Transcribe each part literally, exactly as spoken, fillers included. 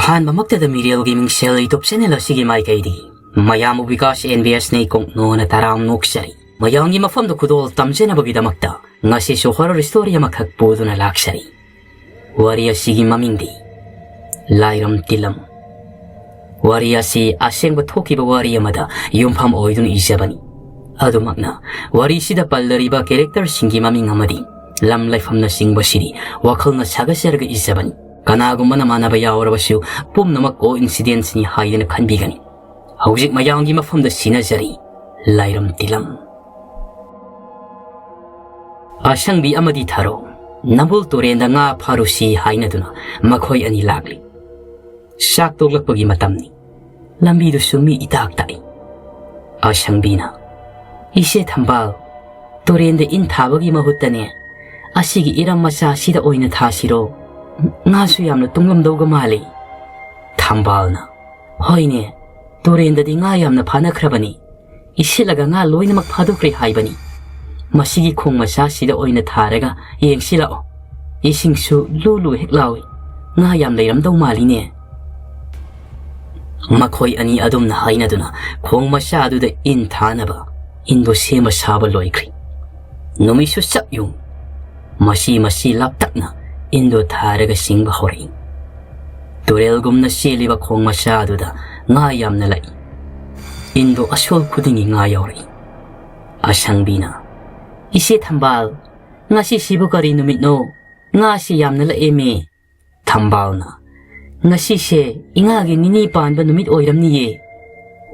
ꯑꯍꯥꯟꯕꯃꯛꯇꯗ ꯃꯤꯔꯦꯜꯒꯤ ꯃꯤꯡꯁꯦꯜ YouTube channel ꯑꯁꯤꯒꯤ ꯃꯥꯏꯀꯩꯗꯒꯤ ꯃꯌꯥꯝꯕꯨ ꯕꯤꯀꯥꯁ NBS ꯅ ꯏꯀꯣꯛ ꯅꯣꯅ ꯇꯔꯥꯝꯅ ꯑꯣꯛꯆꯔꯤ꯫ ꯃꯌꯥꯝꯒꯤ ꯃꯐꯝꯗ ꯈꯨꯗꯣꯜ ꯇꯝꯖꯅꯕꯒꯤꯗꯃꯛꯇ ꯉꯁꯤꯁꯨ horror story ꯑꯃꯈꯛ ꯄꯨꯗꯨꯅ ꯂꯥꯛꯆꯔꯤ꯫ ꯋꯥꯔꯤ ꯑꯁꯤꯒꯤ ꯃꯃꯤꯡꯗꯤ ꯂꯥꯏꯔꯝ ꯇꯤꯂꯝ꯫ ꯋꯥꯔꯤ ꯑꯁꯤ ꯑꯁꯦꯡꯕ ꯊꯣꯛꯈꯤꯕ ꯋꯥꯔꯤ ꯑꯃꯗ ꯌꯨꯝꯐꯝ ꯑꯣꯏꯗꯨꯅ ꯏꯖꯕꯅꯤ꯫ ꯑꯗꯨꯃꯛꯅ ꯋꯥꯔꯤꯁꯤꯗ ꯄꯜꯂꯔꯤꯕ character ꯁꯤꯡꯒꯤ ꯃꯃꯤꯡ ꯑꯃꯗꯤ ꯂꯝ ꯂꯩꯐꯝꯅꯆꯤꯡꯕꯁꯤꯗꯤ ꯋꯥꯈꯜꯅ ꯁꯥꯒꯠꯆꯔꯒ ꯏꯖꯕꯅꯤ꯫ ꯀꯅꯥꯒꯨꯝꯕꯅ ꯃꯥꯟꯅꯕ ꯌꯥꯎꯔꯕꯁꯨ ꯄꯨꯝꯅꯃꯛ coincidence ꯅꯤ ꯍꯥꯏꯗꯨꯅ ꯈꯟꯕꯤꯒꯅꯤ꯫ ꯍꯧꯖꯤꯛ ꯃꯌꯥꯝꯒꯤ ꯃꯐꯝꯗ ꯁꯤꯟꯅꯖꯔꯤ ꯂꯥꯏꯔꯝ ꯇꯤꯂꯝ꯫ ꯑꯁꯪꯕꯤ ꯑꯃꯗꯤ ꯊꯔꯣ ꯅꯝꯕꯨꯜ ꯇꯨꯔꯦꯟꯗ ꯉꯥ ꯐꯥꯔꯨꯁꯤ ꯍꯥꯏꯅꯗꯨꯅ ꯃꯈꯣꯏ ꯑꯅꯤ ꯂꯥꯛꯂꯤ꯫ ꯆꯥꯛ ꯇꯣꯛꯂꯛꯄꯒꯤ ꯃꯇꯝꯅꯤ꯫ ꯂꯝꯕꯤꯗꯨꯁꯨ ꯃꯤ ꯏꯇꯥꯛ ꯇꯥꯛꯏ꯫ ꯑꯁꯪꯕꯤꯅ, "ꯏꯆꯦ ꯊꯝꯕꯥꯜ, ꯇꯨꯔꯦꯟꯗ ꯏꯟ ꯊꯥꯕꯒꯤ ꯃꯍꯨꯠꯇꯅꯦ, ꯑꯁꯤꯒꯤ ꯏꯔꯝ ꯃꯆꯥ ꯑꯁꯤꯗ ꯑꯣꯏꯅ ꯊꯥꯁꯤꯔꯣ? ꯉꯥꯁꯨ ꯌꯥꯝꯅ ꯇꯨꯡꯂꯝꯗꯧꯒ ꯃꯥꯜꯂꯤ꯫" ꯊꯝꯕꯥꯜꯅ, "ꯍꯣꯏꯅꯦ, ꯇꯨꯔꯦꯟꯗꯗꯤ ꯉꯥ ꯌꯥꯝꯅ ꯐꯥꯅꯈ꯭ꯔꯕꯅꯤ꯫ ꯏꯁꯤꯠꯂꯒ ꯉꯥ ꯂꯣꯏꯅꯃꯛ ꯐꯥꯗꯣꯛꯈ꯭ꯔꯦ ꯍꯥꯏꯕꯅꯤ꯫ ꯃꯁꯤꯒꯤ ꯈꯣꯡ ꯃꯆꯥꯁꯤꯗ ꯑꯣꯏꯅ ꯊꯥꯔꯒ ꯌꯦꯡꯁꯤ ꯂꯥꯛꯑꯣ꯫ ꯏꯁꯤꯡꯁꯨ ꯂꯨ ꯂꯨ ꯍꯦꯛ ꯂꯥꯎꯏ꯫ ꯉꯥ ꯌꯥꯝ ꯂꯩꯔꯝꯗꯧ ꯃꯥꯜꯂꯤꯅꯦ꯫" ꯃꯈꯣꯏ ꯑꯅꯤ ꯑꯗꯨꯝꯅ ꯍꯥꯏꯅꯗꯨꯅ ꯈꯣꯡ ꯃꯆꯥ ꯑꯗꯨꯗ ꯏꯟ ꯊꯥꯅꯕ ꯏꯟꯗꯣ ꯁꯦꯝꯕ ꯁꯥꯕ ꯂꯣꯏꯈ꯭ꯔꯤ꯫ ꯅꯨꯃꯤꯠꯁꯨ ꯆꯞ ꯌꯨꯡ꯫ ꯃꯁꯤ ꯃꯁꯤ ꯂꯥꯞꯇꯛꯅ ꯏꯟꯗꯣ ꯊꯥꯔꯒ ꯆꯤꯡꯕ ꯍꯧꯔꯛꯏ꯫ ꯇꯨꯔꯦꯜꯒꯨꯝꯅ ꯆꯦꯜꯂꯤꯕ ꯈꯣꯡ ꯃꯆꯥ ꯑꯗꯨꯗ ꯉꯥ ꯌꯥꯝꯅ ꯂꯥꯛꯏ꯫ ꯏꯟꯗꯣ ꯑꯁꯣꯜ ꯈꯨꯗꯤꯡꯒꯤ ꯉꯥ ꯌꯥꯎꯔꯛꯏ꯫ ꯑꯁꯪꯕꯤꯅ, "ꯏꯆꯦ ꯊꯝꯕꯥꯜ, ꯉꯁꯤꯁꯤꯕꯨ ꯀꯔꯤ ꯅꯨꯃꯤꯠꯅꯣ? ꯉꯥꯁꯤ ꯌꯥꯝꯅ ꯂꯛꯑꯦꯃꯤ꯫" ꯊꯝꯕꯥꯜꯅ, "ꯉꯁꯤꯁꯦ ꯏꯉꯥꯒꯤ ꯅꯤꯅꯤ ꯄꯥꯟꯕ ꯅꯨꯃꯤꯠ ꯑꯣꯏꯔꯝꯅꯤꯌꯦ꯫"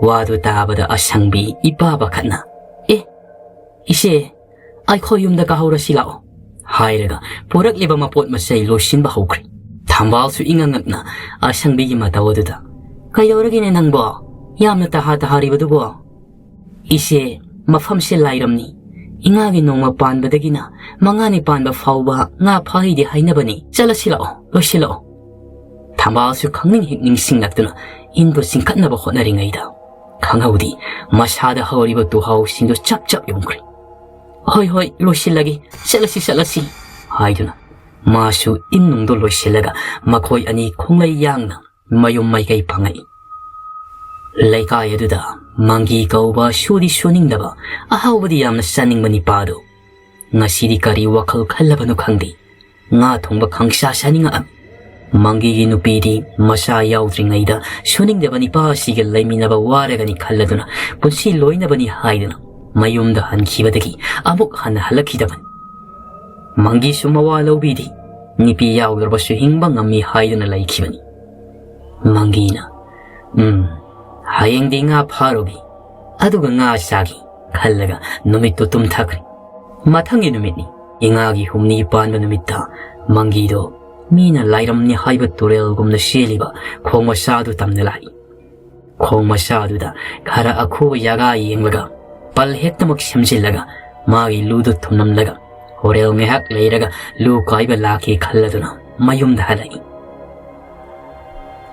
ꯋꯥꯗꯨ ꯇꯥꯕꯗ ꯑꯁꯪꯕꯤ ꯏꯄꯥ ꯄꯥꯈꯠꯅ, "ꯑꯦ, ꯏꯆꯦ, ꯑꯩꯈꯣꯏ ꯌꯨꯝꯗ ꯀꯥꯍꯧꯔꯁꯤ ꯂꯥꯛꯑꯣ," ꯍꯥꯏꯔꯒ ꯄꯨꯔꯛꯂꯤꯕ ꯃꯄꯣꯠ ꯃꯆꯩ ꯂꯣꯏꯁꯤꯟꯕ ꯍꯧꯈ꯭ꯔꯦ꯫ ꯊꯝꯕꯥꯜꯁꯨ ꯏꯉꯛ ꯉꯛꯅ ꯑꯁꯪꯕꯤꯒꯤ ꯃꯇꯧ ꯑꯗꯨꯗ, "ꯀꯩꯗꯧꯔꯒꯦꯅꯦ ꯅꯪꯕꯣ? ꯌꯥꯝꯅ ꯇꯍꯥ ꯇꯍꯥꯔꯤꯕꯗꯨꯕꯣ?" "ꯏꯆꯦ, ꯃꯐꯝꯁꯦ ꯂꯥꯏꯔꯝꯅꯤ꯫ ꯏꯉꯥꯒꯤ ꯅꯣꯡꯃ ꯄꯥꯟꯕꯗꯒꯤꯅ ꯃꯉꯥꯅꯤ ꯄꯥꯟꯕ ꯐꯥꯎꯕ ꯉꯥ ꯐꯥꯍꯩꯗꯦ ꯍꯥꯏꯅꯕꯅꯤ꯫ ꯆꯠꯂꯁꯤ ꯂꯥꯛꯑꯣ, ꯂꯣꯏꯁꯤꯜꯂꯛꯑꯣ꯫" ꯊꯝꯕꯥꯜꯁꯨ ꯈꯪꯅꯤꯡ ꯍꯦꯛ ꯅꯤꯡꯁꯤꯡꯂꯛꯇꯨꯅ ꯏꯟꯗꯨ ꯆꯤꯡꯈꯠꯅꯕ ꯍꯣꯠꯅꯔꯤꯉꯩꯗ, ꯈꯪꯍꯧꯗꯦ ꯃꯁꯥꯗ ꯍꯧꯔꯤꯕ ꯇꯨꯍꯥꯎꯁꯤꯡꯗꯨ ꯆꯞ ꯆꯞ ꯌꯨꯡꯈ꯭ꯔꯦ꯫ "ꯍꯣꯏ, ꯍꯣꯏ, ꯂꯣꯏꯁꯤꯜꯂꯒꯦ, ꯆꯠꯂꯁꯤ, ꯆꯠꯂꯁꯤ," ꯍꯥꯏꯗꯨꯅ ꯃꯥꯁꯨ ꯏꯟ ꯅꯨꯡꯗꯣ ꯂꯣꯏꯁꯤꯜꯂꯒ ꯃꯈꯣꯏ ꯑꯅꯤ ꯈꯣꯡꯂꯩ ꯌꯥꯡꯅ ꯃꯌꯨꯝ ꯃꯥꯏꯀꯩ ꯐꯪꯉꯛꯏ꯫ ꯂꯩꯀꯥꯏ ꯑꯗꯨꯗ ꯃꯪꯒꯤ ꯀꯧꯕ ꯁꯨꯗꯤ ꯁꯨꯅꯤꯡꯗꯕ, ꯑꯍꯥꯎꯕꯗꯤ ꯌꯥꯝꯅ ꯆꯥꯅꯤꯡꯕ ꯅꯤꯄꯥꯗꯨ ꯉꯁꯤꯗꯤ ꯀꯔꯤ ꯋꯥꯈꯜ ꯈꯜꯂꯕꯅꯣ ꯈꯪꯗꯦ, ꯉꯥ ꯊꯣꯡꯕ ꯈꯪꯁꯥ ꯁꯥꯅꯤꯡꯉꯛꯑꯝꯃꯤ꯫ ꯃꯪꯒꯤꯒꯤ ꯅꯨꯄꯤꯗꯤ ꯃꯆꯥ ꯌꯥꯎꯗ꯭ꯔꯤꯉꯩꯗ ꯁꯨꯅꯤꯡꯗꯕ ꯅꯤꯄꯥ ꯑꯁꯤꯒ ꯂꯩꯃꯤꯟꯅꯕ ꯋꯥꯔꯒꯅꯤ ꯈꯜꯂꯗꯨꯅ ꯄꯨꯟꯁꯤ ꯂꯣꯏꯅꯕꯅꯤ ꯍꯥꯏꯗꯨꯅ ꯃꯌꯨꯝꯗ ꯍꯟꯈꯤꯕꯗꯒꯤ ꯑꯃꯨꯛ ꯍꯟꯅ ꯍꯜꯂꯛꯈꯤꯗꯕꯅꯤ꯫ ꯃꯪꯒꯤꯁꯨ ꯃꯋꯥ ꯂꯧꯕꯤꯗꯦ, ꯅꯨꯄꯤ ꯌꯥꯎꯗ꯭ꯔꯕꯁꯨ ꯍꯤꯡꯕ ꯉꯝꯃꯤ ꯍꯥꯏꯗꯨꯅ ꯂꯩꯈꯤꯕꯅꯤ꯫ ꯃꯪꯒꯤꯅ, "ꯎꯝ, ꯍꯌꯦꯡꯗꯤ ꯉꯥ ꯐꯥꯔꯨꯒꯦ, ꯑꯗꯨꯒ ꯉꯥ ꯆꯥꯒꯦ" ꯈꯜꯂꯒ ꯅꯨꯃꯤꯠꯇꯨ ꯇꯨꯝꯊꯈ꯭ꯔꯦ꯫ ꯃꯊꯪꯒꯤ ꯅꯨꯃꯤꯠꯅꯤ꯫ ꯏꯉꯥꯒꯤ ꯍꯨꯝꯅꯤ ꯄꯥꯟꯕ ꯅꯨꯃꯤꯠꯇ ꯃꯪꯒꯤꯗꯣ ꯃꯤꯅ ꯂꯥꯏꯔꯝꯅꯤ ꯍꯥꯏꯕ ꯇꯨꯔꯦꯜꯒꯨꯝꯅ ꯆꯦꯜꯂꯤꯕ ꯈꯣꯡ ꯃꯆꯥꯗꯨ ꯇꯝꯅ ꯂꯥꯛꯏ꯫ ꯈꯣꯡ ꯃꯆꯥꯗꯨꯗ ꯈꯔ ꯑꯈꯨꯕ ꯖꯒꯥ ꯌꯦꯡꯂꯒ, ꯄꯜ ꯍꯦꯛꯇꯃꯛ ꯁꯦꯝꯖꯤꯜꯂꯒ, ꯃꯥꯒꯤ ꯂꯨꯗꯨ ꯊꯨꯝꯂꯝꯂꯒ, ꯍꯣꯔꯦꯜ ꯉꯥꯏꯍꯥꯛ ꯂꯩꯔꯒ ꯂꯨ ꯀꯥꯏꯕ ꯂꯥꯛꯀꯦ ꯈꯜꯂꯗꯨꯅ ꯃꯌꯨꯝꯗ ꯍꯜꯂꯛꯏ꯫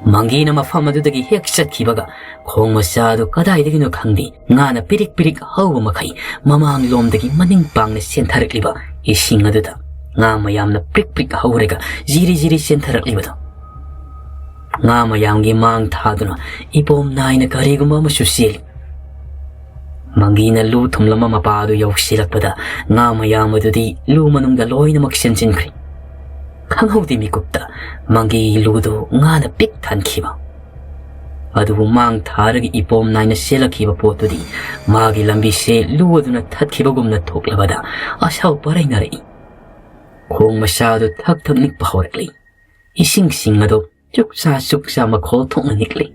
ꯃꯪꯒꯤꯅ ꯃꯐꯝ ꯑꯗꯨꯗꯒꯤ ꯍꯦꯛ ꯆꯠꯈꯤꯕꯒ, ꯈꯣꯡ ꯃꯆꯥ ꯑꯗꯨ ꯀꯗꯥꯏꯗꯒꯤꯅꯣ ꯈꯪꯗꯦ, ꯉꯥꯅ ꯄꯤꯔꯤꯛ ꯄꯤꯔꯤꯛ ꯍꯧꯕ ꯃꯈꯩ ꯃꯃꯥꯡꯂꯣꯝꯗꯒꯤ ꯃꯅꯤꯡ ꯄꯥꯡꯅ ꯆꯦꯟꯊꯔꯛꯂꯤꯕ ꯏꯁꯤꯡ ꯑꯗꯨꯗ ꯉꯥ ꯃꯌꯥꯝꯅ ꯄ꯭ꯔꯤꯛ ꯄ꯭ꯔꯤꯛ ꯍꯧꯔꯒ ꯖꯤꯔꯤ ꯖꯤꯔꯤ ꯆꯦꯟꯊꯔꯛꯂꯤꯕꯗꯣ꯫ ꯉꯥ ꯃꯌꯥꯝꯒꯤ ꯃꯥꯡ ꯊꯥꯗꯨꯅ ꯏꯄꯣꯝ ꯅꯥꯏꯅ ꯀꯔꯤꯒꯨꯝꯕ ꯑꯃꯁꯨ ꯆꯦꯜꯂꯤ꯫ ꯃꯪꯒꯤꯅ ꯂꯨ ꯊꯨꯝꯂꯝꯕ ꯃꯄꯥ ꯑꯗꯨ ꯌꯧꯁꯤꯜꯂꯛꯄꯗ, ꯉꯥ ꯃꯌꯥꯝ ꯑꯗꯨꯗꯤ ꯂꯨ ꯃꯅꯨꯡꯗ ꯂꯣꯏꯅꯃꯛ ꯆꯦꯟꯁꯤꯟꯈ꯭ꯔꯦ꯫ ꯈꯪꯍꯧꯗꯦ ꯃꯤꯀꯨꯞꯇ ꯃꯪꯒꯤꯒꯤ ꯂꯨꯗꯨ ꯉꯥꯅ ꯄꯤꯛ ꯊꯟꯈꯤꯕ꯫ ꯑꯗꯨꯕꯨ ꯃꯥꯡ ꯊꯥꯔꯒ ꯏꯄꯣꯝ ꯅꯥꯏꯅ ꯆꯦꯜꯂꯛꯈꯤꯕ ꯄꯣꯠꯇꯨꯗꯤ ꯃꯥꯒꯤ ꯂꯝꯕꯤꯁꯦ ꯂꯨ ꯑꯗꯨꯅ ꯊꯠꯈꯤꯕꯒꯨꯝꯅ ꯊꯣꯛꯂꯕꯗ ꯑꯁꯥꯎ ꯄꯔꯩꯅꯔꯛꯏ꯫ ꯈꯣꯡ ꯃꯆꯥꯗꯨ ꯊꯛ ꯊꯛ ꯅꯤꯛꯄ ꯍꯧꯔꯛꯂꯤ꯫ ꯏꯁꯤꯡꯁꯤꯡ ꯑꯗꯨ ꯆꯨꯛꯆꯥ ꯆꯨꯛꯆꯥ ꯃꯈꯣꯜ ꯊꯣꯛꯅ ꯅꯤꯛꯂꯤ꯫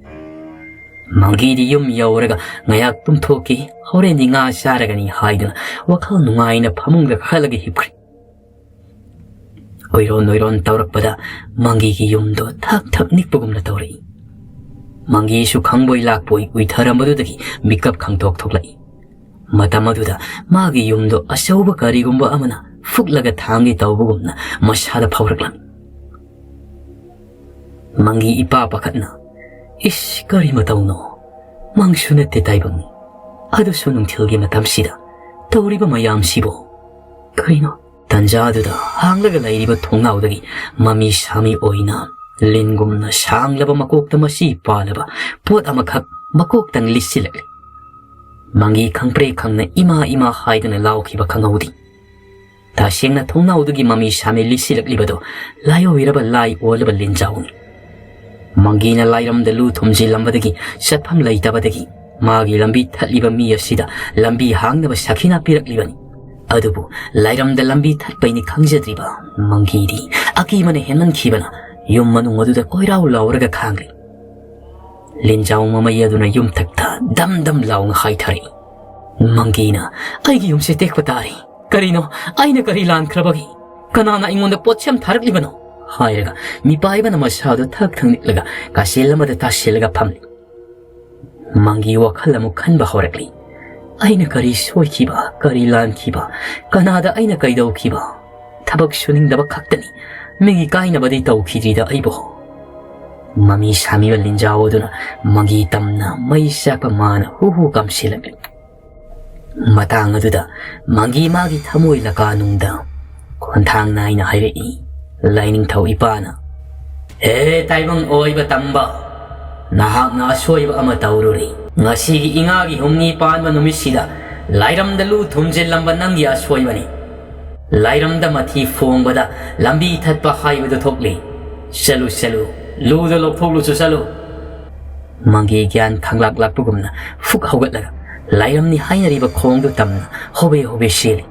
ꯃꯪꯒꯤꯗꯤ ꯌꯨꯝ ꯌꯧꯔꯒ ꯉꯥꯏꯍꯥꯛ ꯇꯨꯝꯊꯣꯛꯈꯤ, ꯍꯣꯔꯦꯟꯗꯤ ꯉꯥ ꯆꯥꯔꯒꯅꯤ ꯍꯥꯏꯗꯨꯅ ꯋꯥꯈꯜ ꯅꯨꯡꯉꯥꯏꯅ ꯐꯃꯨꯡꯗ ꯀꯥꯈꯠꯂꯒ ꯍꯤꯞꯈ꯭ꯔꯦ꯫ ꯑꯣꯏꯔꯣꯟ ꯑꯣꯏꯔꯣꯟ ꯇꯧꯔꯛꯄꯗ ꯃꯪꯒꯤꯒꯤ ꯌꯨꯝꯗꯣ ꯊꯛ ꯊꯛ ꯅꯤꯛꯄꯒꯨꯝꯅ ꯇꯧꯔꯛꯏ꯫ ꯃꯪꯒꯤꯁꯨ ꯈꯪꯕꯣꯏ ꯂꯥꯛꯄꯣꯏ ꯎꯏꯊꯔꯝꯕꯗꯨꯗꯒꯤ ꯃꯤꯀꯞ ꯈꯪꯊꯣꯛ ꯊꯣꯛꯂꯛꯏ꯫ ꯃꯇꯝ ꯑꯗꯨꯗ ꯃꯥꯒꯤ ꯌꯨꯝꯗꯣ ꯑꯆꯧꯕ ꯀꯔꯤꯒꯨꯝꯕ ꯑꯃꯅ ꯐꯨꯛꯂꯒ ꯊꯥꯡꯒꯦ ꯇꯧꯕꯒꯨꯝꯅ ꯃꯁꯥꯗ ꯐꯥꯎꯔꯛꯂꯝꯃꯤ꯫ ꯃꯪꯒꯤ ꯏꯄꯥ ꯄꯥꯈꯠꯅ, "ꯏꯁ, ꯀꯔꯤ ꯃꯇꯧꯅꯣ? ꯃꯪꯁꯨ ꯅꯠꯇꯦ ꯇꯥꯏꯕꯪꯅꯤ꯫ ꯑꯗꯨꯁꯨ ꯅꯨꯡꯊꯤꯜꯒꯤ ꯃꯇꯝꯁꯤꯗ ꯇꯧꯔꯤꯕ ꯃꯌꯥꯝꯁꯤꯕꯨ ꯀꯔꯤꯅꯣ?" ꯇꯟꯖꯥꯗꯨꯗ ꯍꯥꯡꯂꯒ ꯂꯩꯔꯤꯕ ꯊꯣꯡꯅꯥꯎꯗꯒꯤ ꯃꯃꯤ ꯁꯥꯃꯤ ꯑꯣꯏꯅ ꯂꯤꯟꯒꯨꯝꯅ ꯁꯥꯡꯂꯕ ꯃꯀꯣꯛꯇ ꯃꯆꯤ ꯄꯥꯜꯂꯕ ꯄꯣꯠ ꯑꯃꯈꯛ ꯃꯀꯣꯛꯇꯪ ꯂꯤꯠꯁꯤꯜꯂꯛꯂꯤ꯫ ꯃꯪꯒꯤ ꯈꯪꯄ꯭ꯔꯦꯛ ꯈꯪꯅ ꯏꯃꯥ ꯏꯃꯥ ꯍꯥꯏꯗꯨꯅ ꯂꯥꯎꯈꯤꯕ ꯈꯪꯍꯧꯗꯦ꯫ ꯇꯁꯦꯡꯅ ꯊꯣꯡꯅꯥꯎꯗꯨꯒꯤ ꯃꯃꯤ ꯁꯥꯃꯤ ꯂꯤꯠꯁꯤꯜꯂꯛꯂꯤꯕꯗꯨ ꯂꯥꯏꯑꯣꯏꯔꯕ ꯂꯥꯏ ꯑꯣꯜꯂꯕ ꯂꯤꯟꯖꯥꯎꯅꯤ꯫ ꯃꯪꯒꯤꯅ ꯂꯥꯏꯔꯝꯗ ꯂꯨ ꯊꯨꯝꯖꯤꯜꯂꯝꯕꯗꯒꯤ ꯆꯠꯐꯝ ꯂꯩꯇꯕꯗꯒꯤ ꯃꯥꯒꯤ ꯂꯝꯕꯤ ꯊꯠꯂꯤꯕ ꯃꯤ ꯑꯁꯤꯗ ꯂꯝꯕꯤ ꯍꯥꯡꯅꯕ ꯁꯈꯤꯅꯥ ꯄꯤꯔꯛꯂꯤꯕꯅꯤ꯫ ꯑꯗꯨꯕꯨ ꯂꯥꯏꯔꯝꯗ ꯂꯝꯕꯤ ꯊꯠꯄꯩꯅꯤ ꯈꯪꯖꯗ꯭ꯔꯤꯕ ꯃꯪꯒꯤꯗꯤ ꯑꯀꯤꯕꯅ ꯍꯦꯟꯃꯟꯈꯤꯕꯅ ꯌꯨꯝ ꯃꯅꯨꯡ ꯑꯗꯨꯗ ꯀꯣꯏꯔꯥꯎ ꯂꯥꯎꯔꯒ ꯈꯥꯡꯂꯤ꯫ ꯂꯤꯟꯖꯥꯎ ꯃꯃꯩ ꯑꯗꯨꯅ ꯌꯨꯝꯊꯛꯇ ꯗꯝ ꯗꯝ ꯂꯥꯎꯅ ꯍꯥꯏꯊꯔꯛꯏ꯫ ꯃꯪꯒꯤꯅ, "ꯑꯩꯒꯤ ꯌꯨꯝꯁꯦ ꯇꯦꯛꯄ ꯇꯥꯔꯦ꯫ ꯀꯔꯤꯅꯣ? ꯑꯩꯅ ꯀꯔꯤ ꯂꯥꯟꯈ꯭ꯔꯕꯒꯦ? ꯀꯅꯥꯅ ꯑꯩꯉꯣꯟꯗ ꯄꯣꯠꯁꯦꯝ ꯊꯥꯔꯛꯂꯤꯕꯅꯣ?" ꯍꯥꯏꯔꯒ ꯃꯤꯄꯥꯏꯕꯅ ꯃꯁꯥꯗꯨ ꯊꯛ ꯊꯛ ꯅꯤꯛꯂꯒ ꯀꯥꯆꯦꯜ ꯑꯃꯗ ꯇꯥꯁꯤꯜꯂꯒ ꯐꯝꯂꯤ꯫ ꯃꯪꯒꯤ ꯋꯥꯈꯜ ꯑꯃꯨꯛ ꯈꯟꯕ ꯍꯧꯔꯛꯂꯤ꯫ "ꯑꯩꯅ ꯀꯔꯤ ꯁꯣꯏꯈꯤꯕ, ꯀꯔꯤ ꯂꯥꯟꯈꯤꯕ, ꯀꯅꯥꯗ ꯑꯩꯅ ꯀꯩꯗꯧꯈꯤꯕ? ꯊꯕꯛ ꯁꯨꯅꯤꯡꯗꯕ ꯈꯛꯇꯅꯤ, ꯃꯤꯒꯤ ꯀꯥꯏꯅꯕꯗꯤ ꯇꯧꯈꯤꯗ꯭ꯔꯤꯗ ꯑꯩꯕꯨ꯫" ꯃꯃꯤ ꯁꯥꯃꯤꯕ ꯂꯤꯟꯖꯥꯎ ꯑꯗꯨꯅ ꯃꯪꯒꯤ ꯇꯝꯅ ꯃꯩ ꯆꯥꯛꯄ ꯃꯥꯅ ꯍꯨ ꯍꯨ ꯀꯥꯝꯁꯤꯜꯂꯛꯂꯤ꯫ ꯃꯇꯥꯡ ꯑꯗꯨꯗ ꯃꯪꯒꯤ ꯃꯥꯒꯤ ꯊꯃꯣꯏ ꯂꯀꯥꯅꯨꯡꯗ ꯈꯣꯟꯊꯥꯡ ꯅꯥꯏꯅ ꯍꯥꯏꯔꯛꯏ꯫ ꯂꯥꯏꯅꯤꯡꯊꯧ ꯏꯄꯥꯅ, "ꯍꯦ ꯇꯥꯏꯕꯪ ꯑꯣꯏꯕ ꯇꯝꯕ, ꯅꯍꯥꯛꯅ ꯑꯁꯣꯏꯕ ꯑꯃ ꯇꯧꯔꯨꯔꯦ꯫ ꯉꯁꯤꯒꯤ ꯏꯉꯥꯒꯤ ꯍꯨꯝꯅꯤ ꯄꯥꯟꯕ ꯅꯨꯃꯤꯠꯁꯤꯗ ꯂꯥꯏꯔꯝꯗ ꯂꯨ ꯊꯨꯝꯖꯤꯜꯂꯝꯕ ꯅꯪꯒꯤ ꯑꯁꯣꯏꯕꯅꯤ꯫ ꯂꯥꯏꯔꯝꯗ ꯃꯊꯤ ꯐꯣꯡꯕꯗ ꯂꯝꯕꯤ ꯊꯠꯄ ꯍꯥꯏꯕꯗꯨ ꯊꯣꯛꯂꯤ꯫ ꯆꯠꯂꯨ, ꯆꯠꯂꯨ, ꯂꯨꯗꯨ ꯂꯧꯊꯣꯛꯂꯨꯆꯣ, ꯆꯠꯂꯨ꯫" ꯃꯪꯒꯤ ꯒ꯭ꯌꯥꯟ ꯈꯪꯂꯥꯛ ꯂꯥꯛꯄꯒꯨꯝꯅ ꯐꯨꯛ ꯍꯧꯒꯠꯂꯒ ꯂꯥꯏꯔꯝꯅꯤ ꯍꯥꯏꯅꯔꯤꯕ ꯈꯣꯡꯗꯨ ꯇꯝꯅ ꯍꯣꯕꯦ ꯍꯣꯕꯦ ꯆꯦꯜꯂꯤ꯫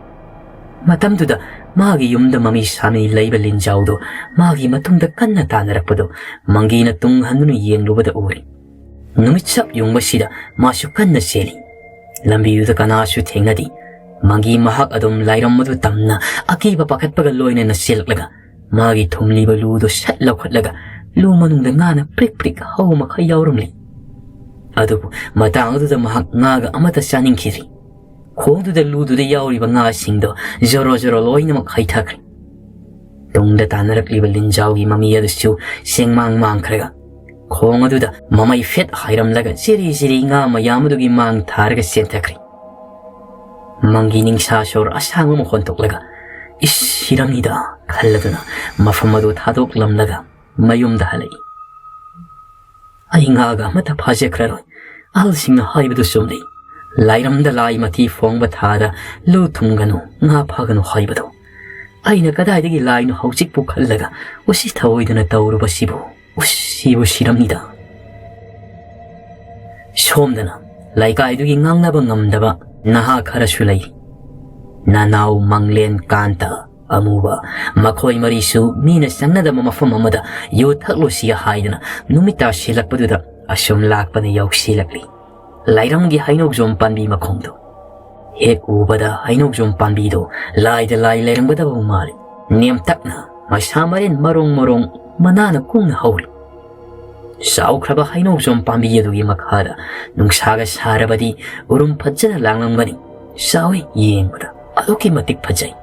ꯃꯇꯝꯗꯨꯗ ꯃꯥꯒꯤ ꯌꯨꯝꯗ ꯃꯃꯤ ꯁꯥꯃꯤ ꯂꯩꯕ ꯂꯤꯟꯖꯥꯎꯗꯨ ꯃꯥꯒꯤ ꯃꯇꯨꯡꯗ ꯀꯟꯅ ꯇꯥꯟꯅꯔꯛꯄꯗꯨ ꯃꯪꯒꯤꯅ ꯇꯨꯡ ꯍꯟꯗꯨꯅ ꯌꯦꯡꯂꯨꯕꯗ ꯎꯔꯦ꯫ ꯅꯨꯃꯤꯠ ꯆꯞ ꯌꯨꯡꯕꯁꯤꯗ ꯃꯥꯁꯨ ꯀꯟꯅ ꯆꯦꯜꯂꯤ꯫ ꯂꯝꯕꯤꯗꯨꯗ ꯀꯅꯥꯁꯨ ꯊꯦꯡꯅꯗꯦ꯫ ꯃꯪꯒꯤ ꯃꯍꯥꯛ ꯑꯗꯨꯝ ꯂꯥꯏꯔꯝ ꯑꯗꯨ ꯇꯝꯅ ꯑꯀꯤꯕ ꯄꯥꯈꯠꯄꯒ ꯂꯣꯏꯅꯅ ꯆꯦꯜꯂꯛꯂꯒ ꯃꯥꯒꯤ ꯊꯨꯝꯂꯤꯕ ꯂꯨꯗꯨ ꯁꯠ ꯂꯧꯈꯠꯂꯒ ꯂꯨ ꯃꯅꯨꯡꯗ ꯉꯥꯅ ꯄ꯭ꯔꯤꯛ ꯄ꯭ꯔꯤꯛ ꯍꯧꯕ ꯃꯈꯩ ꯌꯥꯎꯔꯝꯂꯤ꯫ ꯑꯗꯨꯕꯨ ꯃꯇꯥꯡ ꯑꯗꯨꯗ ꯃꯍꯥꯛ ꯉꯥꯒ ꯑꯃꯠꯇ ꯆꯥꯅꯤꯡꯈꯤꯗ꯭ꯔꯤ꯫ ꯈꯣꯡꯗꯨꯗ ꯂꯨꯗꯨꯗ ꯌꯥꯎꯔꯤꯕ ꯉꯥꯁꯤꯡꯗꯣ ꯖꯣꯔꯣ ꯖꯣꯔꯣ ꯂꯣꯏꯅꯃꯛ ꯍꯩꯊꯈ꯭ꯔꯦ꯫ ꯇꯨꯡꯗ ꯇꯥꯟꯅꯔꯛꯂꯤꯕ ꯂꯤꯟꯖꯥꯎꯒꯤ ꯃꯃꯤ ꯑꯗꯨꯁꯨ ꯁꯦꯡꯃꯥꯡ ꯃꯥꯡꯈ꯭ꯔꯒ ꯈꯣꯡ ꯑꯗꯨꯗ ꯃꯃꯩ ꯐꯦꯠ ꯍꯥꯏꯔꯝꯂꯒ ꯆꯤꯔꯤ ꯆꯤꯔꯤ ꯉꯥ ꯃꯌꯥꯝ ꯑꯗꯨꯒꯤ ꯃꯥꯡ ꯊꯥꯔꯒ ꯆꯦꯟꯊꯈ꯭ꯔꯦ꯫ ꯃꯪꯒꯤ ꯅꯤꯡꯁꯥ ꯁꯣꯔ ꯑꯁꯥꯡꯕ ꯑꯃ ꯍꯣꯟꯊꯣꯛꯂꯒ, "ꯏꯁ, ꯁꯤꯔꯝꯅꯤꯗ" ꯈꯜꯂꯗꯨꯅ ꯃꯐꯝ ꯑꯗꯨ ꯊꯥꯗꯣꯛꯂꯝꯂꯒ ꯃꯌꯨꯝꯗ ꯍꯜꯂꯛꯏ꯫ "ꯑꯩ ꯉꯥꯒ ꯑꯃꯠꯇ ꯐꯥꯖꯈ꯭ꯔꯔꯣꯏ꯫ ꯑꯍꯜꯁꯤꯡꯅ ꯍꯥꯏꯕꯗꯨ ꯆꯨꯝꯂꯤ꯫ ꯂꯥꯏꯔꯝꯗ ꯂꯥꯏ ꯃꯊꯤ ꯐꯣꯡꯕ ꯊꯥꯗ ꯂꯨ ꯊꯨꯝꯒꯅꯨ, ꯉꯥ ꯐꯥꯒꯅꯨ ꯍꯥꯏꯕꯗꯨ꯫ ꯑꯩꯅ ꯀꯗꯥꯏꯗꯒꯤ ꯂꯥꯏꯅꯣ ꯍꯧꯖꯤꯛꯄꯨ ꯈꯜꯂꯒ ꯎꯁꯤꯠ ꯊꯑꯣꯏꯗꯅ ꯇꯧꯔꯨꯕꯁꯤꯕꯨ? ꯎꯁꯤꯕꯨ ꯁꯤꯔꯝꯅꯤꯗ꯫" ꯁꯣꯝꯗꯅ ꯂꯩꯀꯥꯏꯗꯨꯒꯤ ꯉꯥꯡꯅꯕ ꯉꯝꯗꯕ ꯅꯍꯥ ꯈꯔꯁꯨ ꯂꯩ꯫ ꯅꯅꯥꯎ ꯃꯪꯂꯦꯟ, ꯀꯥꯟꯇ, ꯑꯃꯨꯕ, ꯃꯈꯣꯏ ꯃꯔꯤꯁꯨ ꯃꯤꯅ ꯆꯪꯅꯗꯕ ꯃꯐꯝ ꯑꯃꯗ ꯌꯨ ꯊꯛꯂꯨꯁꯤ ꯍꯥꯏꯗꯨꯅ ꯅꯨꯃꯤꯠ ꯇꯥꯁꯤꯜꯂꯛꯄꯗꯨꯗ ꯑꯁꯨꯝ ꯂꯥꯛꯄꯅ ꯌꯧꯁꯤꯜꯂꯛꯂꯤ꯫ ꯂꯥꯏꯔꯝꯒꯤ ꯍꯩꯅꯧꯖꯣꯝ ꯄꯥꯝꯕꯤ ꯃꯈꯣꯡꯗꯣ꯫ ꯍꯦꯛ ꯎꯕꯗ ꯍꯩꯅꯧꯖꯣꯝ ꯄꯥꯝꯕꯤꯗꯣ ꯂꯥꯏꯗ ꯂꯥꯏ ꯂꯩꯔꯝꯒꯗꯕ ꯃꯥꯜꯂꯤ꯫ ꯅꯦꯝꯇꯛꯅ ꯃꯁꯥ ꯃꯔꯦꯟ ꯃꯔꯣꯡ ꯃꯔꯣꯡ ꯃꯅꯥꯅ ꯀꯨꯡꯅ ꯍꯧꯔꯤ꯫ ꯆꯥꯎꯈ꯭ꯔꯕ ꯍꯩꯅꯧꯖꯣꯝ ꯄꯥꯝꯕꯤ ꯑꯗꯨꯒꯤ ꯃꯈꯥꯗ ꯅꯨꯡꯁꯥꯒ ꯁꯥꯔꯕꯗꯤ ꯎꯔꯨꯝ ꯐꯖꯅ ꯂꯥꯡꯂꯝꯒꯅꯤ꯫ ꯆꯥꯎꯏ, ꯌꯦꯡꯕꯗ ꯑꯗꯨꯛꯀꯤ ꯃꯇꯤꯛ ꯐꯖꯩ꯫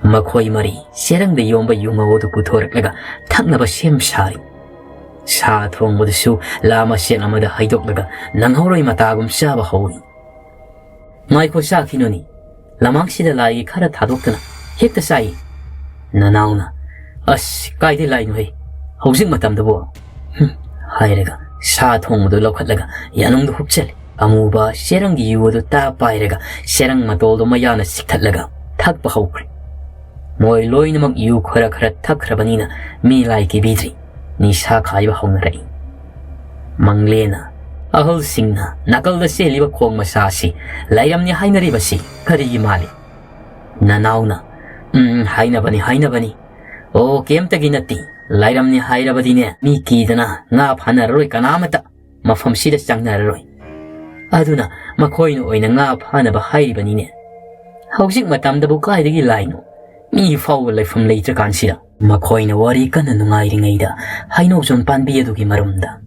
ꯃꯈꯣꯏ ꯃꯔꯤ ꯆꯦꯔꯪꯗ ꯌꯣꯝꯕ ꯌꯨꯉꯧ ꯑꯗꯨ ꯄꯨꯊꯣꯔꯛꯂꯒ ꯊꯛꯅꯕ ꯁꯦꯝ ꯁꯥꯔꯤ꯫ ꯁꯥ ꯊꯣꯡꯕꯗꯨꯁꯨ ꯂꯥ ꯃꯆꯦꯠ ꯑꯃꯗ ꯍꯩꯗꯣꯛꯂꯒ ꯅꯪꯍꯧꯔꯣꯏ ꯃꯇꯥꯒꯨꯝ ꯆꯥꯕ ꯍꯧꯏ꯫ "ꯉꯥꯏꯈꯣ, ꯆꯥꯈꯤꯅꯨꯅꯤ, ꯂꯃꯥꯡꯁꯤꯗ ꯂꯥꯏꯒꯤ ꯈꯔ ꯊꯥꯗꯣꯛꯇꯅ ꯍꯦꯛꯇ ꯆꯥꯏ꯫" ꯅꯅꯥꯎꯅ, "ꯑꯁ, ꯀꯥꯏꯗꯩ ꯂꯥꯏꯅꯣꯍꯦ, ꯍꯧꯖꯤꯛ ꯃꯇꯝꯗꯕꯨ?" ꯍꯨꯝ, ꯍꯥꯏꯔꯒ ꯁꯥ ꯊꯣꯡꯕꯗꯨ ꯂꯧꯈꯠꯂꯒ ꯌꯥꯅꯨꯡꯗ ꯍꯨꯞꯆꯜꯂꯤ꯫ ꯑꯃꯨꯕ ꯆꯦꯔꯪꯒꯤ ꯌꯨ ꯑꯗꯨ ꯇꯥ ꯄꯥꯏꯔꯒ ꯆꯦꯔꯪ ꯃꯇꯣꯜꯗꯨ ꯃꯌꯥꯅ ꯆꯤꯛꯊꯠꯂꯒ ꯊꯛꯄ ꯍꯧꯈ꯭ꯔꯦ꯫ ꯃꯣꯏ ꯂꯣꯏꯅꯃꯛ ꯌꯨ ꯈꯔ ꯈꯔ ꯊꯛꯈ꯭ꯔꯕꯅꯤꯅ ꯃꯤ ꯂꯥꯏ ꯀꯤꯕꯤꯗ꯭ꯔꯤ꯫ ꯅꯤꯁꯥ ꯈꯥꯏꯕ ꯍꯧꯅꯔꯛꯏ꯫ ꯃꯪꯂꯦꯅ, "ꯑꯍꯜꯁꯤꯡꯅ ꯅꯥꯀꯜꯗ ꯆꯦꯜꯂꯤꯕ ꯈꯣꯡ ꯃꯆꯥ ꯑꯁꯤ ꯂꯥꯏꯔꯝꯅꯤ ꯍꯥꯏꯅꯔꯤꯕꯁꯤ ꯀꯔꯤꯒꯤ ꯃꯥꯜꯂꯤ?" ꯅꯅꯥꯎꯅ, "ꯎꯝ, ꯍꯥꯏꯅꯕꯅꯤ, ꯍꯥꯏꯅꯕꯅꯤ꯫ ꯑꯣ, ꯀꯩꯝꯇꯒꯤ ꯅꯠꯇꯦ꯫ ꯂꯥꯏꯔꯝꯅꯤ ꯍꯥꯏꯔꯕꯗꯤꯅꯦ, ꯃꯤ ꯀꯤꯗꯅ ꯉꯥ ꯐꯥꯅꯔꯔꯣꯏ ꯀꯅꯥꯃꯠꯇ꯫ ꯃꯐꯝꯁꯤꯗ ꯆꯪꯅꯔꯔꯣꯏ꯫ ꯑꯗꯨꯅ ꯃꯈꯣꯏꯅ ꯑꯣꯏꯅ ꯉꯥ ꯐꯥꯅꯕ ꯍꯥꯏꯔꯤꯕꯅꯤꯅꯦ꯫ ꯍꯧꯖꯤꯛ ꯃꯇꯝꯗꯕꯨ ꯀꯥꯏꯗꯒꯤ ꯂꯥꯏꯅꯣ? ꯃꯤ ꯐꯥꯎꯕ ꯂꯩꯐꯝ ꯂꯩꯇ꯭ꯔꯀꯥꯟꯁꯤꯗ꯫" ꯃꯈꯣꯏꯅ ꯋꯥꯔꯤ ꯀꯟꯅ ꯅꯨꯡꯉꯥꯏꯔꯤꯉꯩꯗ ꯍꯩꯅꯧꯖꯣꯝ ꯄꯥꯝꯕꯤ ꯑꯗꯨꯒꯤ ꯃꯔꯨꯝꯗ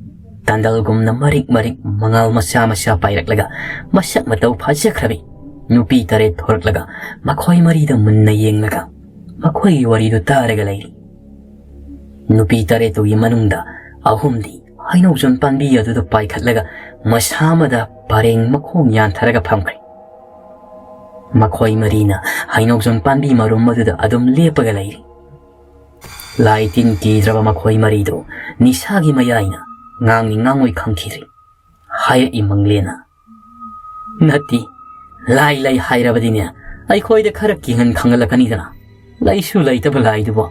ꯇꯟꯗꯜꯒꯨꯝꯅ ꯃꯔꯤꯛ ꯃꯔꯤꯛ ꯃꯉꯥꯜ ꯃꯆꯥ ꯃꯆꯥ ꯄꯥꯏꯔꯛꯂꯒ ꯃꯁꯛ ꯃꯇꯧ ꯐꯖꯈ꯭ꯔꯕꯤ ꯅꯨꯄꯤ ꯇꯔꯦꯠ ꯊꯣꯔꯛꯂꯒ ꯃꯈꯣꯏ ꯃꯔꯤꯗ ꯃꯨꯟꯅ ꯌꯦꯡꯂꯒ ꯃꯈꯣꯏꯒꯤ ꯋꯥꯔꯤꯗꯨ ꯇꯥꯔꯒ ꯂꯩꯔꯤ꯫ ꯅꯨꯄꯤ ꯇꯔꯦꯠꯇꯨꯒꯤ ꯃꯅꯨꯡꯗ ꯑꯍꯨꯝꯗꯤ ꯍꯩꯅꯧꯖꯣꯝ ꯄꯥꯝꯕꯤ ꯑꯗꯨꯗ ꯄꯥꯏꯈꯠꯂꯒ ꯃꯁꯥ ꯑꯃꯗ ꯄꯔꯦꯡ ꯃꯈꯣꯡ ꯌꯥꯟꯊꯔꯒ ꯐꯝꯈ꯭ꯔꯦ꯫ ꯃꯈꯣꯏ ꯃꯔꯤꯅ ꯍꯩꯅꯧꯖꯣꯝ ꯄꯥꯝꯕꯤ ꯃꯔꯨꯝ ꯑꯗꯨꯗ ꯑꯗꯨꯝ ꯂꯦꯞꯄꯒ ꯂꯩꯔꯤ꯫ ꯂꯥꯏ ꯇꯤꯟ ꯀꯤꯗ꯭ꯔꯕ ꯃꯈꯣꯏ ꯃꯔꯤꯗꯨ ꯅꯤꯁꯥꯒꯤ ꯃꯌꯥꯏꯅ ꯉꯥꯡꯅꯤ ꯉꯥꯡꯉꯣꯏ ꯈꯪꯈꯤꯗ꯭ꯔꯤ꯫ ꯍꯥꯏꯔꯛꯏ ꯃꯪꯂꯦꯅ, "ꯅꯠꯇꯦ, ꯂꯥꯏ ꯂꯩ ꯍꯥꯏꯔꯕꯗꯤꯅꯦ, ꯑꯩꯈꯣꯏꯗ ꯈꯔ ꯀꯤꯍꯟ ꯈꯪꯍꯜꯂꯛꯀꯅꯤꯗꯅ꯫ ꯂꯩꯁꯨ ꯂꯩꯇꯕ ꯂꯥꯏꯗꯨꯕꯨ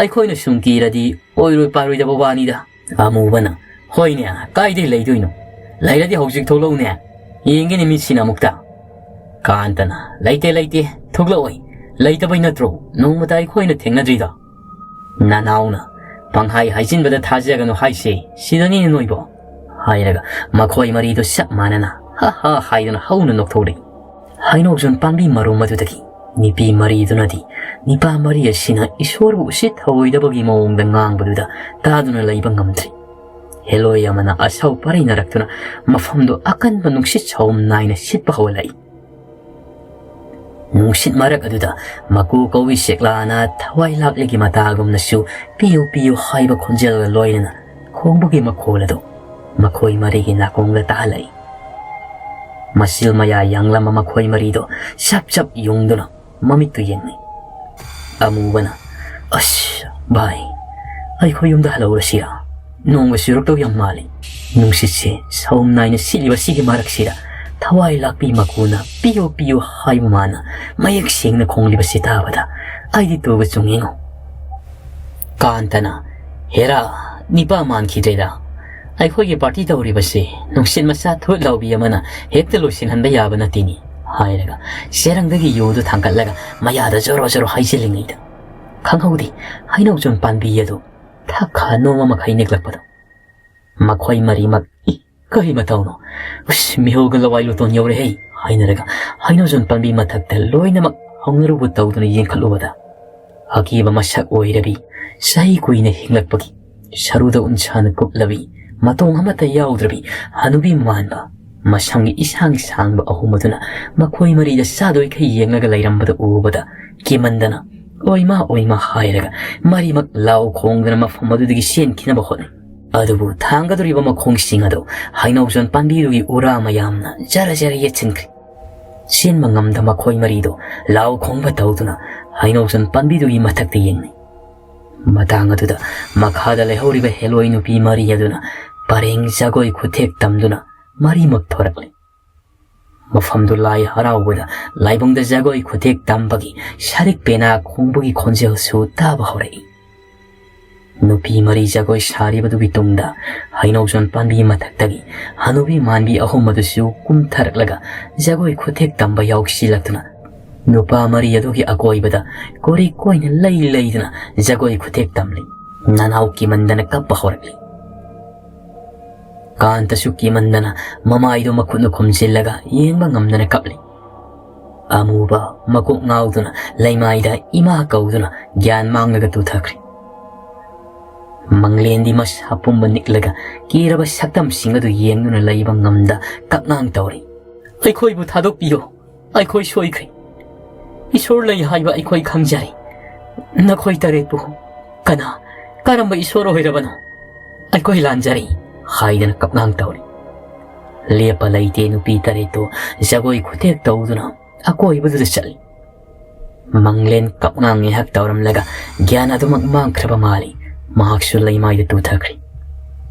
ꯑꯩꯈꯣꯏꯅ ꯁꯨꯝ ꯀꯤꯔꯗꯤ ꯑꯣꯏꯔꯣꯏ ꯄꯥꯔꯣꯏꯗꯕ ꯋꯥꯅꯤꯗ"꯫ ꯑꯃꯨꯕꯅ, "ꯍꯣꯏꯅꯦ, ꯀꯥꯏꯗꯩ ꯂꯩꯗꯣꯏꯅꯣ? ꯂꯩꯔꯗꯤ ꯍꯧꯖꯤꯛ ꯊꯣꯛꯂꯛꯎꯅꯦ, ꯌꯦꯡꯒꯦꯅꯦ ꯃꯤꯠꯁꯤꯅ ꯑꯃꯨꯛꯇ"꯫ ꯀꯥꯟꯇꯅ, "ꯂꯩꯇꯦ, ꯂꯩꯇꯦ, ꯊꯣꯛꯂꯛꯑꯣꯏ꯫ ꯂꯩꯇꯕꯩ ꯅꯠꯇ꯭ꯔꯣ ꯅꯣꯡꯃꯇ ꯑꯩꯈꯣꯏꯅ ꯊꯦꯡꯅꯗ꯭ꯔꯤꯗꯣ?" "ꯅꯅꯥꯎꯅ ꯄꯪꯍꯥꯏ ꯍꯥꯏꯖꯤꯟꯕꯗ ꯊꯥꯖꯒꯅꯨ ꯍꯥꯏꯁꯦ ꯁꯤꯗꯅꯤꯅꯦ ꯅꯣꯏꯕꯣ"꯫ ꯍꯥꯏꯔꯒ ꯃꯈꯣꯏ ꯃꯔꯤꯗꯨ ꯆꯞ ꯃꯥꯟꯅꯅ "ꯍꯥ ꯍꯥ" ꯍꯥꯏꯗꯨꯅ ꯍꯧꯅ ꯅꯣꯛꯊꯣꯛꯂꯤ꯫ ꯍꯩꯅꯧꯖꯣꯟ ꯄꯥꯝꯕꯤ ꯃꯔꯨꯝ ꯑꯗꯨꯗꯒꯤ ꯅꯨꯄꯤ ꯃꯔꯤꯗꯨꯅꯗꯤ ꯅꯤꯄꯥ ꯃꯔꯤ ꯑꯁꯤꯅ ꯏꯁꯣꯔꯕꯨ ꯎꯁꯤꯠ ꯊꯑꯣꯏꯗꯕꯒꯤ ꯃꯑꯣꯡꯗ ꯉꯥꯡꯕꯗꯨꯗ ꯇꯥꯗꯨꯅ ꯂꯩꯕ ꯉꯝꯗ꯭ꯔꯤ꯫ ꯍꯦꯂꯣꯏ ꯑꯃꯅ ꯑꯁꯧ ꯄꯔꯩ ꯅꯔꯛꯇꯨꯅ ꯃꯐꯝꯗꯨ ꯑꯀꯟꯕ ꯅꯨꯡꯁꯤꯠ ꯁꯍꯨꯝ ꯅꯥꯏꯅ ꯁꯤꯠꯄ ꯍꯧꯔꯛꯏ꯫ ꯅꯨꯡꯁꯤꯠ ꯃꯔꯛ ꯑꯗꯨꯗ ꯃꯀꯨ ꯀꯧꯏ ꯁꯦꯛꯂꯥꯅ ꯊꯋꯥꯏ ꯂꯥꯛꯂꯤꯒꯤ ꯃꯇꯥꯒꯨꯝꯅꯁꯨ ꯄꯤꯌꯨ ꯄꯤꯌꯨ ꯍꯥꯏꯕ ꯈꯣꯟꯖꯦꯜꯒ ꯂꯣꯏꯅꯅ ꯈꯣꯡꯕꯒꯤ ꯃꯈꯣꯜ ꯑꯗꯨ ꯃꯈꯣꯏ ꯃꯔꯤꯒꯤ ꯅꯥꯀꯣꯡꯗ ꯇꯥꯍꯜꯂꯛꯏ꯫ ꯃꯆꯤꯜ ꯃꯌꯥ ꯌꯥꯡꯂꯝꯕ ꯃꯈꯣꯏ ꯃꯔꯤꯗꯣ ꯆꯞ ꯆꯞ ꯌꯨꯡꯗꯨꯅ ꯃꯃꯤꯠꯇꯨ ꯌꯦꯡꯅꯩ꯫ ꯑꯃꯨꯕꯅ, "ꯑꯁ, ꯚꯥꯏ, ꯑꯩꯈꯣꯏ ꯌꯨꯝꯗ ꯍꯜꯂꯛꯎꯔꯁꯤꯔꯥ? ꯅꯣꯡꯒ ꯆꯨꯔꯛꯇꯧ ꯌꯥꯝ ꯃꯥꯜꯂꯤ꯫ ꯅꯨꯡꯁꯤꯠꯁꯦ ꯁꯍꯨꯝ ꯅꯥꯏꯅ ꯁꯤꯠꯂꯤꯕ ꯁꯤꯒꯤ ꯃꯔꯛꯁꯤꯗ ꯊꯋꯥꯏ ꯂꯥꯛꯄꯤ ꯃꯀꯨꯅ ꯄꯤꯌꯣ ꯄꯤꯌꯣ ꯍꯥꯏꯕ ꯃꯥꯅ ꯃꯌꯦꯛ ꯁꯦꯡꯅ ꯈꯣꯡꯂꯤꯕꯁꯤ ꯇꯥꯕꯗ ꯑꯩꯗꯤ ꯇꯨꯒ ꯆꯨꯡꯉꯦꯉꯣ"꯫ ꯀꯥꯟꯇꯅ, "ꯍꯦꯔꯥ, ꯅꯤꯄꯥ ꯃꯥꯟꯈꯤꯗ꯭ꯔꯦꯗ꯫ ꯑꯩꯈꯣꯏꯒꯤ ꯄꯥꯔꯇꯤ ꯇꯧꯔꯤꯕꯁꯤ ꯅꯨꯡꯁꯤꯠ ꯃꯆꯥ ꯊꯨꯠ ꯂꯥꯎꯕꯤ ꯑꯃꯅ ꯍꯦꯛꯇ ꯂꯣꯏꯁꯤꯟꯍꯟꯕ ꯌꯥꯕ ꯅꯠꯇꯦꯅꯤ" ꯍꯥꯏꯔꯒ ꯆꯦꯔꯪꯗꯒꯤ ꯌꯨꯗꯨ ꯊꯥꯡꯒꯠꯂꯒ ꯃꯌꯥꯗ ꯖꯣꯔꯣ ꯖꯣꯔꯣ ꯍꯩꯖꯤꯜꯂꯤꯉꯩꯗ ꯈꯪꯍꯧꯗꯦ ꯍꯩꯅꯧꯖꯣꯟ ꯄꯥꯝꯕꯤ ꯑꯗꯨ ꯊꯛꯈꯥ ꯅꯣꯝꯕ ꯃꯈꯩ ꯅꯤꯛꯂꯛꯄꯗꯣ꯫ ꯃꯈꯣꯏ ꯃꯔꯤꯃꯛ, "ꯏ, ꯀꯔꯤ ꯃꯇꯧꯅꯣ? ꯎꯁ, ꯃꯤꯍꯧꯒ ꯂꯋꯥꯏ ꯂꯨꯇꯣꯟ ꯌꯧꯔꯦꯍꯦ" ꯍꯥꯏꯅꯔꯒ ꯍꯩꯅꯧꯖꯣꯟ ꯄꯥꯝꯕꯤ ꯃꯊꯛꯇ ꯂꯣꯏꯅꯃꯛ ꯍꯧꯅꯔꯨꯕ ꯇꯧꯗꯨꯅ ꯌꯦꯡꯈꯠꯂꯨꯕꯗ, ꯑꯀꯤꯕ ꯃꯁꯛ ꯑꯣꯏꯔꯕꯤ ꯆꯍꯤ ꯀꯨꯏꯅ ꯍꯤꯡꯂꯛꯄꯒꯤ ꯁꯔꯨꯗ ꯎꯟꯁꯥꯅ ꯀꯨꯞꯂꯕꯤ, ꯃꯇꯣꯡ ꯑꯃꯠꯇ ꯌꯥꯎꯗ꯭ꯔꯕꯤ ꯍꯅꯨꯕꯤ ꯃꯥꯟꯕ, ꯃꯁꯝꯒꯤ ꯏꯁꯥꯡ ꯁꯥꯡꯕ ꯑꯍꯨꯝ ꯑꯗꯨꯅ ꯃꯈꯣꯏ ꯃꯔꯤꯗ ꯆꯥꯗꯣꯏꯈꯩ ꯌꯦꯡꯂꯒ ꯂꯩꯔꯝꯕꯗ ꯎꯕꯗ ꯀꯤꯃꯟꯗꯅ "ꯑꯣꯏꯃꯥ, ꯑꯣꯏꯃꯥ" ꯍꯥꯏꯔꯒ ꯃꯔꯤꯃꯛ ꯂꯥꯎ ꯈꯣꯡꯗꯅ ꯃꯐꯝ ꯑꯗꯨꯗꯒꯤ ꯆꯦꯟꯈꯤꯅꯕ ꯍꯣꯠꯅꯩ꯫ ꯑꯗꯨꯕꯨ ꯊꯥꯡꯒꯗꯧꯔꯤꯕ ꯃꯈꯣꯡꯁꯤꯡ ꯑꯗꯨ ꯍꯩꯅꯧꯖꯣꯟ ꯄꯥꯝꯕꯤꯗꯨꯒꯤ ꯎꯔꯥ ꯃꯌꯥꯝꯅ ꯖꯔ ꯖꯔ ꯌꯦꯠꯁꯤꯟꯈ꯭ꯔꯦ꯫ ꯆꯦꯟꯕ ꯉꯝꯗ ꯃꯈꯣꯏ ꯃꯔꯤꯗꯨ ꯂꯥꯎ ꯈꯣꯡꯕ ꯇꯧꯗꯨꯅ ꯍꯩꯅꯧꯖꯣꯟ ꯄꯥꯝꯕꯤꯗꯨꯒꯤ ꯃꯊꯛꯇ ꯌꯦꯡꯅꯩ꯫ ꯃꯇꯥꯡ ꯑꯗꯨꯗ ꯃꯈꯥꯗ ꯂꯩꯍꯧꯔꯤꯕ ꯍꯦꯂꯣꯏ ꯅꯨꯄꯤ ꯃꯔꯤ ꯑꯗꯨꯅ ꯄꯔꯦꯡ ꯖꯒꯣꯏ ꯈꯨꯊꯦꯛ ꯇꯝꯗꯨꯅ ꯃꯔꯤꯃꯛ ꯊꯣꯔꯛꯂꯤ꯫ ꯃꯐꯝꯗꯨ ꯂꯥꯏ ꯍꯔꯥꯎꯕꯗ ꯂꯥꯏꯕꯨꯡꯗ ꯖꯒꯣꯏ ꯈꯨꯊꯦꯛ ꯇꯝꯕꯒꯤ ꯁꯔꯤꯛ ꯄꯦꯅꯥ ꯈꯣꯡꯕꯒꯤ ꯈꯣꯟꯖꯦꯜꯁꯨ ꯇꯥꯕ ꯍꯧꯔꯛꯏ꯫ ꯅꯨꯄꯤ ꯃꯔꯤ ꯖꯒꯣꯏ ꯁꯥꯔꯤꯕꯗꯨꯒꯤ ꯇꯨꯡꯗ ꯍꯩꯅꯧꯖꯣꯟ ꯄꯥꯝꯕꯤ ꯃꯊꯛꯇꯒꯤ ꯍꯅꯨꯕꯤ ꯃꯥꯟꯕꯤ ꯑꯍꯨꯝ ꯑꯗꯨꯁꯨ ꯀꯨꯝꯊꯔꯛꯂꯒ ꯖꯒꯣꯏ ꯈꯨꯊꯦꯛ ꯇꯝꯕ ꯌꯥꯎꯁꯤꯜꯂꯛꯇꯨꯅ ꯅꯨꯄꯥ ꯃꯔꯤ ꯑꯗꯨꯒꯤ ꯑꯀꯣꯏꯕꯗ ꯀꯣꯔꯤ ꯀꯣꯏꯅ ꯂꯩ ꯂꯩꯗꯨꯅ ꯖꯒꯣꯏ ꯈꯨꯊꯦꯛ ꯇꯝꯂꯤ꯫ ꯅꯅꯥꯎ ꯀꯤꯃꯟꯗꯅ ꯀꯞꯄ ꯍꯧꯔꯛꯂꯤ꯫ ꯀꯥꯟꯇꯁꯨ ꯀꯤꯃꯟꯗꯅ ꯃꯃꯥꯏꯗꯨ ꯃꯈꯨꯠꯅ ꯈꯨꯝꯖꯤꯜꯂꯒ ꯌꯦꯡꯕ ꯉꯝꯗꯅ ꯀꯞꯂꯤ꯫ ꯑꯃꯨꯕ ꯃꯀꯣꯛ ꯉꯥꯎꯗꯨꯅ ꯂꯩꯃꯥꯏꯗ ꯏꯃꯥ ꯀꯧꯗꯨꯅ ꯒ꯭ꯌꯥꯟ ꯃꯥꯡꯂꯒ ꯇꯨꯊꯈ꯭ꯔꯦ꯫ ꯃꯪꯂꯦꯟꯗꯤ ꯃꯁꯥ ꯄꯨꯝꯕ ꯅꯤꯛꯂꯒ ꯀꯤꯔꯕ ꯁꯛꯇꯝꯁꯤꯡ ꯑꯗꯨ ꯌꯦꯡꯗꯨꯅ ꯂꯩꯕ ꯉꯝꯗ ꯀꯞꯉꯥꯡ ꯇꯧꯔꯤ꯫ "ꯑꯩꯈꯣꯏꯕꯨ ꯊꯥꯗꯣꯛꯄꯤꯌꯨ, ꯑꯩꯈꯣꯏ ꯁꯣꯏꯈ꯭ꯔꯦ꯫ ꯏꯁꯣꯔ ꯂꯩ ꯍꯥꯏꯕ ꯑꯩꯈꯣꯏ ꯈꯪꯖꯔꯦ꯫ ꯅꯈꯣꯏ ꯇꯔꯦꯠꯄꯨ ꯀꯅꯥ, ꯀꯔꯝꯕ ꯏꯁꯣꯔ ꯑꯣꯏꯔꯕꯅꯣ? ꯑꯩꯈꯣꯏ ꯂꯥꯟꯖꯔꯦ" ꯍꯥꯏꯗꯅ ꯀꯞꯉꯥꯡ ꯇꯧꯔꯤ꯫ ꯂꯦꯞꯄ ꯂꯩꯇꯦ ꯅꯨꯄꯤ ꯇꯔꯦꯠꯇꯨ ꯖꯒꯣꯏ ꯈꯨꯊꯦꯛ ꯇꯧꯗꯨꯅ ꯑꯀꯣꯏꯕꯗꯨꯗ ꯆꯠꯂꯤ꯫ ꯃꯪꯂꯦꯟ ꯀꯞꯉꯥꯡ ꯉꯥꯏꯍꯥꯛ ꯇꯧꯔꯝꯂꯒ ꯒ꯭ꯌꯥꯟ ꯑꯗꯨꯃꯛ ꯃꯥꯡꯈ꯭ꯔꯕ ꯃꯥꯜꯂꯤ꯫ ꯃꯍꯥꯛꯁꯨ ꯂꯩꯃꯥꯏꯗ ꯇꯨꯊꯈ꯭ꯔꯦ꯫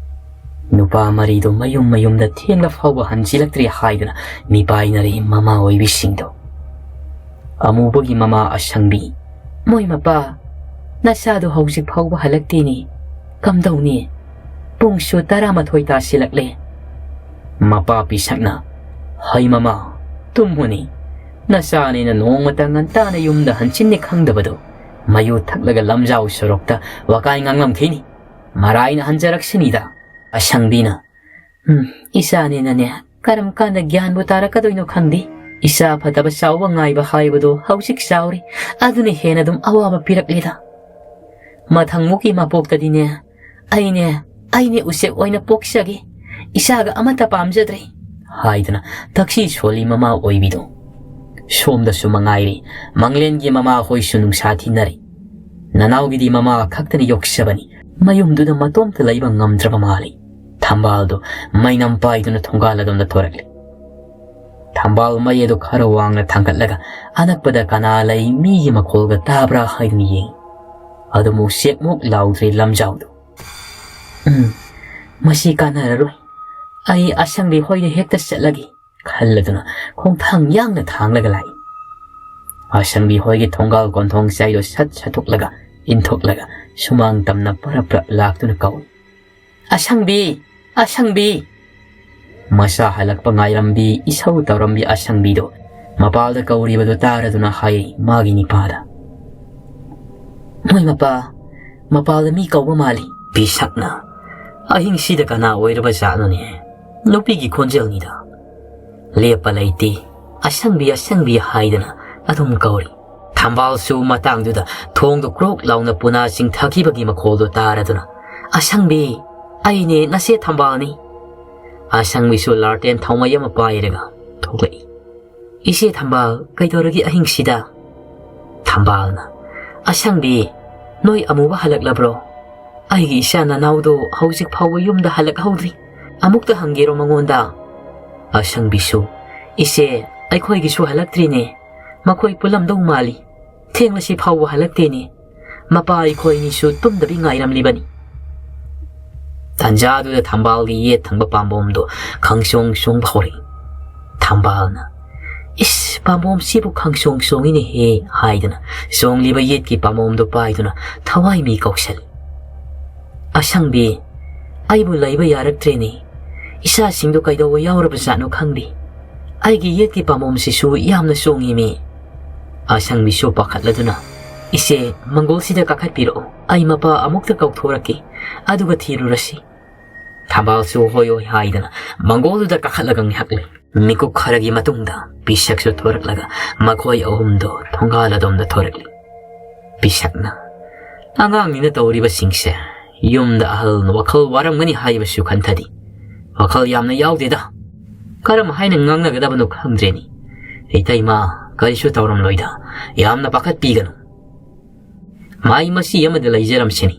ꯅꯨꯄꯥ ꯃꯔꯤꯗꯨ ꯃꯌꯨꯝ ꯃꯌꯨꯝꯗ ꯊꯦꯡꯂ ꯐꯥꯎꯕ ꯍꯟꯖꯤꯜꯂꯛꯇ꯭ꯔꯦ ꯍꯥꯏꯗꯨꯅ ꯃꯤꯄꯥꯏꯅꯔꯦ ꯃꯃꯥ ꯑꯣꯏꯕꯤꯁꯤꯡꯗꯨ꯫ ꯑꯃꯨꯕꯒꯤ ꯃꯃꯥ ꯑꯁꯪꯕꯤ, "ꯃꯣꯏ ꯃꯄꯥ, ꯅꯆꯥꯗꯣ ꯍꯧꯖꯤꯛ ꯐꯥꯎꯕ ꯍꯜꯂꯛꯇꯦꯅꯦ꯫ ꯀꯝꯗꯧꯅꯤ? ꯄꯨꯡꯁꯨ ꯇꯔꯥꯃꯥꯊꯣꯏ ꯇꯥꯁꯤꯜꯂꯛꯂꯦ꯫" ꯃꯄꯥ ꯄꯤꯁꯛꯅ, "ꯍꯩ ꯃꯃꯥ, ꯇꯨꯝꯃꯨꯅꯤ꯫ ꯅꯆꯥꯅꯦꯅ ꯅꯣꯡꯃꯇ ꯉꯟꯇꯥꯅ ꯌꯨꯝꯗ ꯍꯟꯖꯤꯟꯅꯤ ꯈꯪꯗꯕꯗꯣ꯫ ꯃꯌꯨ ꯊꯛꯂꯒ ꯂꯝꯖꯥꯎ ꯁꯣꯔꯣꯛꯇ ꯋꯥꯀꯥꯏ ꯉꯥꯡꯂꯝꯈꯤꯅꯤ꯫ ꯃꯔꯥꯏꯅ ꯍꯟꯖꯔꯛꯁꯤꯅꯤꯗ꯫" ꯑꯁꯪꯕꯤꯅ, "ꯎꯝ, ꯏꯆꯥꯅꯦꯅꯅꯦ, ꯀꯔꯝ ꯀꯥꯟꯗ ꯒ꯭ꯌꯥꯟꯕꯨ ꯇꯥꯔꯛꯀꯗꯣꯏꯅꯣ ꯈꯪꯗꯦ꯫ ꯏꯆꯥ ꯐꯠꯇꯕ ꯆꯥꯎꯕ ꯉꯥꯏꯕ ꯍꯥꯏꯕꯗꯣ ꯍꯧꯖꯤꯛ ꯆꯥꯎꯔꯦ, ꯑꯗꯨꯅ ꯍꯦꯟꯅ ꯑꯗꯨꯝ ꯑꯋꯥꯕ ꯄꯤꯔꯛꯂꯦꯗ꯫ ꯃꯊꯪꯃꯨꯛꯀꯤ ꯃꯄꯣꯛꯇꯗꯤꯅꯦ, ꯑꯩꯅꯦ, ꯑꯩꯅꯦ ꯎꯆꯦꯛ ꯑꯣꯏꯅ ꯄꯣꯛꯆꯒꯦ꯫ ꯏꯆꯥꯒ ꯑꯃꯠꯇ ꯄꯥꯝꯖꯗ꯭ꯔꯦ" ꯍꯥꯏꯗꯨꯅ ꯊꯛꯁꯤ ꯁꯣꯜꯂꯤ ꯃꯃꯥ ꯑꯣꯏꯕꯤꯗꯣ꯫ ꯁꯣꯝꯗꯁꯨ ꯃꯉꯥꯏꯔꯦ, ꯃꯪꯂꯦꯟꯒꯤ ꯃꯃꯥ ꯍꯣꯏꯁꯨ ꯅꯨꯡꯁꯥ ꯊꯤꯟꯅꯔꯦ꯫ ꯅꯅꯥꯎꯒꯤꯗꯤ ꯃꯃꯥ ꯈꯛꯇꯅ ꯌꯣꯛꯆꯕꯅꯤ꯫ ꯃꯌꯨꯝꯗꯨꯗ ꯃꯇꯣꯝꯇ ꯂꯩꯕ ꯉꯝꯗ꯭ꯔꯕ ꯃꯥꯜꯂꯤ꯫ ꯊꯝꯕꯥꯜꯗꯨ ꯃꯩꯅꯝ ꯄꯥꯏꯗꯨꯅ ꯊꯣꯡꯒꯥꯜ ꯑꯗꯣꯝꯗ ꯊꯣꯔꯛꯂꯤ꯫ ꯊꯝꯕꯥꯜ ꯃꯩ ꯑꯗꯨ ꯈꯔ ꯋꯥꯡꯅ ꯊꯥꯡꯒꯠꯂꯒ ꯑꯅꯛꯄꯗ ꯀꯅꯥ ꯂꯩ, ꯃꯤꯒꯤ ꯃꯈꯣꯜꯒ ꯇꯥꯕ꯭ꯔꯥ ꯍꯥꯏꯗꯨꯅ ꯌꯦꯡꯏ꯫ ꯑꯗꯨꯕꯨ ꯁꯦꯛꯃꯨꯛ ꯂꯥꯎꯗ꯭ꯔꯦ ꯂꯝꯖꯥꯎꯗꯨ꯫ "ꯎꯝ, ꯃꯁꯤ ꯀꯥꯟꯅꯔꯔꯣꯏ꯫ ꯑꯩ ꯑꯁꯪꯕꯤ ꯍꯣꯏꯗ ꯍꯦꯛꯇ ꯆꯠꯂꯒꯦ" ꯈꯜꯂꯗꯨꯅ ꯈꯣꯡꯊꯥꯡ ꯌꯥꯡꯅ ꯊꯥꯡꯂꯒ ꯂꯥꯛꯏ꯫ ꯑꯁꯪꯕꯤ ꯍꯣꯏꯒꯤ ꯊꯣꯡꯒꯥꯜ ꯀꯣꯟꯊꯣꯡ ꯆꯥꯏꯗꯣ ꯁꯠ ꯁꯠꯇꯣꯛꯂꯒ, ꯏꯟꯊꯣꯛꯂꯒ, ꯁꯨꯃꯥꯡ ꯇꯝꯅ ꯄꯔꯞ ꯄꯔꯞ ꯂꯥꯛꯇꯨꯅ ꯀꯧꯏ, "ꯑꯁꯪꯕꯤ! ꯑꯁꯪꯕꯤ!" ꯃꯆꯥ ꯍꯜꯂꯛꯄ ꯉꯥꯏꯔꯝꯕꯤ, ꯏꯁꯧ ꯇꯧꯔꯝꯕꯤ ꯑꯁꯪꯕꯤꯗꯣ ꯃꯄꯥꯜꯗ ꯀꯧꯔꯤꯕꯗꯨ ꯇꯥꯔꯗꯨꯅ ꯍꯥꯏ ꯃꯥꯒꯤ ꯅꯤꯄꯥꯗ, "ꯃꯣꯏ ꯃꯄꯥ, ꯃꯄꯥꯜꯗ ꯃꯤ ꯀꯧꯕ ꯃꯥꯜꯂꯤ"꯫ ꯄꯤꯁꯛꯅ, "ꯑꯍꯤꯡꯁꯤꯗ ꯀꯅꯥ ꯑꯣꯏꯔꯕ ꯖꯥꯠꯅꯣꯅꯦ? ꯅꯨꯄꯤꯒꯤ ꯈꯣꯟꯖꯦꯜꯅꯤꯗ"꯫ ꯂꯦꯞꯄ ꯂꯩꯇꯦ, "ꯑꯁꯪꯕꯤ, ꯑꯁꯪꯕꯤ" ꯍꯥꯏꯗꯅ ꯑꯗꯨꯝ ꯀꯧꯔꯤ꯫ ꯊꯝꯕꯥꯜꯁꯨ ꯃꯇꯥꯡꯗꯨꯗ ꯊꯣꯡꯗꯨ ꯀ꯭ꯔꯣꯛ ꯂꯥꯎꯅ ꯄꯨꯅꯥ ꯆꯤꯡꯊꯈꯤꯕꯒꯤ ꯃꯈꯣꯜꯗꯨ ꯇꯥꯔꯗꯨꯅ, "ꯑꯁꯪꯕꯤ, ꯑꯩꯅꯦ, ꯅꯆꯦ ꯊꯝꯕꯥꯜꯅꯤ"꯫ ꯑꯁꯪꯕꯤꯁꯨ ꯂꯥꯔꯇꯦꯟ ꯊꯥꯎꯃꯩ ꯑꯃ ꯄꯥꯏꯔꯒ ꯊꯣꯛꯂꯛꯏ꯫ "ꯏꯆꯦ ꯊꯝꯕꯥꯜ, ꯀꯩꯗꯧꯔꯒꯦ ꯑꯍꯤꯡꯁꯤꯗ?" ꯊꯝꯕꯥꯜꯅ, "ꯑꯁꯪꯕꯤ, ꯅꯣꯏ ꯑꯃꯨꯕ ꯍꯜꯂꯛꯂꯕ꯭ꯔꯣ? ꯑꯩꯒꯤ ꯏꯆꯥ ꯅꯅꯥꯎꯗꯣ ꯍꯧꯖꯤꯛ ꯐꯥꯎꯕ ꯌꯨꯝꯗ ꯍꯜꯂꯛꯍꯧꯗ꯭ꯔꯤ꯫ ꯑꯃꯨꯛꯇ ꯍꯪꯒꯦꯔꯣ ꯃꯉꯣꯟꯗ?" ꯑꯁꯪꯕꯤꯁꯨ, "ꯏꯆꯦ, ꯑꯩꯈꯣꯏꯒꯤꯁꯨ ꯍꯜꯂꯛꯇ꯭ꯔꯤꯅꯦ꯫ ꯃꯈꯣꯏ ꯄꯨꯜꯂꯝꯗꯧ ꯃꯥꯜꯂꯤ꯫ ꯊꯦꯡꯂꯁꯤ ꯐꯥꯎꯕ ꯍꯜꯂꯛꯇꯦꯅꯦ꯫ ꯃꯄꯥ ꯑꯩꯈꯣꯏ ꯑꯅꯤꯁꯨ ꯇꯨꯝꯗꯕꯤ ꯉꯥꯏꯔꯝꯂꯤꯕꯅꯤ"꯫ ꯇꯟꯖꯥꯗꯨꯗ ꯊꯝꯕꯥꯜꯒꯤ ꯌꯦꯠ ꯊꯪꯕ ꯄꯥꯝꯕꯣꯝꯗꯣ ꯈꯪꯆꯣꯡ ꯆꯣꯡꯕ ꯍꯧꯔꯛꯏ꯫ ꯊꯝꯕꯥꯜꯅ, "ꯏꯁ, ꯄꯥꯝꯕꯣꯝꯁꯤꯕꯨ ꯈꯪꯆꯣꯡ ꯆꯣꯡꯉꯤꯅꯦꯍꯦ" ꯍꯥꯏꯗꯨꯅ ꯆꯣꯡꯂꯤꯕ ꯌꯦꯠꯀꯤ ꯄꯥꯝꯕꯣꯝꯗꯣ ꯄꯥꯏꯗꯨꯅ ꯊꯋꯥꯏ ꯃꯤ ꯀꯧꯁꯜꯂꯤ꯫ "ꯑꯁꯪꯕꯤ, ꯑꯩꯕꯨ ꯂꯩꯕ ꯌꯥꯔꯛꯇ꯭ꯔꯦꯅꯦ꯫ ꯏꯆꯥꯁꯤꯡꯗꯨ ꯀꯩꯗꯧꯕ ꯌꯥꯎꯔꯕꯖꯥꯠꯅꯣ ꯈꯪꯗꯦ꯫ ꯑꯩꯒꯤ ꯌꯦꯠꯀꯤ ꯄꯥꯝꯕꯣꯝꯁꯤꯁꯨ ꯌꯥꯝꯅ ꯆꯣꯡꯉꯤꯃꯤ"꯫ ꯑꯁꯪꯕꯤꯁꯨ ꯄꯥꯈꯠꯂꯗꯨꯅ, "ꯏꯆꯦ, ꯃꯪꯒꯣꯜꯁꯤꯗ ꯀꯥꯈꯠꯄꯤꯔꯛꯑꯣ꯫ ꯑꯩ ꯃꯄꯥ ꯑꯃꯨꯛꯇ ꯀꯧꯊꯣꯔꯛꯀꯦ꯫ ꯑꯗꯨꯒ ꯊꯤꯔꯨꯔꯁꯤ"꯫ ꯊꯝꯕꯥꯜꯁꯨ ꯍꯣꯏ ꯍꯣꯏ ꯍꯥꯏꯗꯅ ꯃꯪꯒꯣꯜꯗꯨꯗ ꯀꯥꯈꯠꯂꯒ ꯉꯥꯏꯍꯥꯛ ꯂꯩ꯫ ꯃꯤꯀꯨꯞ ꯈꯔꯒꯤ ꯃꯇꯨꯡꯗ ꯄꯤꯁꯛꯁꯨ ꯊꯣꯔꯛꯂꯒ ꯃꯈꯣꯏ ꯑꯍꯨꯝꯗꯣ ꯊꯣꯡꯒꯥꯜ ꯑꯗꯣꯝꯗ ꯊꯣꯔꯛꯂꯤ꯫ ꯄꯤꯁꯛꯅ, "ꯑꯉꯥꯡꯅꯤꯅ ꯇꯧꯔꯤꯕꯁꯤꯡꯁꯦ꯫ ꯌꯨꯝꯗ ꯑꯍꯜ ꯋꯥꯈꯜ ꯋꯥꯔꯝꯒꯅꯤ ꯍꯥꯏꯕꯁꯨ ꯈꯟꯊꯗꯦ꯫ ꯋꯥꯈꯜ ꯌꯥꯝꯅ ꯌꯥꯎꯗꯦꯗ꯫ ꯀꯔꯝ ꯍꯥꯏꯅ ꯉꯥꯡꯅꯒꯗꯕꯅꯣ ꯈꯪꯗ꯭ꯔꯦꯅꯦ꯫ ꯏꯇꯩꯃ, ꯀꯔꯤꯁꯨ ꯇꯧꯔꯝꯂꯣꯏꯗ꯫ ꯌꯥꯝꯅ ꯄꯥꯈꯠꯄꯤꯒꯅꯨ꯫ ꯃꯥꯏ ꯃꯁꯤ ꯑꯃꯗ ꯂꯩꯖꯔꯝꯁꯤꯅꯤ"꯫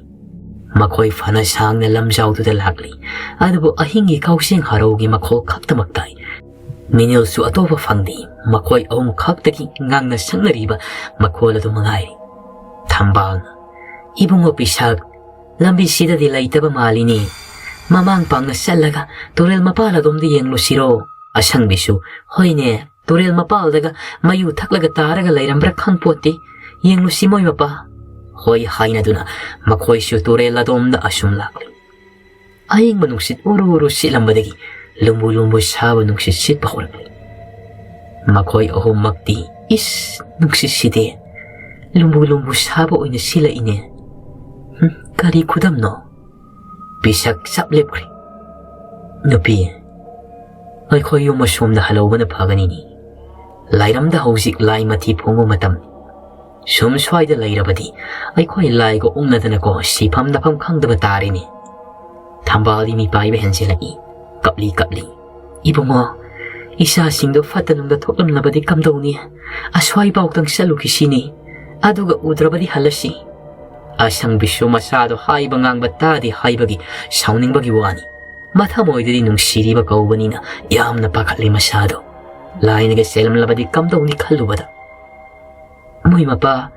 ꯃꯈꯣꯏ ꯐꯅ ꯁꯥꯡꯅ ꯂꯝꯖꯥꯎꯗꯨꯗ ꯂꯥꯛꯂꯤ꯫ ꯑꯗꯨꯕꯨ ꯑꯍꯤꯡꯒꯤ ꯀꯥꯎꯁꯦꯡ ꯍꯔꯧꯒꯤ ꯃꯈꯣꯜ ꯈꯛꯇꯃꯛ ꯇꯥꯏ꯫ ꯃꯤꯅꯤꯜꯁꯨ ꯑꯇꯣꯞꯄ ꯐꯪꯗꯦ꯫ ꯃꯈꯣꯏ ꯑꯍꯨꯝ ꯈꯛꯇꯒꯤ ꯉꯥꯡꯅ ꯁꯛꯅꯔꯤꯕ ꯃꯈꯣꯜ ꯑꯗꯨ ꯃꯉꯥꯏꯔꯦ꯫ ꯊꯝꯕꯥꯜꯅ, "ꯏꯕꯨꯡꯉꯣ ꯄꯤꯁꯛ, ꯂꯝꯕꯤꯁꯤꯗꯗꯤ ꯂꯩꯇꯕ ꯃꯥꯜꯂꯤꯅꯦ꯫ ꯃꯃꯥꯡ ꯄꯥꯡꯅ ꯆꯠꯂꯒ ꯇꯨꯔꯦꯜ ꯃꯄꯥꯜ ꯑꯗꯣꯝꯗ ꯌꯦꯡꯂꯨꯁꯤꯔꯣ?" ꯑꯁꯪꯕꯤꯁꯨ, "ꯍꯣꯏꯅꯦ, ꯇꯨꯔꯦꯜ ꯃꯄꯥꯜꯗꯒ ꯃꯌꯨ ꯊꯛꯂꯒ ꯇꯥꯔꯒ ꯂꯩꯔꯝꯕ꯭ꯔꯥ ꯈꯪꯄꯣꯠꯇꯦ꯫ ꯌꯦꯡꯂꯨꯁꯤ ꯃꯣꯏ ꯃꯄꯥ꯫" ꯍꯣꯏ ꯍꯥꯏꯅꯗꯨꯅ ꯃꯈꯣꯏꯁꯨ ꯇꯨꯔꯦꯜ ꯑꯗꯣꯝꯗ ꯑꯁꯨꯝ ꯂꯥꯛꯂꯤ꯫ ꯑꯌꯤꯡꯕ ꯅꯨꯡꯁꯤꯠ ꯎꯔꯨ ꯎꯔꯨ ꯁꯤꯠꯂꯝꯕꯗꯒꯤ ꯂꯨꯝꯕꯨ ꯂꯨꯝꯕꯨ ꯁꯥꯕ ꯅꯨꯡꯁꯤꯠ ꯁꯤꯠꯄ ꯍꯧꯔꯛꯂꯦ꯫ ꯃꯈꯣꯏ ꯑꯍꯨꯝꯃꯛꯇꯤ, "ꯏꯁ, ꯅꯨꯡꯁꯤꯠꯁꯤꯗꯤ ꯂꯨꯝꯕꯨ ꯂꯨꯝꯕꯨ ꯁꯥꯕ ꯑꯣꯏꯅ ꯁꯤꯠꯂꯛꯏꯅꯦ꯫ ꯍꯨꯝ, ꯀꯔꯤ ꯈꯨꯗꯝꯅꯣ?" ꯄꯤꯁꯛ ꯆꯞ ꯂꯦꯞꯈ꯭ꯔꯦ꯫ "ꯅꯨꯄꯤ, ꯑꯩꯈꯣꯏ ꯌꯨꯝ ꯑꯁꯣꯝꯗ ꯍꯜꯍꯧꯕꯅ ꯐꯒꯅꯤꯅꯤ꯫ ꯂꯥꯏꯔꯝꯗ ꯍꯧꯖꯤꯛ ꯂꯥꯏ ꯃꯊꯤ ꯐꯣꯡꯕ ꯃꯇꯝꯅꯤ꯫ ꯁꯨꯝ ꯁ꯭ꯋꯥꯏꯗ ꯂꯩꯔꯕꯗꯤ ꯑꯩꯈꯣꯏ ꯂꯥꯏꯒ ꯎꯛꯅꯗꯅꯀꯣ ꯁꯤꯐꯝ ꯅꯐꯝ ꯈꯪꯗꯕ ꯇꯥꯔꯦꯅꯦ꯫" ꯊꯝꯕꯥꯜꯗꯤ ꯃꯤꯄꯥꯏꯕ ꯍꯦꯟꯖꯤꯜꯂꯛꯏ꯫ ꯀꯞꯂꯤ ꯀꯞꯂꯤ, "ꯏꯕꯨꯡꯉꯣ, ꯏꯆꯥꯁꯤꯡꯗꯣ ꯐꯠꯇ ꯅꯨꯡꯗ ꯊꯣꯛꯂꯝꯂꯕꯗꯤ ꯀꯝꯗꯧꯅꯤ? ꯑꯁ꯭ꯋꯥꯏꯐꯥꯎꯗꯪ ꯆꯠꯂꯨꯈꯤꯁꯤꯅꯤ꯫ ꯑꯗꯨꯒ ꯎꯗ꯭ꯔꯕꯗꯤ ꯍꯜꯂꯁꯤ꯫" ꯑꯁꯪꯕꯤꯁꯨ ꯃꯆꯥꯗꯣ ꯍꯥꯏꯕ ꯉꯥꯡꯕ ꯇꯥꯗꯦ ꯍꯥꯏꯕꯒꯤ ꯁꯥꯎꯅꯤꯡꯕꯒꯤ ꯋꯥꯅꯤ꯫ ꯃꯊꯃꯣꯏꯗꯗꯤ ꯅꯨꯡꯁꯤꯔꯤꯕ ꯀꯧꯕꯅꯤꯅ ꯌꯥꯝꯅ ꯄꯥꯈꯠꯂꯤ ꯃꯁꯥꯗꯣ꯫ ꯂꯥꯏꯅꯒ ꯆꯦꯜꯂꯝꯂꯕꯗꯤ ꯀꯝꯗꯧꯅꯤ ꯈꯜꯂꯨꯕꯗ꯫ "ꯃꯣꯏ ꯃꯄꯥ,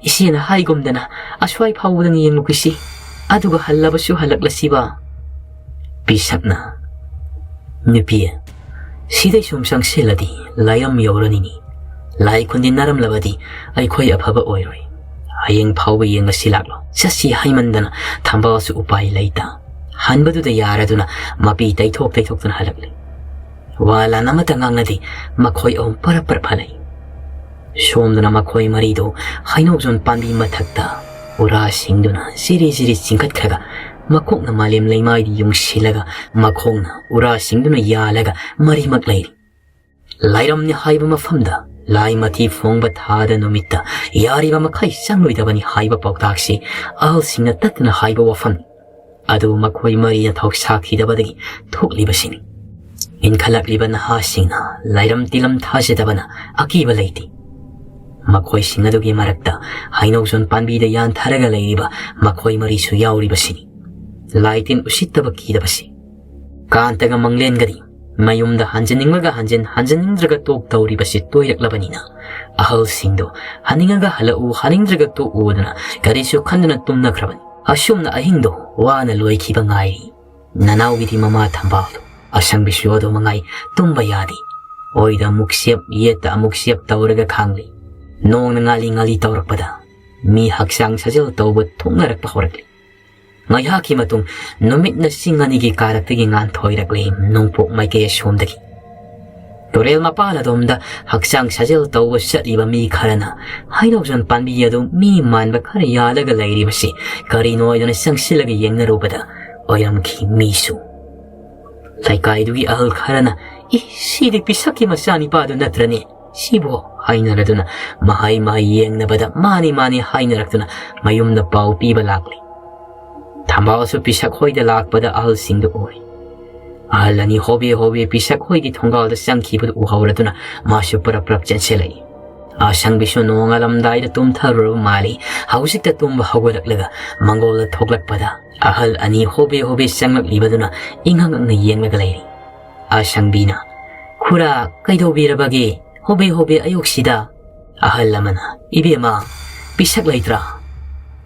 ꯏꯆꯦꯅ ꯍꯥꯏꯒꯨꯝꯗꯅ ꯑꯁ꯭ꯋꯥꯏ ꯐꯥꯎꯕꯗꯪ ꯌꯦꯡꯂꯨꯈꯤꯁꯤ, ꯑꯗꯨꯒ ꯍꯜꯂꯕꯁꯨ ꯍꯜꯂꯛꯂꯁꯤꯕ꯫" ꯄꯤꯁꯛꯅ, "ꯅꯨꯄꯤ, ꯁꯤꯗꯩ ꯁꯨꯝ ꯆꯪꯁꯤꯜꯂꯗꯤ ꯂꯥꯏꯔꯝ ꯌꯧꯔꯅꯤꯅꯤ꯫ ꯂꯥꯏ ꯈꯨꯟꯗꯤ ꯅꯥꯔꯝꯂꯕꯗꯤ ꯑꯩꯈꯣꯏ ꯑꯐꯕ ꯑꯣꯏꯔꯣꯏ꯫ ꯍꯌꯦꯡ ꯐꯥꯎꯕ ꯌꯦꯡꯉꯁꯤ ꯂꯥꯛꯂꯣ꯫" ꯆꯠꯁꯤ ꯍꯥꯏꯃꯟꯗꯅ ꯊꯝꯕꯥꯜꯁꯨ ꯎꯄꯥꯏ ꯂꯩꯇ ꯍꯟꯕꯗꯨꯗ ꯌꯥꯔꯗꯨꯅ ꯃꯄꯤ ꯇꯩꯊꯣꯛ ꯇꯩꯊꯣꯛꯇꯨꯅ ꯍꯜꯂꯛꯂꯤ꯫ ꯋꯥ ꯂꯥꯟ ꯑꯃꯠꯇ ꯉꯥꯡꯅꯗꯦ꯫ ꯃꯈꯣꯏ ꯑꯍꯨꯝ ꯄꯔꯞ ꯄꯔꯞ ꯍꯜꯂꯛꯏ꯫ ꯁꯣꯝꯗꯅ ꯃꯈꯣꯏ ꯃꯔꯤꯗꯨ ꯍꯩꯅꯧꯖꯣꯟ ꯄꯥꯝꯕꯤ ꯃꯊꯛꯇ ꯎꯔꯥꯁꯤꯡꯗꯨꯅ ꯖꯤꯔꯤ ꯖꯤꯔꯤ ꯆꯤꯡꯈꯠꯈ꯭ꯔꯒ ꯃꯀꯣꯛꯅ ꯃꯥꯂꯦꯝ ꯂꯩꯃꯥꯏꯗ ꯌꯨꯡꯁꯤꯜꯂꯒ ꯃꯈꯣꯡꯅ ꯎꯔꯥꯁꯤꯡꯗꯨꯅ ꯌꯥꯜꯂꯒ ꯃꯔꯤꯃꯛ ꯂꯩꯔꯤ꯫ ꯂꯥꯏꯔꯝꯅꯤ ꯍꯥꯏꯕ ꯃꯐꯝꯗ ꯂꯥꯏ ꯃꯊꯤ ꯐꯣꯡꯕ ꯊꯥꯗ ꯅꯨꯃꯤꯠꯇ ꯌꯥꯔꯤꯕ ꯃꯈꯩ ꯆꯪꯂꯣꯏꯗꯕꯅꯤ ꯍꯥꯏꯕ ꯄꯥꯎꯇꯥꯛꯁꯤ ꯑꯍꯜꯁꯤꯡꯅ ꯇꯠꯇꯅ ꯍꯥꯏꯕ ꯋꯥꯐꯝꯅꯤ꯫ ꯑꯗꯨ ꯃꯈꯣꯏ ꯃꯔꯤꯅ ꯊꯧꯁꯥꯈꯤꯗꯕꯗꯒꯤ ꯊꯣꯛꯂꯤꯕꯁꯤꯅꯤ꯫ ꯏꯟꯈꯠꯂꯛꯂꯤꯕ ꯅꯍꯥꯁꯤꯡꯅ ꯂꯥꯏꯔꯝ ꯇꯤꯂꯝ ꯊꯥꯖꯗꯕꯅ ꯑꯀꯤꯕ ꯂꯩꯇꯦ꯫ ꯃꯈꯣꯏꯁꯤꯡ ꯑꯗꯨꯒꯤ ꯃꯔꯛꯇ ꯍꯩꯅꯧꯖꯣꯟ ꯄꯥꯝꯕꯤꯗ ꯌꯥꯟꯊꯔꯒ ꯂꯩꯔꯤꯕ ꯃꯈꯣꯏ ꯃꯔꯤꯁꯨ ꯌꯥꯎꯔꯤꯕꯁꯤꯅꯤ꯫ ꯂꯥꯏ ꯇꯤꯟ ꯎꯁꯤꯠꯇꯕ ꯀꯤꯗꯕꯁꯤ꯫ ꯀꯥꯟꯇꯒ ꯃꯪꯂꯦꯟꯒꯗꯤ ꯃꯌꯨꯝꯗ ꯍꯟꯖꯅꯤꯡꯂꯒ ꯍꯟꯖꯤꯟ, ꯍꯟꯖꯅꯤꯡꯗ꯭ꯔꯒ ꯇꯣꯛ ꯇꯧꯔꯤꯕꯁꯤ ꯇꯣꯏꯔꯛꯂꯕꯅꯤꯅ ꯑꯍꯜꯁꯤꯡꯗꯣ ꯍꯟꯅꯤꯡꯉꯒ ꯍꯜꯂꯛꯎ, ꯍꯟꯅꯤꯡꯗ꯭ꯔꯒ ꯇꯣꯛꯎꯗꯅ ꯀꯔꯤꯁꯨ ꯈꯟꯗꯅ ꯇꯨꯝꯅꯈ꯭ꯔꯕꯅꯤ꯫ ꯑꯁꯨꯝꯅ ꯑꯍꯤꯡꯗꯣ ꯋꯥꯅ ꯂꯣꯏꯈꯤꯕ ꯉꯥꯏꯔꯤ꯫ ꯅꯅꯥꯎꯒꯤꯗꯤ ꯃꯃꯥ ꯊꯝꯕꯥꯜꯗꯣ ꯑꯁꯪꯕꯤꯁꯨ ꯑꯗꯨ ꯃꯉꯥꯏ, ꯇꯨꯝꯕ ꯌꯥꯗꯦ꯫ ꯑꯣꯏꯗ ꯑꯃꯨꯛ ꯁꯦꯞ, ꯌꯦꯠꯇ ꯑꯃꯨꯛ ꯁꯦꯞ ꯇꯧꯔꯒ ꯈꯥꯡꯂꯤ꯫ ꯅꯣꯡꯅ ꯉꯥꯂꯤ ꯉꯥꯂꯤ ꯇꯧꯔꯛꯄꯗ ꯃꯤ ꯍꯛꯆꯥꯡ ꯁꯥꯖꯦꯜ ꯇꯧꯕ ꯊꯣꯛꯅꯔꯛꯄ ꯍꯧꯔꯛꯂꯤ꯫ ꯉꯥꯏꯍꯥꯛꯀꯤ ꯃꯇꯨꯡ ꯅꯨꯃꯤꯠꯅ ꯆꯤꯡ ꯑꯅꯤꯒꯤ ꯀꯥꯔꯛꯇꯒꯤ ꯉꯥꯟꯊꯣꯏꯔꯛꯂꯤ ꯅꯣꯡꯄꯣꯛ ꯃꯥꯏꯀꯩ ꯑꯁꯣꯝꯗꯒꯤ꯫ ꯇꯨꯔꯦꯜ ꯃꯄꯥꯟ ꯑꯗꯣꯝꯗ ꯍꯛꯆꯥꯡ ꯁꯥꯖꯦꯜ ꯇꯧꯕ ꯆꯠꯂꯤꯕ ꯃꯤ ꯈꯔꯅ ꯍꯩꯅꯧꯖꯣꯟ ꯄꯥꯝꯕꯤ ꯑꯗꯨ ꯃꯤ ꯃꯥꯟꯕ ꯈꯔ ꯌꯥꯜꯂꯒ ꯂꯩꯔꯤꯕꯁꯤ ꯀꯔꯤꯅꯣ ꯍꯥꯏꯗꯨꯅ ꯆꯪꯁꯤꯜꯂꯒ ꯌꯦꯡꯅꯔꯨꯕꯗ ꯑꯣꯏꯔꯝꯈꯤ ꯃꯤꯁꯨ꯫ ꯂꯩꯀꯥꯏꯗꯨꯒꯤ ꯑꯍꯜ ꯈꯔꯅ, "ꯏ, ꯁꯤꯗꯤ ꯄꯤꯁꯛꯀꯤ ꯃꯆꯥꯅꯤꯄꯥꯗꯨ ꯅꯠꯇ꯭ꯔꯅꯦ? ꯁꯤꯕꯣ?" ꯍꯥꯏꯅꯔꯗꯨꯅ ꯃꯍꯩ ꯃꯍꯩ ꯌꯦꯡꯅꯕꯗ ꯃꯥꯅꯤ ꯃꯥꯅꯤ ꯍꯥꯏꯅꯔꯛꯇꯨꯅ ꯃꯌꯨꯝꯗ ꯄꯥꯎ ꯄꯤꯕ ꯂꯥꯛꯂꯤ꯫ ꯊꯝꯕꯥꯜꯁꯨ ꯄꯤꯁꯛ ꯍꯣꯏꯗ ꯂꯥꯛꯄꯗ ꯑꯍꯜꯁꯤꯡꯗꯨ ꯎꯏ꯫ ꯑꯍꯜ ꯑꯅꯤ ꯍꯣꯕꯦ ꯍꯣꯕꯦ ꯄꯤꯁꯛ ꯍꯣꯏꯒꯤ ꯊꯣꯡꯒꯥꯜꯗ ꯆꯪꯈꯤꯕꯗꯨ ꯎꯍꯧꯔꯗꯨꯅ ꯃꯥꯁꯨ ꯄꯔꯞ ꯄꯔꯞ ꯆꯦꯟꯁꯤꯜꯂꯛꯏ꯫ ꯑꯁꯪꯕꯤꯁꯨ ꯅꯣꯡꯉꯥꯜꯂꯝꯗꯥꯏꯗ ꯇꯨꯝꯊꯔꯨꯔꯕ ꯃꯥꯜꯂꯤ꯫ ꯍꯧꯖꯤꯛꯇ ꯇꯨꯝꯕ ꯍꯧꯒꯠꯂꯛꯂꯒ ꯃꯪꯒꯣꯜꯗ ꯊꯣꯛꯂꯛꯄꯗ ꯑꯍꯜ ꯑꯅꯤ ꯍꯣꯕꯦ ꯍꯣꯕꯦ ꯆꯪꯂꯛꯂꯤꯕꯗꯨꯅ ꯏꯉꯛ ꯉꯛꯅ ꯌꯦꯡꯂꯒ ꯂꯩꯔꯤ꯫ ꯑꯁꯪꯕꯤꯅ, "ꯈꯨꯔꯥ, ꯀꯩꯗꯧꯕꯤꯔꯕꯒꯦ? ꯍꯣꯕꯦ ꯍꯣꯕꯦ ꯑꯌꯨꯛꯁꯤꯗ?" ꯑꯍꯜ ꯑꯃꯅ, "ꯏꯕꯦꯝꯃ, ꯄꯤꯁꯛ ꯂꯩꯇ꯭ꯔꯥ?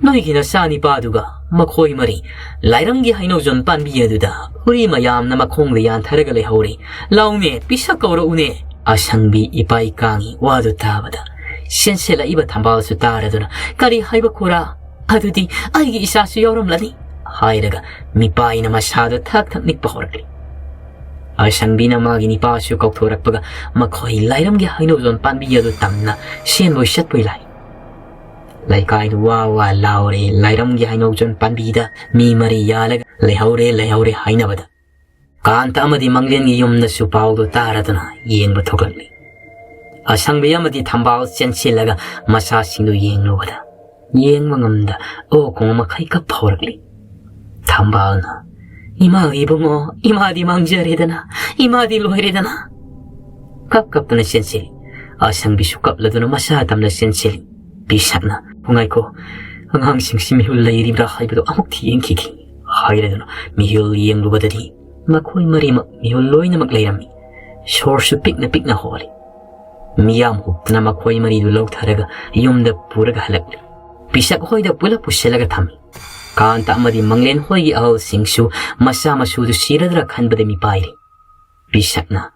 ꯅꯣꯏꯒꯤ ꯅꯆꯥꯅꯤꯄꯥꯗꯨꯒ ꯃꯈꯣꯏ ꯃꯔꯤ ꯂꯥꯏꯔꯪꯒꯤ ꯍꯩꯅꯧꯖꯣꯟ ꯄꯥꯝꯕꯤ ꯑꯗꯨꯗ ꯎꯔꯤ ꯃꯌꯥꯝꯅ ꯃꯈꯣꯡꯗ ꯌꯥꯟꯊꯔꯒ ꯂꯩꯍꯧꯔꯦ꯫ ꯂꯥꯎꯅꯦ, ꯄꯤꯁꯛ ꯀꯧꯔꯛꯎꯅꯦ!" ꯑꯁꯪꯕꯤ ꯏꯄꯥꯏ ꯀꯥꯡꯉꯤ ꯋꯥꯗꯨ ꯇꯥꯕꯗ꯫ ꯆꯦꯟꯁꯤꯜꯂꯛꯏꯕ ꯊꯝꯕꯥꯜꯁꯨ ꯇꯥꯔꯗꯨꯅ, "ꯀꯔꯤ ꯍꯥꯏꯕ ꯈꯨꯔꯥ? ꯑꯗꯨꯗꯤ ꯑꯩꯒꯤ ꯏꯆꯥꯁꯨ ꯌꯥꯎꯔꯝꯂꯅꯤ!" ꯍꯥꯏꯔꯒ ꯃꯤꯄꯥꯏꯅ ꯃꯁꯥꯗꯨ ꯊꯛ ꯊꯛ ꯅꯤꯛꯄ ꯍꯧꯔꯛꯂꯤ꯫ ꯑꯁꯪꯕꯤꯅ ꯃꯥꯒꯤ ꯅꯤꯄꯥꯁꯨ ꯀꯧꯊꯣꯔꯛꯄꯒ ꯃꯈꯣꯏ ꯂꯥꯏꯔꯝꯒꯤ ꯍꯩꯅꯧꯖꯣꯟ ꯄꯥꯝꯕꯤ ꯑꯗꯨ ꯇꯝꯅ ꯁꯦꯟꯕꯣꯏ ꯆꯠꯄꯣꯏ ꯂꯥꯛꯏ꯫ ꯂꯩꯀꯥꯏꯗꯨ ꯋꯥ ꯋꯥ ꯂꯥꯎꯔꯦ, ꯂꯥꯏꯔꯝꯒꯤ ꯍꯩꯅꯧꯖꯣꯟ ꯄꯥꯝꯕꯤꯗ ꯃꯤ ꯃꯔꯤ ꯌꯥꯜꯂꯒ "ꯂꯩꯍꯧꯔꯦ, ꯂꯩꯍꯧꯔꯦ" ꯍꯥꯏꯅꯕꯗ꯫ ꯀꯥꯟꯇ ꯑꯃꯗꯤ ꯃꯪꯂꯦꯟꯒꯤ ꯌꯨꯝꯗꯁꯨ ꯄꯥꯎꯗꯨ ꯇꯥꯔꯗꯨꯅ ꯌꯦꯡꯕ ꯊꯣꯛꯂꯛꯂꯤ꯫ ꯑꯁꯪꯕꯤ ꯑꯃꯗꯤ ꯊꯝꯕꯥꯜ ꯆꯦꯟꯁꯤꯜꯂꯒ ꯃꯆꯥꯁꯤꯡꯗꯨ ꯌꯦꯡꯂꯨꯕꯗ ꯌꯦꯡꯕ ꯉꯝꯗ ꯑꯣꯛ ꯈꯣꯡꯕ ꯃꯈꯩ ꯀꯞꯄ ꯍꯧꯔꯛꯂꯤ꯫ ꯊꯝꯕꯥꯜꯅ, "ꯏꯃꯥꯒꯤ ꯏꯕꯨꯡꯉꯣ, ꯏꯃꯥꯗꯤ ꯃꯥꯡꯖꯔꯦꯗꯅ, ꯏꯃꯥꯗꯤ ꯂꯣꯏꯔꯦꯗꯅ!" ꯀꯞ ꯀꯞꯇꯨꯅ ꯆꯦꯟꯁꯤꯜꯂꯤ꯫ ꯑꯁꯪꯕꯤꯁꯨ ꯀꯞꯂꯗꯨꯅ ꯃꯁꯥ ꯇꯝꯅ ꯆꯦꯟꯁꯤꯜꯂꯤ꯫ ꯄꯤꯁꯛꯅ, "ꯉꯥꯏꯈꯣ, ꯑꯉꯥꯡꯁꯤꯡꯁꯤ ꯃꯤꯍꯨꯜ ꯂꯩꯔꯤꯕ꯭ꯔꯥ ꯍꯥꯏꯕꯗꯨ ꯑꯃꯨꯛꯇ ꯌꯦꯡꯈꯤꯒꯦ" ꯍꯥꯏꯔꯗꯨꯅ ꯃꯤꯍꯨꯜ ꯌꯦꯡꯂꯨꯕꯗꯗꯤ ꯃꯈꯣꯏ ꯃꯔꯤꯃꯛ ꯃꯤꯍꯨꯜ ꯂꯣꯏꯅꯃꯛ ꯂꯩꯔꯝꯃꯤ꯫ ꯁꯣꯔꯁꯨ ꯄꯤꯛꯅ ꯄꯤꯛꯅ ꯍꯣꯜꯂꯤ꯫ ꯃꯤꯌꯥꯝ ꯍꯨꯞꯇꯨꯅ ꯃꯈꯣꯏ ꯃꯔꯤꯗꯨ ꯂꯧꯊꯔꯒ ꯌꯨꯝꯗ ꯄꯨꯔꯒ ꯍꯜꯂꯛꯂꯤ꯫ ꯄꯤꯁꯛ ꯍꯣꯏꯗ ꯄꯨꯂꯞ ꯄꯨꯁꯤꯜꯂꯒ ꯊꯝꯃꯤ꯫ ꯀꯥꯟꯇ ꯑꯃꯗꯤ ꯃꯪꯂꯦꯟ ꯍꯣꯏꯒꯤ ꯑꯍꯜꯁꯤꯡꯁꯨ ꯃꯆꯥ ꯃꯁꯨꯗꯨ ꯁꯤꯔꯗ꯭ꯔꯥ ꯈꯟꯕꯗ ꯃꯤꯄꯥꯏꯔꯤ꯫ ꯄꯤꯁꯛꯅ,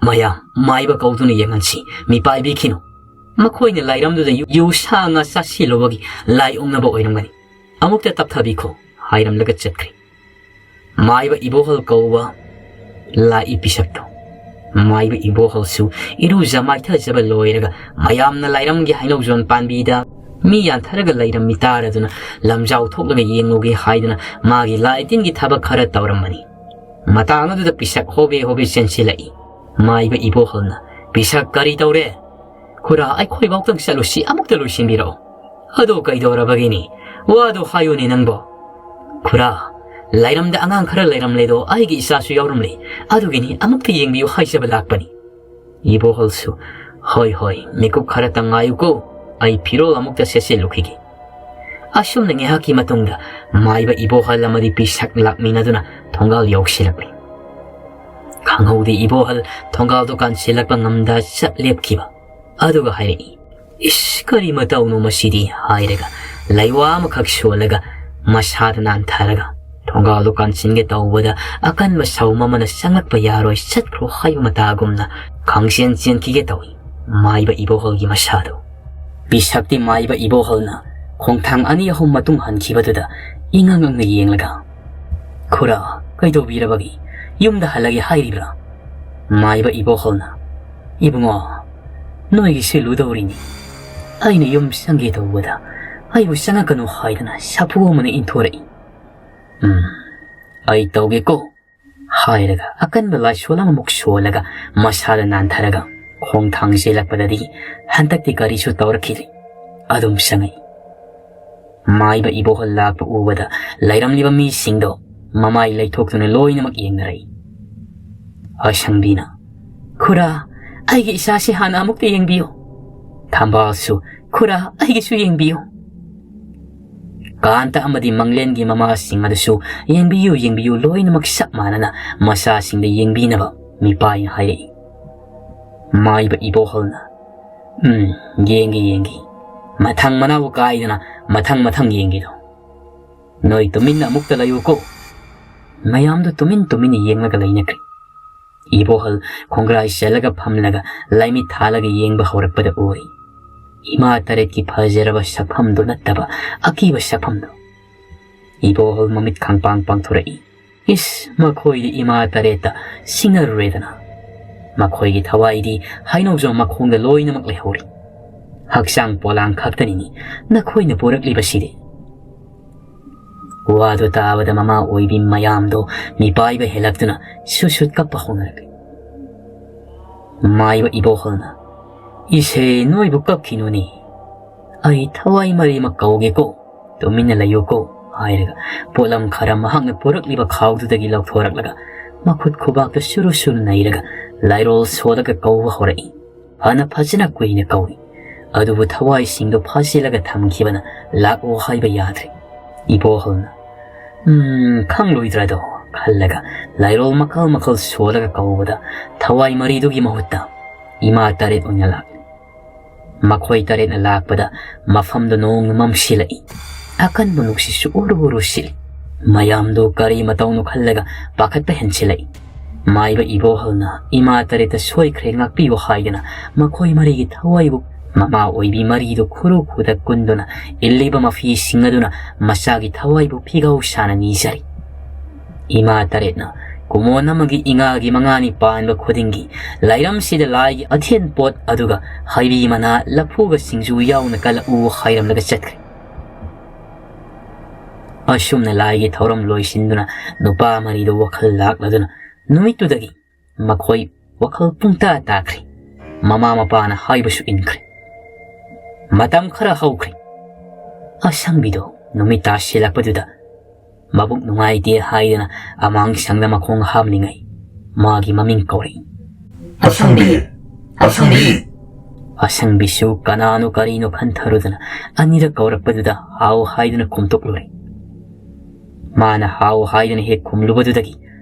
"ꯃꯌꯥꯝ, ꯃꯥꯏꯕ ꯀꯧꯗꯨꯅ ꯌꯦꯡꯍꯟꯁꯤ, ꯃꯤꯄꯥꯏꯕꯤꯈꯤꯅꯨ꯫ ꯃꯈꯣꯏꯅ ꯂꯥꯏꯔꯝꯗꯨꯗ ꯌꯨ, ꯌꯨ ꯁꯥ ꯉꯥ ꯆꯥꯁꯤꯜꯂꯨꯕꯒꯤ ꯂꯥꯏ ꯑꯣꯛꯅꯕ ꯑꯣꯏꯔꯝꯒꯅꯤ꯫ ꯑꯃꯨꯛꯇ ꯇꯞꯊꯕꯤꯈꯣ" ꯍꯥꯏꯔꯝꯂꯒ ꯆꯠꯈ꯭ꯔꯦ꯫ ꯃꯥꯏꯕ ꯏꯕꯣꯍꯜ ꯀꯧꯕ ꯂꯥꯛꯏ ꯄꯤꯁꯛꯇꯣ꯫ ꯃꯥꯏꯕ ꯏꯕꯣꯍꯜꯁꯨ ꯏꯔꯨꯖ ꯃꯥꯏꯊꯖꯕ ꯂꯣꯏꯔꯒ ꯃꯌꯥꯝꯅ ꯂꯥꯏꯔꯝꯒꯤ ꯍꯩꯅꯧꯖꯣꯟ ꯄꯥꯟꯕꯤꯗ ꯃꯤ ꯌꯥꯟꯊꯔꯒ ꯂꯩꯔꯝꯃꯤ ꯇꯥꯔꯗꯨꯅ ꯂꯝꯖꯥꯎ ꯊꯣꯛꯂꯒ ꯌꯦꯡꯂꯨꯒꯦ ꯍꯥꯏꯗꯨꯅ ꯃꯥꯒꯤ ꯂꯥꯏ ꯇꯤꯟꯒꯤ ꯊꯕꯛ ꯈꯔ ꯇꯧꯔꯝꯕꯅꯤ꯫ ꯃꯇꯥꯡ ꯑꯗꯨꯗ ꯄꯤꯁꯛ ꯍꯣꯕꯦ ꯍꯣꯕꯦ ꯆꯦꯟꯁꯤꯜꯂꯛꯏ꯫ ꯃꯥꯏꯕ ꯏꯕꯣꯍꯜꯅ, "ꯄꯤꯁꯛ, ꯀꯔꯤ ꯇꯧꯔꯦ?" "ꯈꯨꯔꯥ, ꯑꯩꯈꯣꯏꯐꯥꯎꯇꯪ ꯆꯠꯂꯨꯁꯤ, ꯑꯃꯨꯛꯇ ꯂꯣꯏꯁꯤꯟꯕꯤꯔꯛꯑꯣ꯫" "ꯑꯗꯨ ꯀꯩꯗꯧꯔꯕꯒꯤꯅꯤ? ꯋꯥꯗꯨ ꯍꯥꯏꯌꯨꯅꯦ ꯅꯪꯕꯣ꯫" "ꯈꯨꯔꯥ, ꯂꯥꯏꯔꯝꯗ ꯑꯉꯥꯡ ꯈꯔ ꯂꯩꯔꯝꯂꯦꯗꯣ, ꯑꯩꯒꯤ ꯏꯆꯥꯁꯨ ꯌꯥꯎꯔꯝꯂꯦ, ꯑꯗꯨꯒꯤꯅꯤ ꯑꯃꯨꯛꯇ ꯌꯦꯡꯕꯤꯌꯨ ꯍꯥꯏꯖꯕ ꯂꯥꯛꯄꯅꯤ꯫" ꯏꯕꯣꯍꯜꯁꯨ, "ꯍꯣꯏ, ꯍꯣꯏ, ꯃꯤꯀꯨꯞ ꯈꯔꯇꯪ ꯉꯥꯏꯌꯨꯀꯣ, ꯑꯩ ꯐꯤꯔꯣꯜ ꯑꯃꯨꯛꯇ ꯁꯦꯠꯆꯤꯜꯂꯨꯈꯤꯒꯦ꯫" ꯑꯁꯨꯝꯅ ꯉꯥꯏꯍꯥꯛꯀꯤ ꯃꯇꯨꯡꯗ ꯃꯥꯏꯕ ꯏꯕꯣꯍꯜ ꯑꯃꯗꯤ ꯄꯤꯁꯛ ꯂꯥꯛꯃꯤꯟꯅꯗꯨꯅ ꯊꯣꯡꯒꯥꯜ ꯌꯧꯁꯤꯜꯂꯛꯂꯤ꯫ ꯈꯪꯍꯧꯗꯦ ꯏꯕꯣꯍꯜ ꯊꯣꯡꯒꯥꯜꯗꯨ ꯀꯥꯟꯁꯤꯜꯂꯛꯄ ꯉꯝꯗ ꯆꯠ ꯂꯦꯞꯈꯤꯕ꯫ ꯑꯗꯨꯒ ꯍꯥꯏꯔꯛꯏ, "ꯏꯁ, ꯀꯔꯤ ꯃꯇꯧꯅꯣ ꯃꯁꯤꯗꯤ?" ꯍꯥꯏꯔꯒ ꯂꯩꯋꯥ ꯑꯃꯈꯛ ꯁꯣꯜꯂꯒ ꯃꯁꯥꯗ ꯅꯥꯟꯊꯔꯒ ꯊꯣꯡꯒꯥꯜꯗꯨ ꯀꯥꯟꯁꯤꯟꯒꯦ ꯇꯧꯕꯗ ꯑꯀꯟꯕ ꯁꯥꯎꯝ ꯑꯃꯅ "ꯆꯪꯂꯛꯄ ꯌꯥꯔꯣꯏ, ꯆꯠꯈ꯭ꯔꯣ" ꯍꯥꯏꯕ ꯃꯇꯥꯒꯨꯝꯅ ꯈꯪꯆꯦꯟ ꯆꯦꯟꯈꯤꯒꯦ ꯇꯧꯏ ꯃꯥꯏꯕ ꯏꯕꯣꯍꯜꯒꯤ ꯃꯁꯥꯗꯨ꯫ ꯄꯤꯁꯛꯇꯤ ꯃꯥꯏꯕ ꯏꯕꯣꯍꯜꯅ ꯈꯣꯡꯊꯥꯡ ꯑꯅꯤ ꯑꯍꯨꯝ ꯃꯇꯨꯡ ꯍꯟꯈꯤꯕꯗꯨꯗ ꯏꯉꯛ ꯉꯛꯅ ꯌꯦꯡꯂꯒ, "ꯈꯨꯔꯥ, ꯀꯩꯗꯧꯕꯤꯔꯕꯒꯦ? ꯌꯨꯝꯗ ꯍꯜꯂꯒꯦ ꯍꯥꯏꯔꯤꯕ꯭ꯔꯥ?" ꯃꯥꯏꯕ ꯏꯕꯣꯍꯜꯅ, "ꯏꯕꯨꯡꯉꯣ, ꯅꯣꯏꯒꯤ ꯁꯤꯜꯂꯨꯗꯧꯔꯤꯅꯤ꯫ ꯑꯩꯅ ꯌꯨꯝ ꯆꯪꯒꯦ ꯇꯧꯕꯗ ꯑꯩꯕꯨ ꯆꯪꯉꯛꯀꯅꯨ ꯍꯥꯏꯗꯅ ꯁꯥꯐꯨ ꯑꯃꯅ ꯏꯟꯊꯣꯔꯛꯏ꯫ ꯎꯝ, ꯑꯩ ꯇꯧꯒꯦꯀꯣ" ꯍꯥꯏꯔꯒ ꯑꯀꯟꯕ ꯂꯥꯏꯁꯣꯟ ꯑꯃꯃꯨꯛ ꯁꯣꯜꯂꯒ ꯃꯁꯥꯗ ꯅꯥꯟꯊꯔꯒ ꯈꯣꯡꯊꯥꯡ ꯆꯦꯜꯂꯛꯄꯗꯗꯤ ꯍꯟꯗꯛꯇꯤ ꯀꯔꯤꯁꯨ ꯇꯧꯔꯛꯈꯤꯗ꯭ꯔꯦ꯫ ꯑꯗꯨꯝ ꯆꯪꯉꯛꯏ꯫ ꯃꯥꯏꯕ ꯏꯕꯣꯍꯜ ꯂꯥꯛꯄ ꯎꯕꯗ ꯂꯩꯔꯝꯂꯤꯕ ꯃꯤꯁꯤꯡꯗꯣ ꯃꯃꯥꯏ ꯂꯩꯊꯣꯛꯇꯨꯅ ꯂꯣꯏꯅꯃꯛ ꯌꯦꯡꯅꯔꯛꯏ꯫ ꯑꯁꯪꯕꯤꯅ, "ꯈꯨꯔꯥ, ꯑꯩꯒꯤ ꯏꯆꯥꯁꯤ ꯍꯥꯟꯅ ꯑꯃꯨꯛꯇ ꯌꯦꯡꯕꯤꯌꯨ꯫" ꯊꯝꯕꯥꯜꯁꯨ, "ꯈꯨꯔꯥ, ꯑꯩꯒꯤꯁꯨ ꯌꯦꯡꯕꯤꯌꯨ꯫" ꯀꯥꯟꯇ ꯑꯃꯗꯤ ꯃꯪꯂꯦꯟꯒꯤ ꯃꯃꯥꯁꯤꯡ ꯑꯗꯨꯁꯨ, "ꯌꯦꯡꯕꯤꯌꯨ, ꯌꯦꯡꯕꯤꯌꯨ", ꯂꯣꯏꯅꯃꯛ ꯆꯞ ꯃꯥꯟꯅꯅ ꯃꯆꯥꯁꯤꯡꯗ ꯌꯦꯡꯕꯤꯅꯕ ꯃꯤꯄꯥꯏꯅ ꯍꯥꯏꯔꯛꯏ꯫ ꯃꯥꯏꯕ ꯏꯕꯣꯍꯜꯅ, "ꯎꯝ, ꯌꯦꯡꯒꯦ, ꯌꯦꯡꯒꯦ꯫ ꯃꯊꯪ ꯃꯅꯥꯎ ꯀꯥꯏꯗꯅ ꯃꯊꯪ ꯃꯊꯪ ꯌꯦꯡꯒꯦꯗꯣ꯫ ꯅꯣꯏ ꯇꯨꯃꯤꯟꯅ ꯑꯃꯨꯛꯇ ꯂꯩꯌꯨꯀꯣ꯫" ꯃꯌꯥꯝꯗꯨ ꯇꯨꯃꯤꯟ ꯇꯨꯃꯤꯟꯅ ꯌꯦꯡꯂꯒ ꯂꯩꯅꯈ꯭ꯔꯦ꯫ ꯏꯕꯣꯍꯜ ꯈꯣꯡꯒ꯭ꯔꯥꯏ ꯆꯜꯂꯒ ꯐꯝꯂꯒ ꯂꯥꯏꯃꯤꯠ ꯊꯥꯜꯂꯒ ꯌꯦꯡꯕ ꯍꯧꯔꯛꯄꯗ ꯎꯔꯦ꯫ ꯏꯃꯥ ꯇꯔꯦꯠꯀꯤ ꯐꯖꯔꯕ ꯁꯛꯐꯝꯗꯨ ꯅꯠꯇꯕ ꯑꯀꯤꯕ ꯁꯛꯐꯝꯗꯨ꯫ ꯏꯕꯣꯍꯜ ꯃꯃꯤꯠ ꯈꯪꯄꯥꯡ ꯄꯥꯡꯊꯣꯔꯛꯏ꯫ ꯏꯁ, ꯃꯈꯣꯏꯗꯤ ꯏꯃꯥ ꯇꯔꯦꯠꯇ ꯁꯤꯡꯅꯔꯨꯔꯦꯗꯅ꯫ ꯃꯈꯣꯏꯒꯤ ꯊꯋꯥꯏꯗꯤ ꯍꯩꯅꯧꯖꯝ ꯃꯈꯣꯡꯗ ꯂꯣꯏꯅꯃꯛ ꯂꯩꯍꯧꯔꯤ꯫ ꯍꯛꯆꯥꯡ ꯄꯣꯂꯥꯡ ꯈꯛꯇꯅꯤꯅꯦ ꯅꯈꯣꯏꯅ ꯄꯨꯔꯛꯂꯤꯕꯁꯤꯗꯤ꯫ ꯋꯥꯗꯨ ꯇꯥꯕꯗ ꯃꯃꯥ ꯑꯣꯏꯕꯤ ꯃꯌꯥꯝꯗꯣ ꯃꯤꯄꯥꯏꯕ ꯍꯦꯜꯂꯛꯇꯨꯅ ꯁꯨꯠ ꯁꯨꯠ ꯀꯞꯄ ꯍꯧꯅꯔꯛꯂꯤ꯫ ꯃꯥꯏꯕ ꯏꯕꯣꯍꯜꯅ, "ꯏꯁꯦ, ꯅꯣꯏꯕꯨ ꯀꯞꯈꯤꯅꯨꯅꯦ꯫ ꯑꯩ ꯊꯋꯥꯏ ꯃꯔꯤꯃꯛ ꯀꯧꯒꯦꯀꯣ, ꯇꯨꯃꯤꯟꯅ ꯂꯩꯌꯨꯀꯣ," ꯍꯥꯏꯔꯒ ꯄꯣꯠꯂꯝ ꯈꯔ ꯃꯍꯥꯛꯅ ꯄꯨꯔꯛꯂꯤꯕ ꯈꯥꯎꯗꯨꯗꯒꯤ ꯂꯧꯊꯣꯔꯛꯂꯒ ꯃꯈꯨꯠ ꯈꯨꯕꯥꯛꯇ ꯁꯨꯔꯨ ꯁꯨꯔꯨ ꯅꯩꯔꯒ ꯂꯥꯏꯔꯣꯜ ꯁꯣꯜꯂꯒ ꯀꯧꯕ ꯍꯧꯔꯛꯏ꯫ ꯐꯅ ꯐꯖꯅ ꯀꯨꯏꯅ ꯀꯧꯏ, ꯑꯗꯨꯕꯨ ꯊꯋꯥꯏꯁꯤꯡꯗꯨ ꯐꯥꯖꯤꯜꯂꯒ ꯊꯝꯈꯤꯕꯅ ꯂꯥꯛꯑꯣ ꯍꯥꯏꯕ ꯌꯥꯗ꯭ꯔꯦ꯫ ꯏꯕꯣꯍꯜꯅ, "ꯎꯝ, ꯈꯪꯂꯣꯏꯗ꯭ꯔꯗꯣ" ꯈꯜꯂꯒ ꯂꯥꯏꯔꯣꯜ ꯃꯈꯜ ꯃꯈꯜ ꯁꯣꯜꯂꯒ ꯀꯧꯕꯗ ꯊꯋꯥꯏ ꯃꯔꯤꯗꯨꯒꯤ ꯃꯍꯨꯠꯇ ꯏꯃꯥ ꯇꯔꯦꯠ ꯑꯣꯏꯅ ꯂꯥꯛꯂꯦ꯫ ꯃꯈꯣꯏ ꯇꯔꯦꯠꯅ ꯂꯥꯛꯄꯗ ꯃꯐꯝꯗꯨ ꯅꯣꯡꯅ ꯃꯝꯁꯤꯜꯂꯛꯏ꯫ ꯑꯀꯟꯕ ꯅꯨꯡꯁꯤꯠꯁꯨ ꯎꯔꯨ ꯎꯔꯨ ꯁꯤꯠꯂꯤ꯫ ꯃꯌꯥꯝꯗꯨ ꯀꯔꯤ ꯃꯇꯧꯅꯣ ꯈꯜꯂꯒ ꯄꯥꯈꯠꯄ ꯍꯦꯟꯁꯤꯜꯂꯛꯏ꯫ ꯃꯥꯏꯕ ꯏꯕꯣꯍꯜꯅ ꯏꯃꯥ ꯇꯔꯦꯠꯇ ꯁꯣꯏꯈ꯭ꯔꯦ ꯉꯥꯛꯄꯤꯌꯨ ꯍꯥꯏꯗꯨꯅ ꯃꯈꯣꯏ ꯃꯔꯤꯒꯤ ꯊꯋꯥꯏꯕꯨ ꯃꯃꯥ ꯑꯣꯏꯕꯤ ꯃꯔꯤꯗꯨ ꯈꯨꯔꯨ ꯈꯨꯗ ꯀꯨꯟꯗꯨꯅ ꯏꯜꯂꯤꯕ ꯃꯐꯤꯁꯤꯡ ꯑꯗꯨꯅ ꯃꯆꯥꯒꯤ ꯊꯋꯥꯏꯕꯨ ꯐꯤꯒꯥꯎ ꯁꯥꯅ ꯅꯤꯖꯔꯤ꯫ ꯏꯃꯥ ꯇꯔꯦꯠꯅ ꯀꯨꯃꯣꯟ ꯑꯃꯒꯤ ꯏꯉꯥꯒꯤ ꯃꯉꯥꯅꯤ ꯄꯥꯟꯕ ꯈꯨꯗꯤꯡꯒꯤ ꯂꯥꯏꯔꯝꯁꯤꯗ ꯂꯥꯏꯒꯤ ꯑꯊꯦꯟ ꯄꯣꯠ ꯑꯗꯨꯒ ꯍꯩꯕꯤ ꯃꯅꯥ ꯂꯐꯨꯒ ꯁꯤꯡꯖꯨ ꯌꯥꯎꯅ ꯀꯜꯂꯛꯎ ꯍꯥꯏꯔꯝꯂꯒ ꯆꯠꯈ꯭ꯔꯦ꯫ ꯑꯁꯨꯝꯅ ꯂꯥꯏꯒꯤ ꯊꯧꯔꯝ ꯂꯣꯏꯁꯤꯟꯗꯨꯅ ꯅꯨꯄꯥ ꯃꯔꯤꯗꯨ ꯋꯥꯈꯜ ꯂꯥꯛꯂꯗꯨꯅ ꯅꯨꯃꯤꯠꯇꯨꯗꯒꯤ ꯃꯈꯣꯏ ꯋꯥꯈꯜ ꯄꯨꯡꯇꯥ ꯇꯥꯈ꯭ꯔꯦ꯫ ꯃꯃꯥ ꯃꯄꯥꯅ ꯍꯥꯏꯕꯁꯨ ꯏꯟꯈ꯭ꯔꯦ꯫ ꯃꯇꯝ ꯈꯔ ꯍꯧꯈ꯭ꯔꯦ꯫ ꯑꯁꯪꯕꯤꯗꯣ ꯅꯨꯃꯤꯠ ꯇꯥꯁꯤꯜꯂꯛꯄꯗꯨꯗ ꯃꯕꯨꯛ ꯅꯨꯡꯉꯥꯏꯇꯦ ꯍꯥꯏꯗꯅ ꯑꯃꯥꯡ ꯁꯪꯗ ꯃꯈꯣꯡ ꯍꯥꯝꯂꯤꯉꯩ ꯃꯥꯒꯤ ꯃꯃꯤꯡ ꯀꯧꯔꯛꯏ꯫ "ꯑꯁꯪꯕꯤ! ꯑꯁꯪꯕꯤ!" ꯑꯁꯪꯕꯤꯁꯨ ꯀꯅꯥꯅꯣ ꯀꯔꯤꯅꯣ ꯈꯟꯊꯔꯨꯗꯅ ꯑꯅꯤꯔꯛ ꯀꯧꯔꯛꯄꯗꯨꯗ ꯍꯥꯎ ꯍꯥꯏꯗꯨꯅ ꯈꯨꯝꯇꯣꯛꯂꯨꯔꯦ꯫ ꯃꯥꯅ ꯍꯥꯎ ꯍꯥꯏꯗꯨꯅ ꯍꯦꯛ ꯈꯨꯝꯂꯨꯕꯗꯨꯗꯒꯤ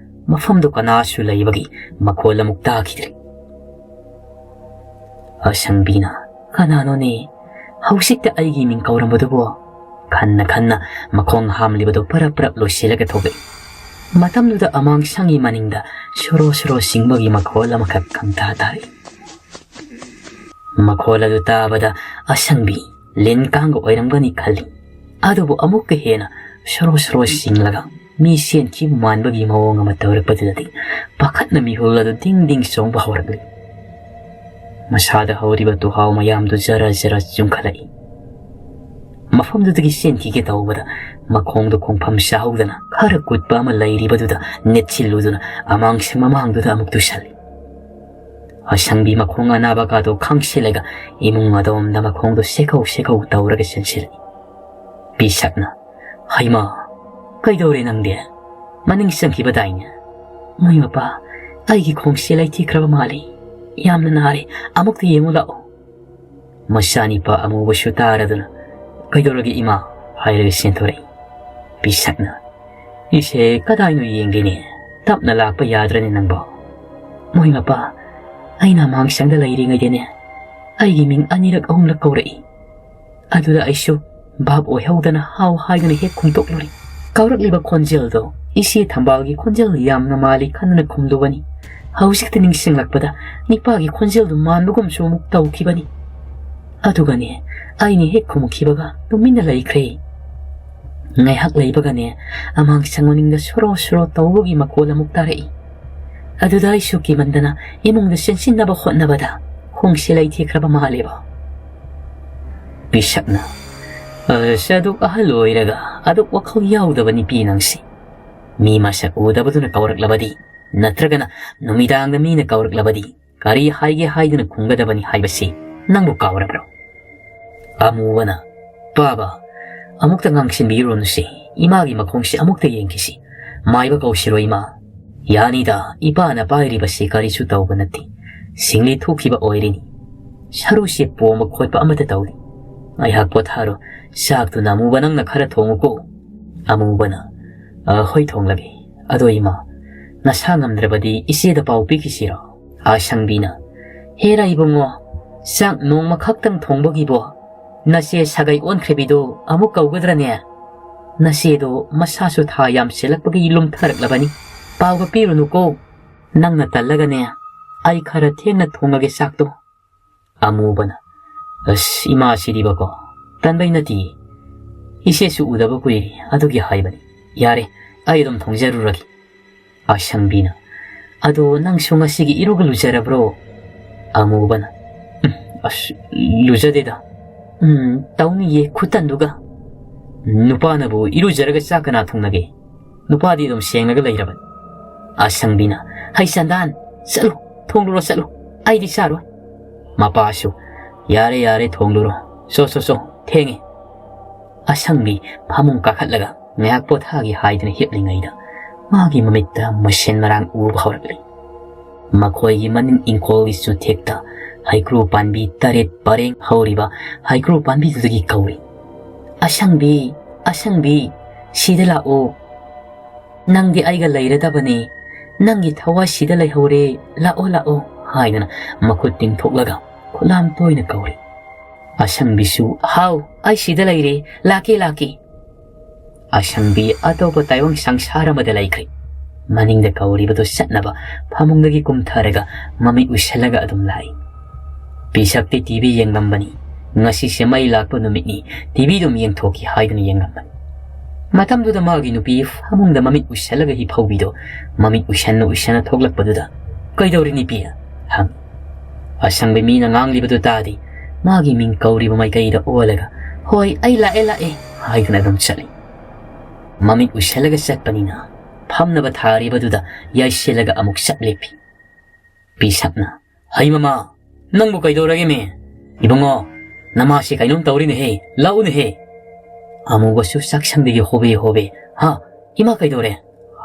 ꯃꯐꯝꯗꯨ ꯀꯅꯥꯁꯨ ꯂꯩꯕꯒꯤ ꯃꯈꯣꯜ ꯑꯃꯨꯛ ꯇꯥꯈꯤꯗ꯭ꯔꯦ꯫ ꯑꯁꯪꯕꯤꯅ, "ꯀꯅꯥꯅꯣꯅꯦ ꯍꯧꯖꯤꯛꯇ ꯑꯩꯒꯤ ꯃꯤꯡ ꯀꯧꯔꯝꯕꯗꯨꯕꯣ?" ꯈꯟꯅ ꯈꯟꯅ ꯃꯈꯣꯡ ꯍꯥꯝꯂꯤꯕꯗꯨ ꯄꯔꯞ ꯄꯔꯞ ꯂꯣꯏꯁꯤꯜꯂꯒ ꯊꯣꯛꯂꯛꯏ꯫ ꯃꯇꯝꯗꯨꯗ ꯑꯃꯥꯡꯁꯪꯒꯤ ꯃꯅꯤꯡꯗ ꯁꯣꯔꯣ ꯁꯣꯔꯣ ꯆꯤꯡꯕꯒꯤ ꯃꯈꯣꯜ ꯑꯃꯈꯛ ꯈꯪꯇꯥ ꯇꯥꯔꯛꯏ꯫ ꯃꯈꯣꯜ ꯑꯗꯨ ꯇꯥꯕꯗ ꯑꯁꯪꯕꯤ ꯂꯤꯟ ꯀꯥꯡꯒ ꯑꯣꯏꯔꯝꯒꯅꯤ ꯈꯜꯂꯤ꯫ ꯑꯗꯨꯕꯨ ꯑꯃꯨꯛꯀ ꯍꯦꯟꯅ ꯁꯣꯔꯣ ꯁꯣꯔꯣ ꯆꯤꯡꯂꯒ ꯃꯤ ꯆꯦꯟꯈꯤꯕ ꯃꯥꯟꯕꯒꯤ ꯃꯑꯣꯡ ꯑꯃ ꯇꯧꯔꯛꯄꯗꯨꯗꯗꯤ ꯄꯥꯈꯠꯅ ꯃꯤꯍꯨꯜ ꯑꯗꯨ ꯗꯤꯡ ꯗꯤꯡ ꯆꯣꯡꯕ ꯍꯧꯔꯛꯂꯤ꯫ ꯃꯁꯥꯗ ꯍꯧꯔꯤꯕ ꯇꯨꯍꯥꯎ ꯃꯌꯥꯝꯗꯨ ꯖꯔ ꯖꯔ ꯆꯨꯝꯈꯠꯂꯛꯏ꯫ ꯃꯐꯝꯗꯨꯗꯒꯤ ꯆꯦꯟꯈꯤꯒꯦ ꯇꯧꯕꯗ ꯃꯈꯣꯡꯗꯨ ꯈꯣꯡꯐꯝ ꯆꯥꯍꯧꯗꯅ ꯈꯔ ꯀꯨꯠꯄ ꯑꯃ ꯂꯩꯔꯤꯕꯗꯨꯗ ꯅꯦꯠꯁꯤꯜꯂꯨꯗꯨꯅ ꯑꯃꯥꯡꯁꯪ ꯃꯃꯥꯡꯗꯨꯗ ꯑꯃꯨꯛ ꯇꯨꯁꯜꯂꯤ꯫ ꯑꯁꯪꯕꯤ ꯃꯈꯣꯡ ꯑꯅꯥꯕꯒꯗꯣ ꯈꯪꯁꯤꯜꯂꯒ ꯏꯃꯨꯡ ꯑꯗꯣꯝꯗ ꯃꯈꯣꯡꯗꯣ ꯁꯦꯀꯧ ꯁꯦꯀꯧ ꯇꯧꯔꯒ ꯆꯦꯟꯁꯤꯜꯂꯛꯏ꯫ ꯄꯤꯁꯛꯅ, "ꯍꯩꯃꯥ, ꯀꯩꯗꯧꯔꯦ ꯅꯪꯗꯤ? ꯃꯅꯤꯡ ꯆꯪꯈꯤꯕꯗꯥꯏꯅꯦ?" "ꯃꯣꯏ ꯃꯄꯥ, ꯑꯩꯒꯤ ꯈꯣꯡꯁꯦ ꯂꯩꯊꯤꯈ꯭ꯔꯕ ꯃꯥꯜꯂꯤ꯫ ꯌꯥꯝꯅ ꯅꯥꯔꯦ, ꯑꯃꯨꯛꯇ ꯌꯦꯡꯉꯨ ꯂꯥꯛꯑꯣ꯫" ꯃꯆꯥꯅꯤꯄꯥ ꯑꯃꯨꯕꯁꯨ ꯇꯥꯔꯗꯨꯅ, "ꯀꯩꯗꯧꯔꯒꯦ ꯏꯃꯥ?" ꯍꯥꯏꯔꯒ ꯆꯦꯟꯊꯣꯔꯛꯏ꯫ ꯄꯤꯁꯛꯅ, "ꯏꯁꯦ ꯀꯗꯥꯏꯅꯣ ꯌꯦꯡꯒꯦꯅꯦ? ꯇꯞꯅ ꯂꯥꯛꯄ ꯌꯥꯗ꯭ꯔꯅꯦ ꯅꯪꯕꯣ?" "ꯃꯣꯏ ꯃꯄꯥ, ꯑꯩꯅ ꯑꯃꯥꯡꯁꯪꯗ ꯂꯩꯔꯤꯉꯩꯗꯅꯦ ꯑꯩꯒꯤ ꯃꯤꯡ ꯑꯅꯤꯔꯛ ꯑꯍꯨꯝꯂꯛ ꯀꯧꯔꯛꯏ꯫ ꯑꯗꯨꯗ ꯑꯩꯁꯨ ꯚꯥꯞ ꯑꯣꯏꯍꯧꯗꯅ ꯍꯥꯎ ꯍꯥꯏꯗꯨꯅ ꯍꯦꯛ ꯈꯨꯝꯇꯣꯛꯂꯨꯔꯦ꯫ ꯀꯧꯔꯛꯂꯤꯕ ꯈꯣꯟꯖꯦꯜꯗꯣ ꯏꯆꯦ ꯊꯝꯕꯥꯜꯒꯤ ꯈꯣꯟꯖꯦꯜ ꯌꯥꯝꯅ ꯃꯥꯜꯂꯤ ꯈꯟꯗꯨꯅ ꯈꯨꯝꯂꯨꯕꯅꯤ꯫ ꯍꯧꯖꯤꯛꯇ ꯅꯤꯡꯁꯤꯡꯂꯛꯄꯗ ꯅꯤꯄꯥꯒꯤ ꯈꯣꯟꯖꯦꯜꯗꯨ ꯃꯥꯟꯕꯒꯨꯝꯁꯨ ꯑꯃꯨꯛ ꯇꯧꯈꯤꯕꯅꯤ꯫ ꯑꯗꯨꯒꯅꯦ, ꯑꯩꯅ ꯍꯦꯛ ꯈꯨꯝꯈꯤꯕꯒ ꯇꯨꯃꯤꯟꯅ ꯂꯩꯈ꯭ꯔꯦ꯫ ꯉꯥꯏꯍꯥꯛ ꯂꯩꯕꯒꯅꯦ, ꯑꯃꯥꯡꯁꯪ ꯃꯅꯤꯡꯗ ꯁꯣꯔꯣ ꯁꯣꯔꯣ ꯇꯧꯕꯒꯤ ꯃꯈꯣꯜ ꯑꯃꯨꯛ ꯇꯥꯔꯛꯏ꯫ ꯑꯗꯨꯗ ꯑꯩꯁꯨ ꯀꯤꯃꯟꯗꯅ ꯏꯃꯨꯡꯗ ꯆꯦꯟꯁꯤꯟꯅꯕ ꯍꯣꯠꯅꯕꯗ ꯈꯣꯡꯁꯦ ꯂꯩꯊꯦꯛꯈ꯭ꯔꯕ ꯃꯥꯜꯂꯦꯕ꯫" ꯄꯤꯁꯛꯅ, "ꯑꯁ, ꯑꯗꯨꯛ ꯑꯍꯜ ꯑꯣꯏꯔꯒ ꯑꯗꯨꯛ ꯋꯥꯈꯜ ꯌꯥꯎꯗꯕ ꯅꯨꯄꯤ ꯅꯪꯁꯤ꯫ ꯃꯤ ꯃꯁꯛ ꯎꯗꯕꯗꯨꯅ ꯀꯧꯔꯛꯂꯕꯗꯤ, ꯅꯠꯇ꯭ꯔꯒꯅ ꯅꯨꯃꯤꯗꯥꯡꯗ ꯃꯤꯅ ꯀꯧꯔꯛꯂꯕꯗꯤ, ꯀꯔꯤ ꯍꯥꯏꯒꯦ ꯍꯥꯏꯗꯨꯅ ꯈꯨꯝꯒꯗꯕꯅꯤ ꯍꯥꯏꯕꯁꯤ ꯅꯪꯕꯨ ꯀꯥꯎꯔꯕ꯭ꯔꯣ?" ꯑꯃꯨꯕꯅ, "ꯄꯥꯕ, ꯑꯃꯨꯛꯇ ꯉꯥꯡꯁꯤꯟꯕꯤꯔꯨꯔꯅꯨꯁꯤ, ꯏꯃꯥꯒꯤ ꯃꯈꯣꯡꯁꯤ ꯑꯃꯨꯛꯇ ꯌꯦꯡꯈꯤꯁꯤ꯫ ꯃꯥꯏꯕ ꯀꯧꯁꯤꯔꯣ ꯏꯃꯥ?" "ꯌꯥꯅꯤꯗ, ꯏꯄꯥꯅ ꯄꯥꯏꯔꯤꯕꯁꯤ ꯀꯔꯤꯁꯨ ꯇꯧꯕ ꯅꯠꯇꯦ꯫ ꯁꯤꯡꯂꯤ ꯊꯣꯛꯈꯤꯕ ꯑꯣꯏꯔꯤꯅꯤ꯫ ꯁꯔꯨꯁꯤ ꯄꯣꯝꯕ ꯈꯣꯠꯄ ꯑꯃꯠꯇ ꯇꯧꯗꯦ꯫ ꯉꯥꯏꯍꯥꯛ ꯄꯣꯊꯥꯔꯣ, ꯆꯥꯛꯇꯨꯅ ꯑꯃꯨꯕ ꯅꯪꯅ ꯈꯔ ꯊꯣꯡꯉꯨꯀꯣ꯫" ꯑꯃꯨꯕꯅ, "ꯑ, ꯍꯣꯏ, ꯊꯣꯡꯂꯒꯦ꯫ ꯑꯗꯣ ꯏꯃꯥ, ꯅꯁꯥ ꯉꯝꯗ꯭ꯔꯕꯗꯤ ꯏꯆꯦꯗ ꯄꯥꯎ ꯄꯤꯈꯤꯁꯤꯔꯣ?" ꯑꯁꯪꯕꯤꯅ, "ꯍꯦꯔꯥ ꯏꯕꯨꯡꯉꯣ, ꯆꯥꯛ ꯅꯣꯡꯃ ꯈꯛꯇꯪ ꯊꯣꯡꯕꯒꯤꯕꯣ ꯅꯆꯦ ꯁꯥꯒꯩ ꯑꯣꯟꯈ꯭ꯔꯤꯕꯤꯗꯣ ꯑꯃꯨꯛ ꯀꯧꯒꯗ꯭ꯔꯅꯦ? ꯅꯆꯦꯗꯣ ꯃꯁꯥꯁꯨ ꯊꯥ ꯌꯥꯝ ꯁꯦꯜꯂꯛꯄꯒꯤ ꯂꯨꯝꯊꯔꯛꯂꯕꯅꯤ꯫ ꯄꯥꯎꯒ ꯄꯤꯔꯨꯅꯨꯀꯣ꯫ ꯅꯪꯅ ꯇꯜꯂꯒꯅꯦ, ꯑꯩ ꯈꯔ ꯊꯦꯡꯅ ꯊꯣꯡꯉꯒꯦ ꯆꯥꯛꯇꯣ꯫ ꯑꯃꯨꯕꯅ, "ꯑꯁ, ꯏꯃꯥꯁꯤꯗꯤꯕꯀꯣ, ꯇꯟꯕꯩ ꯅꯠꯇꯤꯌꯦ꯫ ꯏꯆꯦꯁꯨ ꯎꯗꯕ ꯀꯨꯏꯔꯦ, ꯑꯗꯨꯒꯤ ꯍꯥꯏꯕꯅꯤ꯫ ꯌꯥꯔꯦ, ꯑꯩ ꯑꯗꯨꯝ ꯊꯣꯡꯖꯔꯨꯔꯒꯦ꯫" ꯑꯁꯪꯕꯤꯅ, "ꯑꯗꯣ ꯅꯪꯁꯨ ꯉꯁꯤꯒꯤ ꯏꯔꯨꯒ ꯂꯨꯖꯔꯕ꯭ꯔꯣ?" ꯑꯃꯨꯕꯅ, "ꯎꯝ, ꯑꯁ, ꯂꯨꯖꯗꯦꯗ꯫" "ꯎꯝ, ꯇꯧꯅꯤꯌꯦ ꯈꯨꯇꯟꯗꯨꯒ꯫ ꯅꯨꯄꯥꯅꯕꯨ ꯏꯔꯨꯖꯔꯒ ꯆꯥꯛ ꯀꯅꯥ ꯊꯣꯡꯅꯒꯦ? ꯅꯨꯄꯥꯗꯤ ꯑꯗꯨꯝ ꯁꯦꯡꯂꯒ ꯂꯩꯔꯕꯅꯤ꯫" ꯑꯁꯪꯕꯤꯅ, "ꯍꯩ ꯆꯟꯗꯥꯟ, ꯆꯠꯂꯨ, ꯊꯣꯡꯂꯨꯔꯣ ꯆꯠꯂꯨ, ꯑꯩꯗꯤ ꯆꯥꯔꯣꯏ꯫" ꯃꯄꯥꯁꯨ, "ꯌꯥꯔꯦ ꯌꯥꯔꯦ, ꯊꯣꯡꯂꯨꯔꯣ, ꯆꯣ ꯆꯣ ꯆꯣ, ꯊꯦꯡꯉꯦ꯫" ꯑꯁꯪꯕꯤ ꯐꯃꯨꯡ ꯀꯥꯈꯠꯂꯒ ꯉꯥꯏꯍꯥꯛ ꯄꯣꯊꯥꯒꯦ ꯍꯥꯏꯗꯨꯅ ꯍꯤꯞꯂꯤꯉꯩꯗ ꯃꯥꯒꯤ ꯃꯃꯤꯠꯇ ꯃꯁꯦꯟ ꯃꯔꯥꯡ ꯎꯕ ꯍꯧꯔꯛꯂꯤ꯫ ꯃꯈꯣꯏꯒꯤ ꯃꯅꯤꯡ ꯏꯪꯈꯣꯜꯒꯤ ꯆꯨꯊꯦꯛꯇ ꯍꯩꯀ꯭ꯔꯨ ꯄꯥꯝꯕꯤ ꯇꯔꯦꯠ ꯄꯔꯦꯡ ꯍꯧꯔꯤꯕ ꯍꯩꯀ꯭ꯔꯨ ꯄꯥꯝꯕꯤꯗꯨꯗꯒꯤ ꯀꯧꯔꯤ, "ꯑꯁꯪꯕꯤ, ꯑꯁꯪꯕꯤ, ꯁꯤꯗ ꯂꯥꯛꯑꯣ꯫ ꯅꯪꯗꯤ ꯑꯩꯒ ꯂꯩꯔꯗꯕꯅꯤ꯫ ꯅꯪꯒꯤ ꯊꯋꯥꯏ ꯁꯤꯗ ꯂꯩꯍꯧꯔꯦ꯫ ꯂꯥꯛꯑꯣ, ꯂꯥꯛꯑꯣ," ꯍꯥꯏꯗꯨꯅ ꯃꯈꯨꯠ ꯇꯤꯡꯊꯣꯛꯂꯒ ꯈꯨꯠꯂꯥꯝ ꯇꯣꯏꯅ ꯀꯧꯔꯤ꯫ ꯑꯁꯪꯕꯤꯁꯨ, "ꯍꯥꯎ, ꯑꯩ ꯁꯤꯗ ꯂꯩꯔꯦ꯫ ꯂꯥꯛꯀꯦ, ꯂꯥꯛꯀꯦ꯫" ꯑꯁꯪꯕꯤ ꯑꯇꯣꯞꯄ ꯇꯥꯏꯕꯪ ꯁꯪꯁꯥꯔ ꯑꯃꯗ ꯂꯩꯈ꯭ꯔꯦ꯫ ꯃꯅꯤꯡꯗ ꯀꯧꯔꯤꯕꯗꯨ ꯆꯠꯅꯕ ꯐꯃꯨꯡꯗꯒꯤ ꯀꯨꯝꯊꯔꯒ ꯃꯃꯤꯠ ꯎꯏꯁꯜꯂꯒ ꯑꯗꯨꯝ ꯂꯥꯛꯏ꯫ ꯄꯤꯁꯛꯇꯤ ꯇꯤ ꯚꯤ ꯌꯦꯡꯂꯝꯕꯅꯤ꯫ ꯉꯁꯤꯁꯦ ꯃꯩ ꯂꯥꯛꯄ ꯅꯨꯃꯤꯠꯅꯤ, ꯇꯤ ꯚꯤ ꯑꯗꯨꯝ ꯌꯦꯡꯊꯣꯛꯀꯦ ꯍꯥꯏꯗꯨꯅ ꯌꯦꯡꯂꯝꯕꯅꯤ꯫ ꯃꯇꯝꯗꯨꯗ ꯃꯥꯒꯤ ꯅꯨꯄꯤ ꯐꯃꯨꯡꯗ ꯃꯃꯤꯠ ꯎꯏꯁꯜꯂꯒ ꯍꯤꯐꯧꯕꯤꯗꯣ ꯃꯃꯤꯠ ꯎꯏꯁꯟꯅ ꯎꯏꯁꯟꯅ ꯊꯣꯛꯂꯛꯄꯗꯨꯗ, "ꯀꯩꯗꯧꯔꯤ ꯅꯨꯄꯤ?" ꯍꯪꯉꯤ꯫ ꯑꯁꯪꯕꯤ ꯃꯤꯅ ꯉꯥꯡꯂꯤꯕꯗꯨ ꯇꯥꯗꯦ꯫ ꯃꯥꯒꯤ ꯃꯤꯡ ꯀꯧꯔꯤꯕ ꯃꯥꯏꯀꯩꯗ ꯑꯣꯜꯂꯒ, "ꯍꯣꯏ, ꯑꯩ ꯂꯥꯛꯑꯦ, ꯂꯥꯛꯑꯦ," ꯍꯥꯏꯗꯨꯅ ꯑꯗꯨꯝ ꯆꯠꯂꯤ꯫ ꯃꯃꯤꯠ ꯎꯏꯁꯜꯂꯒ ꯆꯠꯄꯅꯤꯅ ꯐꯝꯅꯕ ꯊꯥꯔꯤꯕꯗꯨꯗ ꯌꯥꯏꯁꯤꯜꯂꯒ ꯑꯃꯨꯛ ꯆꯞ ꯂꯦꯞꯄꯤ꯫ ꯄꯤꯁꯛꯅ, "ꯍꯩ ꯃꯃꯥ, ꯅꯪꯕꯨ ꯀꯩꯗꯧꯔꯒꯦꯃꯦ? ꯏꯕꯨꯡꯉꯣ, ꯅꯃꯥꯁꯤ ꯀꯩꯅꯣꯝ ꯇꯧꯔꯤꯅꯦꯍꯦ, ꯂꯥꯛꯎꯅꯦꯍꯦ꯫" ꯑꯃꯨꯕꯁꯨ ꯆꯥꯛꯁꯪꯗꯒꯤ ꯍꯣꯕꯦ ꯍꯣꯕꯦ, "ꯍꯥ, ꯏꯃꯥ ꯀꯩꯗꯧꯔꯦ?"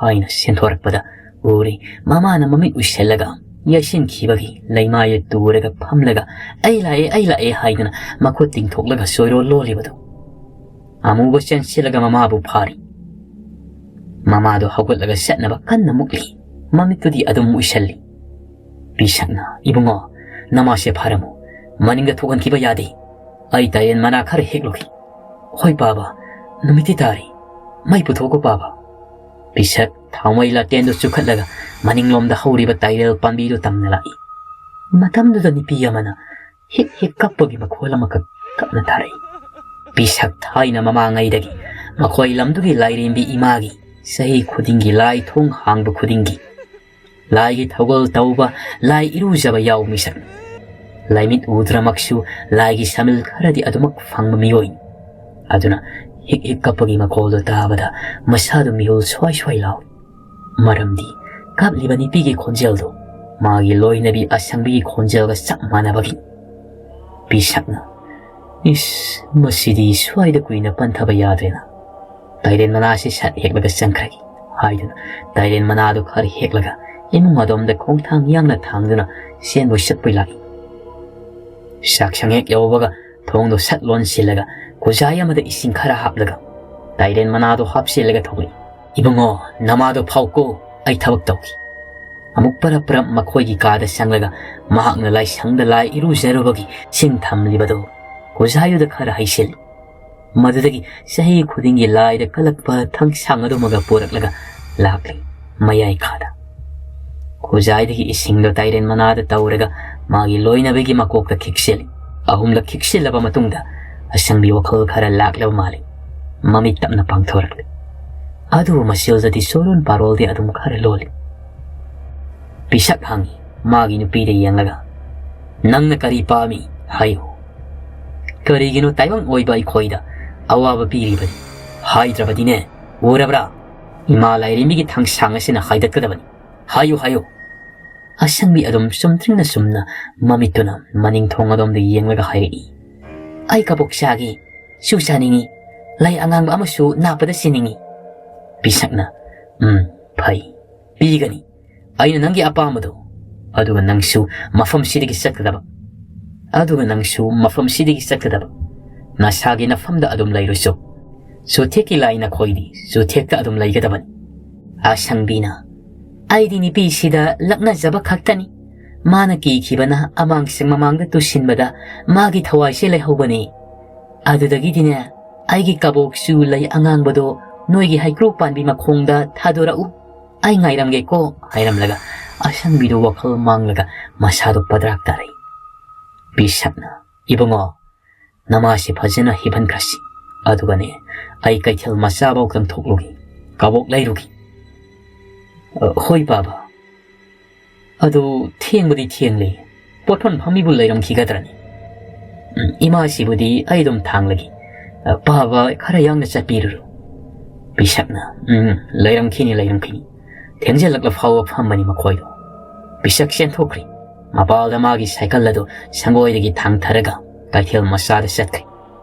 ꯍꯥꯏꯅ ꯁꯦꯟꯊꯣꯔꯛꯄꯗ ꯎꯔꯤ ꯃꯃꯥꯅ ꯃꯃꯤꯠ ꯎꯏꯁꯜꯂꯒ ꯌꯩꯁꯤꯟꯈꯤꯕꯒꯤ ꯂꯩꯃꯥꯏꯗ ꯇꯨꯔꯒ ꯐꯝꯂꯒ, "ꯑꯩ ꯂꯥꯛꯑꯦ, ꯑꯩ ꯂꯥꯛꯑꯦ" ꯍꯥꯏꯗꯨꯅ ꯃꯈꯨꯠ ꯇꯤꯡꯊꯣꯛꯂꯒ ꯆꯣꯏꯔꯣꯜ ꯂꯣꯜꯂꯤꯕꯗꯨ꯫ ꯑꯃꯨꯕ ꯆꯦꯟꯁꯤꯜꯂꯒ ꯃꯃꯥꯕꯨ ꯐꯥꯔꯤ꯫ ꯃꯃꯥꯗꯨ ꯍꯧꯒꯠꯂꯒ ꯆꯠꯅꯕ ꯀꯟꯅ ꯃꯨꯛꯂꯤ꯫ ꯃꯃꯤꯠꯇꯨꯗꯤ ꯑꯗꯨꯝ ꯎꯏꯁꯜꯂꯤ꯫ ꯄꯤꯁꯛꯅ, "ꯏꯕꯨꯡꯉꯣ, ꯅꯃꯥꯁꯦ ꯐꯥꯔꯝꯃꯨ꯫ ꯃꯅꯤꯡꯗ ꯊꯣꯛꯍꯟꯈꯤꯕ ꯌꯥꯗꯦ꯫ ꯑꯩ ꯇꯥꯏꯔꯦꯟ ꯃꯅꯥ ꯈꯔ ꯍꯦꯛꯂꯨꯈꯤ꯫ "ꯍꯣꯏ ꯄꯥꯕ, ꯅꯨꯃꯤꯠꯇꯤ ꯇꯥꯔꯦ꯫ ꯃꯩ ꯄꯨꯊꯣꯛꯀꯣ ꯄꯥꯕ꯫" ꯄꯤꯁꯛ ꯊꯥꯎꯃꯩ ꯂꯥꯇꯦꯟꯗꯨ ꯆꯨꯈꯠꯂꯒ ꯃꯅꯤꯡꯂꯣꯝꯗ ꯍꯧꯔꯤꯕ ꯇꯥꯏꯔꯦꯜ ꯄꯥꯝꯕꯤꯗꯨ ꯇꯝꯅ ꯂꯥꯛꯏ꯫ ꯃꯇꯝꯗꯨꯗ ꯅꯨꯄꯤ ꯑꯃꯅ ꯍꯤꯛ ꯍꯤꯛ ꯀꯞꯄꯒꯤ ꯃꯈꯣꯜ ꯑꯃꯈꯛ ꯇꯞꯅ ꯇꯥꯔꯛꯏ꯫ ꯄꯤꯁꯛ ꯊꯥꯏꯅ ꯃꯃꯥꯡꯉꯩꯗꯒꯤ ꯃꯈꯣꯏ ꯂꯝꯗꯨꯒꯤ ꯂꯥꯏꯔꯦꯝꯕꯤ ꯏꯃꯥꯒꯤ ꯆꯍꯤ ꯈꯨꯗꯤꯡꯒꯤ ꯂꯥꯏ ꯊꯣꯡ ꯍꯥꯡꯕ ꯈꯨꯗꯤꯡꯒꯤ ꯂꯥꯏꯒꯤ ꯊꯧꯒꯜ ꯇꯧꯕ, ꯂꯥꯏ ꯏꯔꯨꯖꯕ ꯌꯥꯎ ꯃꯤꯁꯛ꯫ ꯂꯥꯏꯃꯤꯠ ꯎꯗ꯭ꯔꯃꯛꯁꯨ ꯂꯥꯏꯒꯤ ꯁꯃꯤꯜ ꯈꯔꯗꯤ ꯑꯗꯨꯃꯛ ꯐꯪꯕ ꯃꯤꯑꯣꯏꯅꯤ꯫ ꯑꯗꯨꯅ ꯍꯤꯛ ꯍꯤꯛ ꯀꯞꯄꯒꯤ ꯃꯈꯣꯜꯗꯨ ꯇꯥꯕꯗ ꯃꯁꯥꯗꯨ ꯃꯤꯍꯨꯜ ꯁ꯭ꯋꯥꯏ ꯁ꯭ꯋꯥꯏ ꯂꯥꯎꯏ꯫ ꯃꯔꯝꯗꯤ ꯀꯞꯂꯤꯕ ꯅꯨꯄꯤꯒꯤ ꯈꯣꯟꯖꯦꯜꯗꯨ ꯃꯥꯒꯤ ꯂꯣꯏꯅꯕꯤ ꯑꯁꯪꯕꯤꯒꯤ ꯈꯣꯟꯖꯦꯜꯒ ꯆꯞ ꯃꯥꯟꯅꯕꯒꯤ꯫ ꯄꯤꯁꯛꯅ, "ꯏꯁ, ꯃꯁꯤꯗꯤ ꯁ꯭ꯋꯥꯏꯗ ꯀꯨꯏꯅ ꯄꯟꯊꯕ ꯌꯥꯗ꯭ꯔꯦꯅ꯫ ꯇꯥꯏꯔꯦꯟ ꯃꯅꯥꯁꯤ ꯁꯠ ꯍꯦꯛꯂꯒ ꯆꯪꯈ꯭ꯔꯒꯦ," ꯍꯥꯏꯗꯨꯅ ꯇꯥꯏꯔꯦꯟ ꯃꯅꯥꯗꯨ ꯈꯔ ꯍꯦꯛꯂꯒ ꯏꯃꯨꯡ ꯑꯗꯣꯝꯗ ꯈꯣꯡꯊꯥꯡ ꯌꯥꯡꯅ ꯊꯥꯡꯗꯨꯅ ꯆꯦꯟꯕꯣꯏ ꯆꯠꯄꯣꯏ ꯂꯥꯛꯏ꯫ ꯆꯥꯛꯁꯪ ꯍꯦꯛ ꯌꯧꯕꯒ ꯊꯣꯡꯗꯣ ꯁꯠ ꯂꯣꯟꯁꯤꯜꯂꯒ ꯈꯨꯖꯥꯏ ꯑꯃꯗ ꯏꯁꯤꯡ ꯈꯔ ꯍꯥꯞꯂꯒ ꯇꯥꯏꯔꯦꯟ ꯃꯅꯥꯗꯣ ꯍꯥꯞꯆꯤꯜꯂꯒ ꯊꯣꯛꯂꯛꯏ꯫ "ꯏꯕꯨꯡꯉꯣ, ꯅꯃꯥꯗꯣ ꯐꯥꯎꯀꯣ, ꯑꯩ ꯊꯕꯛ ꯇꯧꯈꯤ꯫" ꯑꯃꯨꯛ ꯄꯔꯞ ꯄꯔꯞ ꯃꯈꯣꯏꯒꯤ ꯀꯥꯗ ꯆꯪꯂꯒ ꯃꯍꯥꯛꯅ ꯂꯥꯏꯁꯪꯗ ꯂꯥꯏ ꯏꯔꯨꯖꯔꯨꯕꯒꯤ ꯁꯤꯡ ꯊꯝꯂꯤꯕꯗꯨ ꯈꯨꯖꯥꯏꯗꯨꯗ ꯈꯔ ꯍꯩꯁꯤꯜꯂꯤ꯫ ꯃꯗꯨꯗꯒꯤ ꯆꯍꯤ ꯈꯨꯗꯤꯡꯒꯤ ꯂꯥꯏꯗ ꯀꯜꯂꯛꯄ ꯊꯥꯡꯁꯥꯡ ꯑꯗꯨꯃꯒ ꯄꯨꯔꯛꯂꯒ ꯂꯥꯛꯂꯤ ꯃꯌꯥꯏ ꯀꯥꯗ꯫ ꯈꯨꯖꯥꯏꯗꯒꯤ ꯏꯁꯤꯡꯗꯣ ꯇꯥꯏꯔꯦꯟ ꯃꯅꯥꯗ ꯇꯧꯔꯒ ꯃꯥꯒꯤ ꯂꯣꯏꯅꯕꯤꯒꯤ ꯃꯀꯣꯛꯇ ꯈꯤꯛꯆꯤꯜꯂꯤ꯫ ꯑꯍꯨꯝꯂꯛ ꯈꯤꯛꯆꯤꯜꯂꯕ ꯃꯇꯨꯡꯗ ꯑꯁꯪꯕꯤ ꯋꯥꯈꯜ ꯈꯔ ꯂꯥꯛꯂꯕ ꯃꯥꯜꯂꯤ꯫ ꯃꯃꯤꯠ ꯇꯞꯅ ꯄꯥꯡꯊꯣꯔꯛꯂꯤ꯫ ꯑꯗꯨꯕꯨ ꯃꯁꯤꯜꯗꯗꯤ ꯆꯣꯔꯣꯟ ꯄꯥꯔꯣꯜꯗꯤ ꯑꯗꯨꯝ ꯈꯔ ꯂꯣꯜꯂꯤ꯫ ꯄꯤꯁꯛ ꯍꯪꯉꯤ ꯃꯥꯒꯤ ꯅꯨꯄꯤꯗ ꯌꯦꯡꯂꯒ, "ꯅꯪꯅ ꯀꯔꯤ ꯄꯥꯝꯃꯤ? ꯍꯥꯏꯌꯨ꯫ ꯀꯔꯤꯒꯤꯅꯣ ꯇꯥꯏꯕꯪ ꯑꯣꯏꯕ ꯑꯩꯈꯣꯏꯗ ꯑꯋꯥꯕ ꯄꯤꯔꯤꯕꯗꯤ? ꯍꯥꯏꯗ꯭ꯔꯕꯗꯤꯅꯦ, ꯎꯔꯕ꯭ꯔꯥ? ꯏꯃꯥ ꯂꯥꯏꯔꯦꯝꯕꯤꯒꯤ ꯊꯥꯡꯁꯥꯡ ꯑꯁꯤꯅ ꯍꯥꯏꯗꯠꯀꯗꯕꯅꯤ꯫ ꯍꯥꯏꯌꯨ, ꯍꯥꯏꯌꯨ!" ꯑꯁꯪꯕꯤ ꯑꯗꯨꯝ ꯆꯨꯝꯗ꯭ꯔꯤꯡꯅ ꯆꯨꯝꯅ ꯃꯃꯤꯠꯇꯨꯅ ꯃꯅꯤꯡ ꯊꯣꯡ ꯑꯗꯣꯝꯗ ꯌꯦꯡꯂꯒ ꯍꯥꯏꯔꯛꯏ, "ꯑꯩ ꯀꯕꯣꯛ ꯆꯥꯒꯦ, ꯆꯨ ꯆꯥꯅꯤꯡꯏ, ꯂꯩ ꯑꯉꯥꯡꯕ ꯑꯃꯁꯨ ꯅꯥꯞꯄꯗ ꯁꯤꯅꯤꯡꯏ꯫" ꯄꯤꯁꯛꯅ, "ꯎꯝ, ꯐꯩ, ꯄꯤꯒꯅꯤ꯫ ꯑꯩꯅ ꯅꯪꯒꯤ ꯑꯄꯥꯝꯕꯗꯣ꯫ ꯑꯗꯨꯒ ꯅꯪꯁꯨ ꯃꯐꯝꯁꯤꯗꯒꯤ ꯆꯠꯀꯗꯕ꯫ ꯑꯗꯨꯒ ꯅꯪꯁꯨ ꯃꯐꯝꯁꯤꯗꯒꯤ ꯆꯠꯀꯗꯕ꯫ ꯅꯁꯥꯒꯤ ꯅꯐꯝꯗ ꯑꯗꯨꯝ ꯂꯩꯔꯨꯆꯣ꯫ ꯆꯨꯊꯦꯛꯀꯤ ꯂꯥꯏ ꯅꯈꯣꯏꯗꯤ ꯆꯨꯊꯦꯛꯇ ꯑꯗꯨꯝ ꯂꯩꯒꯗꯕꯅꯤ꯫" ꯑꯁꯪꯕꯤꯅ, "ꯑꯩꯗꯤ ꯅꯨꯄꯤꯁꯤꯗ ꯂꯛꯅꯖꯕ ꯈꯛꯇꯅꯤ꯫ ꯃꯥꯅ ꯀꯤꯈꯤꯕꯅ ꯑꯃꯥꯡꯁꯪ ꯃꯃꯥꯡꯗ ꯇꯨꯁꯤꯟꯕꯗ ꯃꯥꯒꯤ ꯊꯋꯥꯏꯁꯦ ꯂꯩꯍꯧꯕꯅꯤ꯫ ꯑꯗꯨꯗꯒꯤꯗꯤꯅꯦ, ꯑꯩꯒꯤ ꯀꯕꯣꯛꯁꯨ ꯂꯩ ꯑꯉꯥꯡꯕꯗꯣ ꯅꯣꯏꯒꯤ ꯍꯩꯀ꯭ꯔꯨ ꯄꯥꯟꯕꯤ ꯃꯈꯣꯡꯗ ꯊꯥꯗꯣꯔꯛꯎ, ꯑꯩ ꯉꯥꯏꯔꯝꯒꯦꯀꯣ" ꯍꯥꯏꯔꯝꯂꯒ ꯑꯁꯪꯕꯤꯗꯣ ꯋꯥꯈꯜ ꯃꯥꯡꯂꯒ ꯃꯁꯥꯗꯣ ꯄꯗ꯭ꯔꯥꯛ ꯇꯥꯔꯛꯏ꯫ ꯕꯤꯁꯛꯅ, "ꯏꯕꯨꯡꯉꯣ, ꯅꯃꯥꯁꯤ ꯐꯖꯅ ꯍꯤꯞꯍꯟꯈ꯭ꯔꯁꯤ꯫ ꯑꯗꯨꯒꯅꯦ, ꯑꯩ ꯀꯩꯊꯦꯜ ꯃꯆꯥꯐꯥꯎ ꯀꯪꯊꯣꯛꯂꯨꯒꯦ, ꯀꯕꯣꯛ ꯂꯩꯔꯨꯒꯦ꯫" "ꯑ, ꯍꯣꯏ ꯄꯥꯕ꯫ ꯑꯗꯨ ꯊꯦꯡꯕꯗꯤ ꯊꯦꯡꯂꯦ, ꯄꯣꯠꯐꯝ ꯐꯝꯃꯤꯕꯨ ꯂꯩꯔꯝꯈꯤꯒꯗ꯭ꯔꯅꯤ?" "ꯎꯝ, ꯏꯃꯥꯁꯤꯕꯨꯗꯤ ꯑꯩ ꯑꯗꯨꯝ ꯊꯥꯡꯂꯒꯦ꯫ ꯑ, ꯄꯥꯕ ꯈꯔ ꯌꯥꯡꯅ ꯆꯠꯄꯤꯔꯨꯔꯣ꯫" ꯕꯤꯁꯛꯅ, "ꯎꯝ, ꯂꯩꯔꯝꯈꯤꯅꯤ, ꯂꯩꯔꯝꯈꯤꯅꯤ꯫" ꯊꯦꯡꯖꯤꯜꯂꯛꯂ ꯐꯥꯎꯕ ꯐꯝꯕꯅꯤ ꯃꯈꯣꯏꯗꯣ꯫ ꯕꯤꯁꯛ ꯆꯦꯟꯊꯣꯛꯈ꯭ꯔꯦ꯫ ꯃꯄꯥꯜꯗ ꯃꯥꯒꯤ ꯁꯥꯏꯀꯜ ꯑꯗꯨ ꯁꯪꯒꯣꯏꯗꯒꯤ ꯊꯥꯡꯊꯔꯒ ꯀꯩꯊꯦꯜ ꯃꯆꯥꯗ ꯆꯠꯈ꯭ꯔꯦ꯫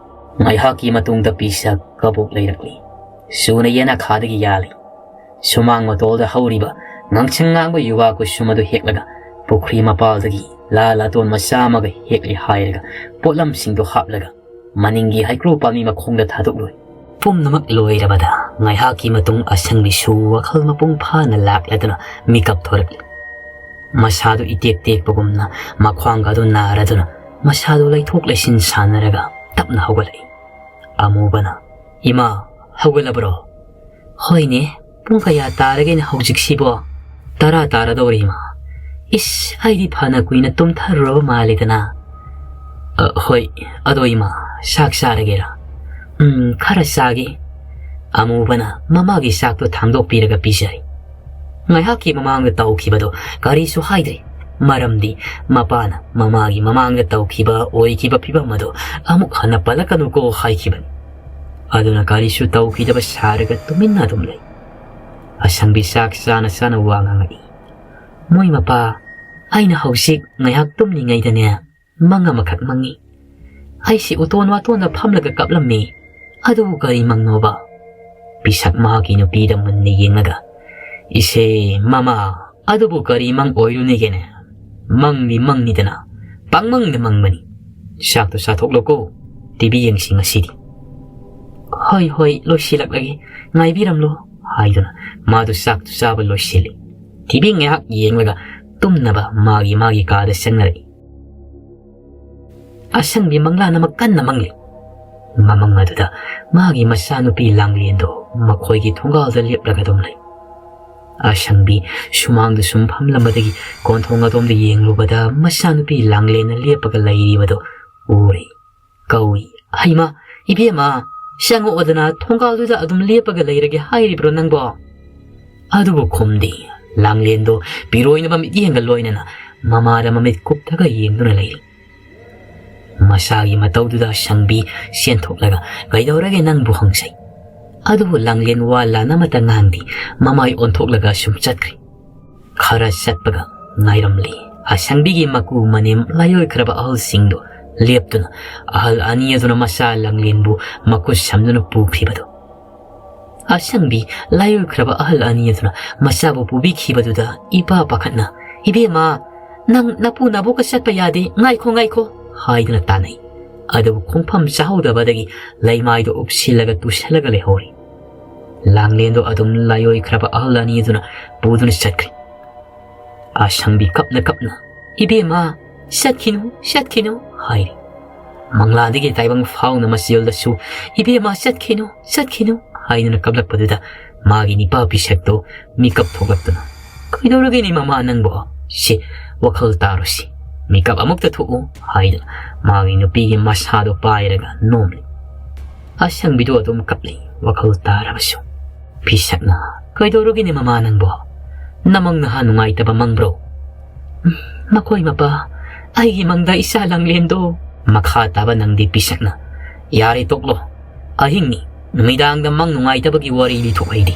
ꯉꯥꯏꯍꯥꯛꯀꯤ ꯃꯇꯨꯡꯗ ꯕꯤꯁꯛ ꯀꯕꯣꯛ ꯂꯩꯔꯛꯂꯤ꯫ ꯁꯨꯅ ꯌꯦꯅꯈꯥꯗꯒꯤ ꯌꯥꯜꯂꯤ꯫ ꯁꯨꯃꯥꯡ ꯃꯇꯣꯜꯗ ꯍꯧꯔꯤꯕ ꯉꯥꯡꯁꯪ ꯉꯥꯡꯕ ꯌꯨꯕꯥ ꯀꯨꯁꯨꯝ ꯑꯗꯨ ꯍꯦꯛꯂꯒ ꯄꯨꯈ꯭ꯔꯤ ꯃꯄꯥꯜꯗꯒꯤ ꯂꯥ ꯂꯥꯇꯣꯟ ꯃꯆꯥ ꯑꯃꯒ ꯍꯦꯛꯂꯦ ꯍꯥꯏꯔꯒ ꯄꯣꯠꯂꯝꯁꯤꯡꯗꯨ ꯍꯥꯞꯂꯒ ꯃꯅꯤꯡꯒꯤ ꯍꯩꯀ꯭ꯔꯨ ꯄꯥꯝꯕꯤ ꯃꯈꯣꯡꯗ ꯊꯥꯗꯣꯛꯂꯨꯏ꯫ ꯄꯨꯝꯅꯃꯛ ꯂꯣꯏꯔꯕꯗ ꯉꯥꯏꯍꯥꯛꯀꯤ ꯃꯇꯨꯡ ꯑꯁꯪꯕꯤꯁꯨ ꯋꯥꯈꯜ ꯃꯄꯨꯡ ꯐꯥꯅ ꯂꯥꯛꯂꯗꯨꯅ ꯃꯤꯀꯞ ꯊꯣꯔꯛꯂꯤ꯫ ꯃꯁꯥꯗꯨ ꯏꯇꯦꯛ ꯇꯦꯛꯄꯒꯨꯝꯅ ꯃꯈ꯭ꯋꯥꯡꯒ ꯑꯗꯨ ꯅꯥꯔꯗꯨꯅ ꯃꯁꯥꯗꯨ ꯂꯩꯊꯣꯛ ꯂꯩꯁꯤꯟ ꯁꯥꯟꯅꯔꯒ ꯇꯞꯅ ꯍꯧꯒꯠꯂꯛꯏ꯫ ꯑꯃꯨꯕꯅ, "ꯏꯃꯥ, ꯍꯧꯒꯠꯂꯕ꯭ꯔꯣ?" "ꯍꯣꯏꯅꯦ, ꯄꯨꯡ ꯀꯌꯥ ꯇꯥꯔꯒꯦꯅꯦ ꯍꯧꯖꯤꯛꯁꯤꯕꯣ?" "ꯇꯔꯥ ꯇꯥꯔꯗꯧꯔꯦ, ꯏꯃꯥ꯫" "ꯏꯁ, ꯑꯩꯗꯤ ꯐꯅ ꯀꯨꯏꯅ ꯇꯨꯝꯊꯔꯨꯔꯕ ꯃꯥꯜꯂꯦꯗꯅ꯫" "ꯑ, ꯍꯣꯏ, ꯑꯗꯣ ꯏꯃꯥ, ꯆꯥꯛ ꯆꯥꯔꯒꯦꯔꯥ?" "ꯎꯝ, ꯈꯔ ꯆꯥꯒꯦ꯫" ꯑꯃꯨꯕꯅ ꯃꯃꯥꯒꯤ ꯆꯥꯛꯇꯣ ꯊꯥꯡꯗꯣꯛꯄꯤꯔꯒ ꯄꯤꯖꯔꯦ꯫ ꯉꯥꯏꯍꯥꯛꯀꯤ ꯃꯃꯥꯡꯗ ꯇꯧꯈꯤꯕꯗꯣ ꯀꯔꯤꯁꯨ ꯍꯥꯏꯗ꯭ꯔꯦ, ꯃꯔꯝꯗꯤ ꯃꯄꯥꯅ ꯃꯃꯥꯒꯤ ꯃꯃꯥꯡꯗ ꯇꯧꯈꯤꯕ ꯑꯣꯏꯈꯤꯕ ꯐꯤꯕꯝ ꯑꯗꯣ ꯑꯃꯨꯛ ꯍꯟꯅ ꯄꯜꯂꯛꯀꯅꯨꯀꯣ ꯍꯥꯏꯈꯤꯕꯅꯤ꯫ ꯑꯗꯨꯅ ꯀꯔꯤꯁꯨ ꯇꯧꯈꯤꯗꯕ ꯁꯥꯔꯒ ꯇꯨꯃꯤꯟꯅ ꯑꯗꯨꯝ ꯂꯩ꯫ ꯑꯁꯪꯕꯤ ꯆꯥꯛ ꯆꯥꯅ ꯆꯥꯅ ꯋꯥ ꯉꯥꯡꯉꯛꯏ꯫ "ꯃꯣꯏ ꯃꯄꯥ, ꯑꯩꯅ ꯍꯧꯖꯤꯛ ꯉꯥꯏꯍꯥꯛ ꯇꯨꯝꯂꯤꯉꯩꯗꯅꯦ, ꯃꯪ ꯑꯃꯈꯛ ꯃꯪꯉꯤ꯫ ꯑꯩꯁꯤ ꯎꯇꯣꯟ ꯋꯥꯇꯣꯟꯗ ꯐꯝꯂꯒ ꯀꯞꯂꯝꯃꯤ꯫ ꯑꯗꯨꯕꯨ ꯀꯔꯤ ꯃꯪꯅꯣꯕ?" ꯄꯤꯁꯛ ꯃꯍꯥꯛꯀꯤ ꯅꯨꯄꯤꯗ ꯃꯨꯟꯅ ꯌꯦꯡꯂꯒ, "ꯏꯁꯦ, ꯃꯃꯥ, ꯑꯗꯨꯕꯨ ꯀꯔꯤ ꯃꯪ ꯑꯣꯏꯔꯨꯅꯤꯒꯦꯅꯦ? ꯃꯪꯗꯤ ꯃꯪꯅꯤꯗꯅ, ꯄꯪꯃꯪꯗ ꯃꯪꯕꯅꯤ꯫ ꯆꯥꯛꯇꯨ ꯆꯥꯊꯣꯛꯂꯣꯀꯣ, ꯇꯤꯚꯤ ꯌꯦꯡꯁꯤ ꯉꯁꯤꯗꯤ꯫" "ꯍꯣꯏ, ꯍꯣꯏ, ꯂꯣꯏꯁꯤꯜꯂꯛꯂꯒꯦ, ꯉꯥꯏꯕꯤꯔꯝꯂꯣ," ꯍꯥꯏꯗꯨꯅ ꯃꯥꯗꯨ ꯆꯥꯛꯇꯨ ꯆꯥꯕ ꯂꯣꯏꯁꯤꯜꯂꯤ꯫ ꯇꯤꯚꯤ ꯉꯥꯏꯍꯥꯛ ꯌꯦꯡꯂꯒ ꯇꯨꯝꯅꯕ ꯃꯥꯒꯤ ꯃꯥꯒꯤ ꯀꯥꯗ ꯆꯪꯅꯔꯛꯏ꯫ ꯑꯁꯪꯕꯤ ꯃꯪꯂꯥꯟ ꯑꯃ ꯀꯟꯅ ꯃꯪꯂꯤ꯫ ꯃꯃꯪ ꯑꯗꯨꯗ ꯃꯥꯒꯤ ꯃꯆꯥꯅꯨꯄꯤ ꯂꯥꯡꯂꯦꯟꯗꯣ ꯃꯈꯣꯏꯒꯤ ꯊꯣꯡꯒꯥꯜꯗ ꯂꯦꯞꯂꯒ ꯑꯗꯨꯝ ꯂꯩ꯫ ꯑꯁꯪꯕꯤ ꯁꯨꯃꯥꯡꯗ ꯁꯨꯝ ꯐꯝꯂꯝꯕꯗꯒꯤ ꯀꯣꯟꯊꯣꯡ ꯑꯗꯣꯝꯗ ꯌꯦꯡꯂꯨꯕꯗ ꯃꯆꯥꯅꯨꯄꯤ ꯂꯥꯡꯂꯦꯟꯅ ꯂꯦꯞꯄꯒ ꯂꯩꯔꯤꯕꯗꯨ ꯎꯔꯦ꯫ ꯀꯧꯏ, "ꯍꯩꯃꯥ, ꯏꯕꯦꯝꯃ, ꯆꯪꯉꯛꯑꯣꯗꯅ, ꯊꯣꯡꯒꯥꯜꯗꯨꯗ ꯑꯗꯨꯝ ꯂꯦꯞꯄꯒ ꯂꯩꯔꯒꯦ ꯍꯥꯏꯔꯤꯕ꯭ꯔꯣ ꯅꯪꯕꯣ?" ꯑꯗꯨꯕꯨ ꯈꯨꯝꯗꯦ꯫ ꯂꯥꯡꯂꯦꯟꯗꯣ ꯄꯤꯔꯣꯏꯅꯕ ꯃꯤꯠꯌꯦꯡꯒ ꯂꯣꯏꯅꯅ ꯃꯃꯥꯗ ꯃꯃꯤꯠ ꯀꯨꯞꯊꯒ ꯌꯦꯡꯗꯨꯅ ꯂꯩꯔꯤ꯫ ꯃꯆꯥꯒꯤ ꯃꯇꯧꯗꯨꯗ ꯁꯪꯕꯤ ꯆꯦꯟꯊꯣꯛꯂꯒ, "ꯀꯩꯗꯧꯔꯒꯦ ꯅꯪꯕꯨ?" ꯍꯪꯁꯩ꯫ ꯑꯗꯨꯕꯨ ꯂꯥꯡꯂꯦꯟ ꯋꯥ ꯂꯥꯟ ꯑꯃꯠꯇ ꯉꯥꯡꯗꯦ, ꯃꯃꯥꯏ ꯑꯣꯟꯊꯣꯛꯂꯒ ꯁꯨꯝ ꯆꯠꯈ꯭ꯔꯦ꯫ ꯈꯔ ꯆꯠꯄꯒ ꯉꯥꯏꯔꯝꯂꯤ꯫ ꯑꯁꯪꯕꯤꯒꯤ ꯃꯀꯨ ꯃꯅꯦꯝ ꯂꯥꯏꯑꯣꯏꯈ꯭ꯔꯕ ꯑꯍꯜꯁꯤꯡꯗꯣ ꯂꯦꯞꯇꯨꯅ ꯑꯍꯜ ꯑꯅꯤ ꯑꯗꯨꯅ ꯃꯆꯥ ꯂꯥꯡꯂꯦꯟꯕꯨ ꯃꯈꯨꯠ ꯁꯝꯗꯨꯅ ꯄꯨꯈ꯭ꯔꯤꯕꯗꯣ꯫ ꯑꯁꯪꯕꯤ ꯂꯥꯏꯑꯣꯏꯈ꯭ꯔꯕ ꯑꯍꯜ ꯑꯅꯤ ꯑꯗꯨꯅ ꯃꯆꯥꯕꯨ ꯄꯨꯕꯤꯈꯤꯕꯗꯨꯗ ꯏꯄꯥ ꯄꯥꯈꯠꯅ, "ꯏꯕꯦꯝꯃ, ꯅꯪ ꯅꯄꯨ ꯅꯕꯣꯛꯀ ꯆꯠꯄ ꯌꯥꯗꯦ, ꯉꯥꯏꯈꯣ, ꯉꯥꯏꯈꯣ" ꯍꯥꯏꯗꯨꯅ ꯇꯥꯟꯅꯩ꯫ ꯑꯗꯨꯕꯨ ꯈꯣꯡꯐꯝ ꯆꯥꯍꯧꯗꯕꯗꯒꯤ ꯂꯩꯃꯥꯏꯗꯣ ꯎꯞꯁꯤꯜꯂꯒ ꯇꯨꯁꯜꯂꯒ ꯂꯩꯍꯧꯔꯤ꯫ ꯂꯥꯡꯂꯦꯟꯗꯣ ꯑꯗꯨꯝ ꯂꯥꯏꯑꯣꯏꯈ꯭ꯔꯕ ꯑꯍꯜ ꯑꯅꯤ ꯑꯗꯨꯅ ꯄꯨꯗꯨꯅ ꯆꯠꯈ꯭ꯔꯦ꯫ ꯑꯁꯪꯕꯤ ꯀꯞꯅ ꯀꯞꯅ, "ꯏꯕꯦꯝꯃ, ꯆꯠꯈꯤꯅꯨ, ꯆꯠꯈꯤꯅꯨ" ꯍꯥꯏꯔꯤ꯫ ꯃꯪꯂꯥꯗꯒꯤ ꯇꯥꯏꯕꯪ ꯐꯥꯎꯅ ꯃꯆꯦꯜꯗꯁꯨ, "ꯏꯕꯦꯝꯃ, ꯆꯠꯈꯤꯅꯨ, ꯆꯠꯈꯤꯅꯨ" ꯍꯥꯏꯗꯨꯅ ꯀꯞꯂꯛꯄꯗꯨꯗ ꯃꯥꯒꯤ ꯅꯤꯄꯥ ꯄꯤꯁꯛꯇꯣ ꯃꯤꯀꯞ ꯊꯣꯛꯂꯛꯇꯨꯅ, "ꯀꯩꯗꯧꯔꯒꯦꯅꯦ ꯃꯃꯥ ꯅꯪꯕꯣ? ꯁꯤ, ꯋꯥꯈꯜ ꯇꯥꯔꯨꯁꯤ, ꯃꯤꯀꯞ ꯑꯃꯨꯛꯇ ꯊꯣꯛꯎ" ꯍꯥꯏꯗꯨꯅ ꯃꯥꯒꯤ ꯅꯨꯄꯤꯒꯤ ꯃꯁꯥꯗꯣ ꯄꯥꯏꯔꯒ ꯅꯣꯝꯂꯤ꯫ ꯑꯁꯪꯕꯤꯗꯨ ꯑꯗꯨꯝ ꯀꯞꯂꯤ, ꯋꯥꯈꯜ ꯇꯥꯔꯕꯁꯨ꯫ ꯄꯤꯁꯛꯅ, "ꯀꯩꯗꯧꯔꯒꯦꯅꯦ ꯃꯃꯥ ꯅꯪꯕꯣ? ꯅꯃꯪ ꯅꯍꯥ ꯅꯨꯡꯉꯥꯏꯇꯕ ꯃꯪꯕ꯭ꯔꯣ?" "ꯎꯝ, ꯃꯈꯣꯏ ꯃꯄꯥ, ꯑꯩꯒꯤ ꯃꯪꯗ ꯏꯆꯥ ꯂꯥꯡꯂꯦꯟꯗꯣ"꯫ ꯃꯈꯥ ꯇꯥꯕ ꯅꯪꯗꯤ ꯄꯤꯁꯛꯅ, "ꯌꯥꯔꯦ ꯇꯣꯛꯂꯣ, ꯑꯍꯤꯡꯅꯤ, ꯅꯨꯃꯤꯗꯥꯡꯗ ꯃꯪ ꯅꯨꯡꯉꯥꯏꯇꯕꯒꯤ ꯋꯥꯔꯤ ꯂꯤꯊꯣꯛ ꯍꯩꯗꯤ꯫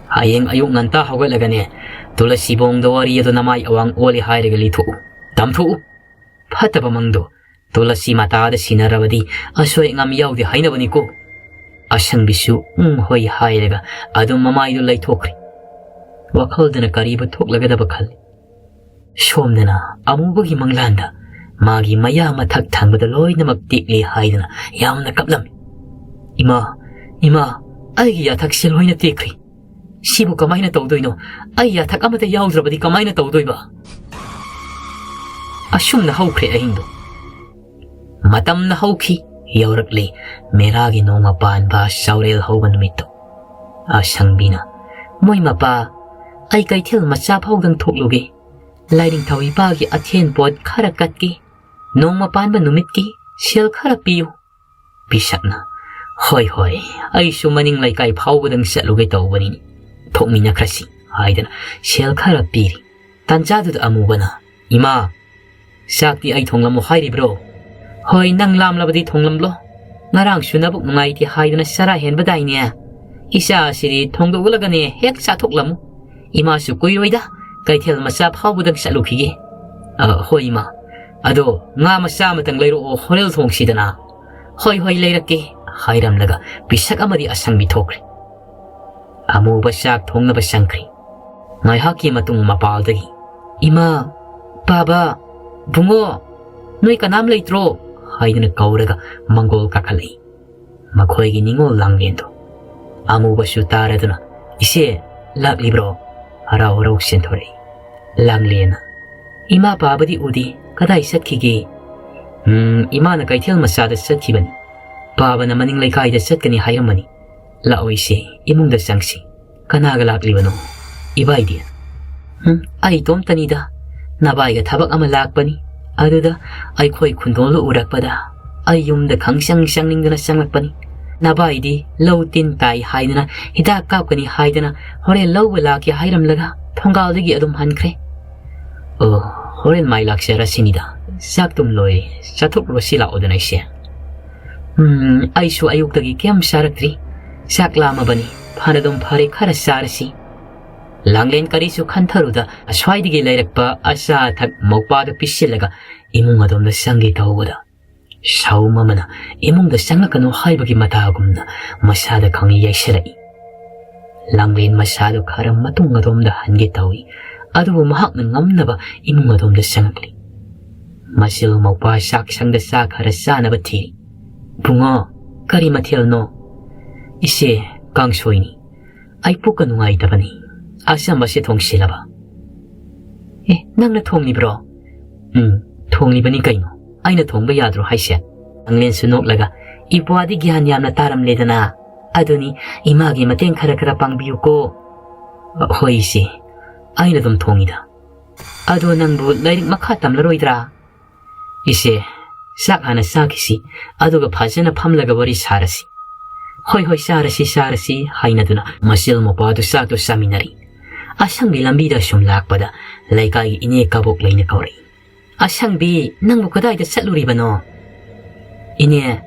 ꯍꯌꯦꯡ ꯑꯌꯨꯛ ꯉꯟꯇꯥ ꯍꯧꯒꯠꯂꯒꯅꯦ, ꯇꯨꯂꯁꯤꯕꯣꯡꯗ ꯋꯥꯔꯤ ꯑꯗꯨ ꯅꯃꯥꯏ ꯑꯋꯥꯡ ꯑꯣꯜꯂꯤ ꯍꯥꯏꯔꯒ ꯂꯤꯊꯣꯛꯎ, ꯇꯝꯊꯣꯛꯎ꯫ ꯐꯠꯇꯕ ꯃꯪꯗꯣ ꯇꯨꯂꯁꯤ ꯃꯇꯥꯗ ꯁꯤꯟꯅꯔꯕꯗꯤ ꯑꯁꯣꯏ ꯑꯉꯥꯝ ꯌꯥꯎꯗꯦ ꯍꯥꯏꯅꯕꯅꯤꯀꯣ"꯫ ꯑꯁꯪꯕꯤꯁꯨ "ꯎꯝ, ꯍꯣꯏ" ꯍꯥꯏꯔꯒ ꯑꯗꯨꯝ ꯃꯃꯥꯏꯗꯨ ꯂꯩꯊꯣꯛꯈ꯭ꯔꯦ꯫ ꯋꯥꯈꯜꯗꯅ ꯀꯔꯤꯕꯨ ꯊꯣꯛꯂꯒꯗꯕ ꯈꯜꯂꯤ꯫ ꯁꯣꯝꯗꯅ ꯑꯃꯨꯕꯒꯤ ꯃꯪꯂꯥꯟꯗ ꯃꯥꯒꯤ ꯃꯌꯥ ꯃꯊꯛ ꯊꯪꯕꯗ ꯂꯣꯏꯅꯃꯛ ꯇꯦꯛꯂꯦ ꯍꯥꯏꯗꯨꯅ ꯌꯥꯝꯅ ꯀꯞꯂꯝꯃꯤ꯫ "ꯏꯃꯥ, ꯏꯃꯥ, ꯑꯩꯒꯤ ꯌꯥꯊꯛꯁꯦ ꯂꯣꯏꯅ ꯇꯦꯛꯈ꯭ꯔꯦ꯫ "ꯁꯤꯕꯨ ꯀꯃꯥꯏꯅ ꯇꯧꯗꯣꯏꯅꯣ? ꯑꯩ ꯌꯥꯊꯛ ꯑꯃꯠꯇ ꯌꯥꯎꯗ꯭ꯔꯕꯗꯤ ꯀꯃꯥꯏꯅ ꯇꯧꯗꯣꯏꯕ?" ꯑꯁꯨꯝꯅ ꯍꯧꯈ꯭ꯔꯦ ꯑꯍꯤꯡꯗꯣ꯫ ꯃꯇꯝꯅ ꯍꯧꯈꯤ, ꯌꯧꯔꯛꯂꯦ ꯃꯦꯔꯥꯒꯤ ꯅꯣꯡꯃ ꯄꯥꯟꯕ ꯆꯥꯎꯔꯦꯜ ꯍꯧꯕ ꯅꯨꯃꯤꯠꯇꯣ꯫ ꯑꯁꯪꯕꯤꯅ, "ꯃꯣꯏ ꯃꯄꯥ, ꯑꯩ ꯀꯩꯊꯦꯜ ꯃꯆꯥ ꯐꯥꯎꯗꯪ ꯊꯣꯛꯂꯨꯒꯦ꯫ ꯂꯥꯏꯅꯤꯡꯊꯧ ꯏꯄꯥꯒꯤ ꯑꯊꯦꯟ ꯄꯣꯠ ꯈꯔ ꯀꯠꯀꯦ꯫ ꯅꯣꯡꯃ ꯄꯥꯟꯕ ꯅꯨꯃꯤꯠꯀꯤ ꯁꯦꯜ ꯈꯔ ꯄꯤꯌꯨ꯫" ꯄꯤꯁꯛꯅ, "ꯍꯣꯏ, ꯍꯣꯏ, ꯑꯩꯁꯨ ꯃꯅꯤꯡ ꯂꯩꯀꯥꯏ ꯐꯥꯎꯕꯗꯪ ꯆꯠꯂꯨꯒꯦ ꯇꯧꯕꯅꯤꯅꯦ꯫ ꯊꯣꯛꯃꯤꯟꯅꯈ꯭ꯔꯁꯤ," ꯍꯥꯏꯗꯅ ꯁꯦꯜ ꯈꯔ ꯄꯤꯔꯤ꯫ ꯇꯥꯟꯖꯥꯗꯨꯗ ꯑꯃꯨꯕꯅ, "ꯏꯃꯥ, ꯆꯥꯛꯇꯤ ꯑꯩ ꯊꯣꯡꯂꯝꯃꯣ ꯍꯥꯏꯔꯤꯕ꯭ꯔꯣ? ꯍꯣꯏ, ꯅꯪ ꯂꯥꯝꯂꯕꯗꯤ ꯊꯣꯡꯂꯝꯂꯣ꯫ ꯉꯔꯥꯡꯁꯨ ꯅꯕꯨꯛ ꯅꯨꯡꯉꯥꯏꯇꯦ ꯍꯥꯏꯗꯨꯅ ꯆꯔꯥ ꯍꯦꯟꯕꯗꯥꯏꯅꯦ? ꯏꯆꯥ ꯑꯁꯤꯗꯤ ꯊꯣꯡꯗꯣꯛꯂꯒꯅꯦ ꯍꯦꯛ ꯆꯥꯊꯣꯛꯂꯝꯃꯨ꯫ ꯏꯃꯥꯁꯨ ꯀꯨꯏꯔꯣꯏꯗ, ꯀꯩꯊꯦꯜ ꯃꯆꯥ ꯐꯥꯎꯕꯗꯪ ꯆꯠꯂꯨꯈꯤꯒꯦ꯫" "ꯑ, ꯍꯣꯏ ꯏꯃꯥ꯫ ꯑꯗꯣ ꯉꯥ ꯃꯆꯥ ꯑꯃꯇꯪ ꯂꯩꯔꯛꯑꯣ, ꯍꯣꯔꯦꯜ ꯊꯣꯡꯁꯤꯗꯅ꯫" "ꯍꯣꯏ, ꯍꯣꯏ, ꯂꯩꯔꯛꯀꯦ," ꯍꯥꯏꯔꯝꯂꯒ ꯄꯤꯁꯛ ꯑꯃꯗꯤ ꯑꯁꯪꯕꯤ ꯊꯣꯛꯈ꯭ꯔꯦ꯫ ꯑꯃꯨꯕ ꯆꯥꯛ ꯊꯣꯡꯅꯕ ꯆꯪꯈ꯭ꯔꯦ꯫ ꯉꯥꯏꯍꯥꯛꯀꯤ ꯃꯇꯨꯡ ꯃꯄꯥꯜꯗꯒꯤ, "ꯏꯃꯥ, ꯄꯥꯕ, ꯕꯨꯡꯉꯣ, ꯅꯣꯏ ꯀꯅꯥꯝ ꯂꯩꯇ꯭ꯔꯣ?" ꯍꯥꯏꯗꯨꯅ ꯀꯧꯔꯒ ꯃꯪꯒꯣꯜ ꯀꯥꯈꯠꯂꯛꯏ꯫ ꯃꯈꯣꯏꯒꯤ ꯅꯤꯡꯉꯣꯜ ꯂꯥꯡꯂꯦꯟꯗꯣ꯫ ꯑꯃꯨꯕꯁꯨ ꯇꯥꯔꯗꯨꯅ, "ꯏꯆꯦ, ꯂꯥꯛꯂꯤꯕ꯭ꯔꯣ?" ꯍꯔꯥꯎ ꯍꯔꯥꯎ ꯆꯦꯟꯊꯣꯔꯛꯏ꯫ ꯂꯥꯡꯂꯦꯟꯅ, "ꯏꯃꯥ ꯄꯥꯕꯗꯤ ꯎꯗꯦ, ꯀꯗꯥꯏ ꯆꯠꯈꯤꯒꯦ?" "ꯎꯝ, ꯏꯃꯥꯅ ꯀꯩꯊꯦꯜ ꯃꯆꯥꯗ ꯆꯠꯈꯤꯕꯅꯤ꯫ ꯄꯥꯕꯅ ꯃꯅꯤꯡ ꯂꯩꯀꯥꯏꯗ ꯆꯠꯀꯅꯤ ꯍꯥꯏꯔꯝꯕꯅꯤ꯫ ꯂꯥꯛꯑꯣ ꯏꯆꯦ, ꯏꯃꯨꯡꯗ ꯆꯪꯁꯤ꯫ ꯀꯅꯥꯒ ꯂꯥꯛꯂꯤꯕꯅꯣ? ꯏꯕꯥꯏꯗꯤ?" "ꯎꯝ, ꯑꯩ ꯏꯇꯣꯝꯇꯅꯤꯗ꯫ ꯅꯕꯥꯏꯒ ꯊꯕꯛ ꯑꯃ ꯂꯥꯛꯄꯅꯤ꯫ ꯑꯗꯨꯗ ꯑꯩꯈꯣꯏ ꯈꯨꯟꯗꯣꯜꯗꯨ ꯎꯔꯛꯄꯗ ꯑꯩ ꯌꯨꯝꯗ ꯈꯪꯆꯪ ꯆꯪꯅꯤꯡꯗꯨꯅ ꯆꯪꯂꯛꯄꯅꯤ꯫ ꯅꯕꯥꯏꯗꯤ ꯂꯧ ꯇꯤꯟ ꯇꯥꯏ ꯍꯥꯏꯗꯅ, ꯍꯤꯗꯥꯛ ꯀꯥꯞꯀꯅꯤ ꯍꯥꯏꯗꯅ ꯍꯣꯔꯦꯟ ꯂꯧꯕ ꯂꯥꯛꯀꯦ ꯍꯥꯏꯔꯝꯂꯒ ꯊꯣꯡꯒꯥꯜꯗꯒꯤ ꯑꯗꯨꯝ ꯍꯟꯈ꯭ꯔꯦ꯫" "ꯑꯣ, ꯍꯣꯔꯦꯟ ꯃꯥꯏ ꯂꯥꯛꯆꯔꯁꯤꯅꯤꯗ꯫ ꯆꯥꯛꯇꯨꯝ ꯂꯣꯏꯔꯦ, ꯆꯥꯊꯣꯛꯂꯨꯔꯁꯤ ꯂꯥꯛꯑꯣꯗꯅ ꯏꯆꯦ꯫" "ꯎꯝ, ꯑꯩꯁꯨ ꯑꯌꯨꯛꯇꯒꯤ ꯀꯩꯝ ꯆꯥꯔꯛꯇ꯭ꯔꯤ꯫ ꯆꯥꯛ ꯂꯥꯝꯃꯕꯅꯤ꯫ ꯐꯅꯗꯨꯝ ꯐꯔꯦ, ꯈꯔ ꯆꯥꯔꯁꯤ꯫" ꯂꯥꯡꯂꯦꯟ ꯀꯔꯤꯁꯨ ꯈꯟꯊꯔꯨꯗ ꯑꯁ꯭ꯋꯥꯏꯗꯒꯤ ꯂꯩꯔꯛꯄ ꯑꯆꯥ ꯑꯊꯛ ꯃꯧꯄꯥꯗ ꯄꯤꯁꯤꯜꯂꯒ ꯏꯃꯨꯡ ꯑꯗꯣꯝꯗ ꯆꯪꯒꯦ ꯇꯧꯕꯗ, ꯁꯥꯎꯝ ꯑꯃꯅ ꯏꯃꯨꯡꯗ ꯆꯪꯂꯛꯀꯅꯨ ꯍꯥꯏꯕꯒꯤ ꯃꯇꯥꯒꯨꯝꯅ ꯃꯁꯥꯗ ꯈꯪꯉꯤ ꯌꯩꯁꯤꯜꯂꯛꯏ꯫ ꯂꯥꯡꯂꯦꯟ ꯃꯁꯥꯗꯨ ꯈꯔ ꯃꯇꯨꯡ ꯑꯗꯣꯝꯗ ꯍꯟꯒꯦ ꯇꯧꯏ, ꯑꯗꯨꯕꯨ ꯃꯍꯥꯛꯅ ꯉꯝꯅꯕ ꯏꯃꯨꯡ ꯑꯗꯣꯝꯗ ꯆꯪꯂꯛꯂꯤ꯫ ꯃꯆꯤꯜ ꯃꯧꯄ꯭ꯋꯥ ꯆꯥꯛꯁꯪꯗ ꯆꯥ ꯈꯔ ꯆꯥꯅꯕ ꯊꯤꯔꯤ꯫ "ꯕꯨꯡꯉꯣ, ꯀꯔꯤ ꯃꯊꯦꯜꯅꯣ?" "ꯏꯆꯦ, ꯀꯥꯡꯁꯣꯏꯅꯤ꯫ ꯑꯩ ꯄꯨꯛꯀ ꯅꯨꯡꯉꯥꯏꯇꯕꯅꯤ꯫ ꯑꯆꯝꯕꯁꯦ ꯊꯣꯡꯁꯤꯜꯂꯕ? ꯑꯦ, ꯅꯪꯅ ꯊꯣꯡꯂꯤꯕ꯭ꯔꯣ? ꯎꯝ, ꯊꯣꯡꯂꯤꯕꯅꯤ ꯀꯩꯅꯣ꯫ ꯑꯩꯅ ꯊꯣꯡꯕ ꯌꯥꯗ꯭ꯔꯣ ꯍꯥꯏꯁꯦ? ꯂꯥꯡꯂꯦꯟꯁꯨ ꯅꯣꯛꯂꯒ, "ꯏꯄ꯭ꯋꯥꯗꯤ ꯒ꯭ꯌꯥꯟ ꯌꯥꯝꯅ ꯇꯥꯔꯝꯂꯦꯗꯅ꯫ ꯑꯗꯨꯅꯤ, ꯏꯃꯥꯒꯤ ꯃꯇꯦꯡ ꯈꯔ ꯈꯔ ꯄꯥꯡꯕꯤꯌꯨꯀꯣ꯫" "ꯍꯣꯏ ꯏꯆꯦ, ꯑꯩꯅ ꯑꯗꯨꯝ ꯊꯣꯡꯉꯤꯗ꯫ ꯑꯗꯣ ꯅꯪꯕꯨ ꯂꯥꯏꯔꯤꯛ ꯃꯈꯥ ꯇꯝꯂꯔꯣꯏꯗ꯭ꯔꯥ?" "ꯏꯆꯦ, ꯆꯥꯛ ꯍꯥꯟꯅ ꯆꯥꯈꯤꯁꯤ, ꯑꯗꯨꯒ ꯐꯖꯅ ꯐꯝꯂꯒ ꯋꯥꯔꯤ ꯁꯥꯔꯁꯤ꯫" "ꯍꯣꯏ, ꯍꯣꯏ, ꯆꯥꯔꯁꯤ, ꯆꯥꯔꯁꯤ," ꯍꯥꯏꯅꯗꯨꯅ ꯃꯆꯤꯜ ꯃꯧꯄꯥꯗꯨ ꯆꯥꯛꯇꯨ ꯆꯥꯃꯤꯟꯅꯔꯤ꯫ ꯑꯁꯪꯕꯤ ꯂꯝꯕꯤꯗ ꯁꯨꯝ ꯂꯥꯛꯄꯗ ꯂꯩꯀꯥꯏꯒꯤ ꯏꯅꯦ ꯀꯕꯣꯛ ꯂꯩꯅ ꯀꯧꯔꯛꯏ꯫ "ꯑꯁꯪꯕꯤ, ꯅꯪꯕꯨ ꯀꯗꯥꯏꯗ ꯆꯠꯂꯨꯔꯤꯕꯅꯣ?" "ꯏꯅꯦ,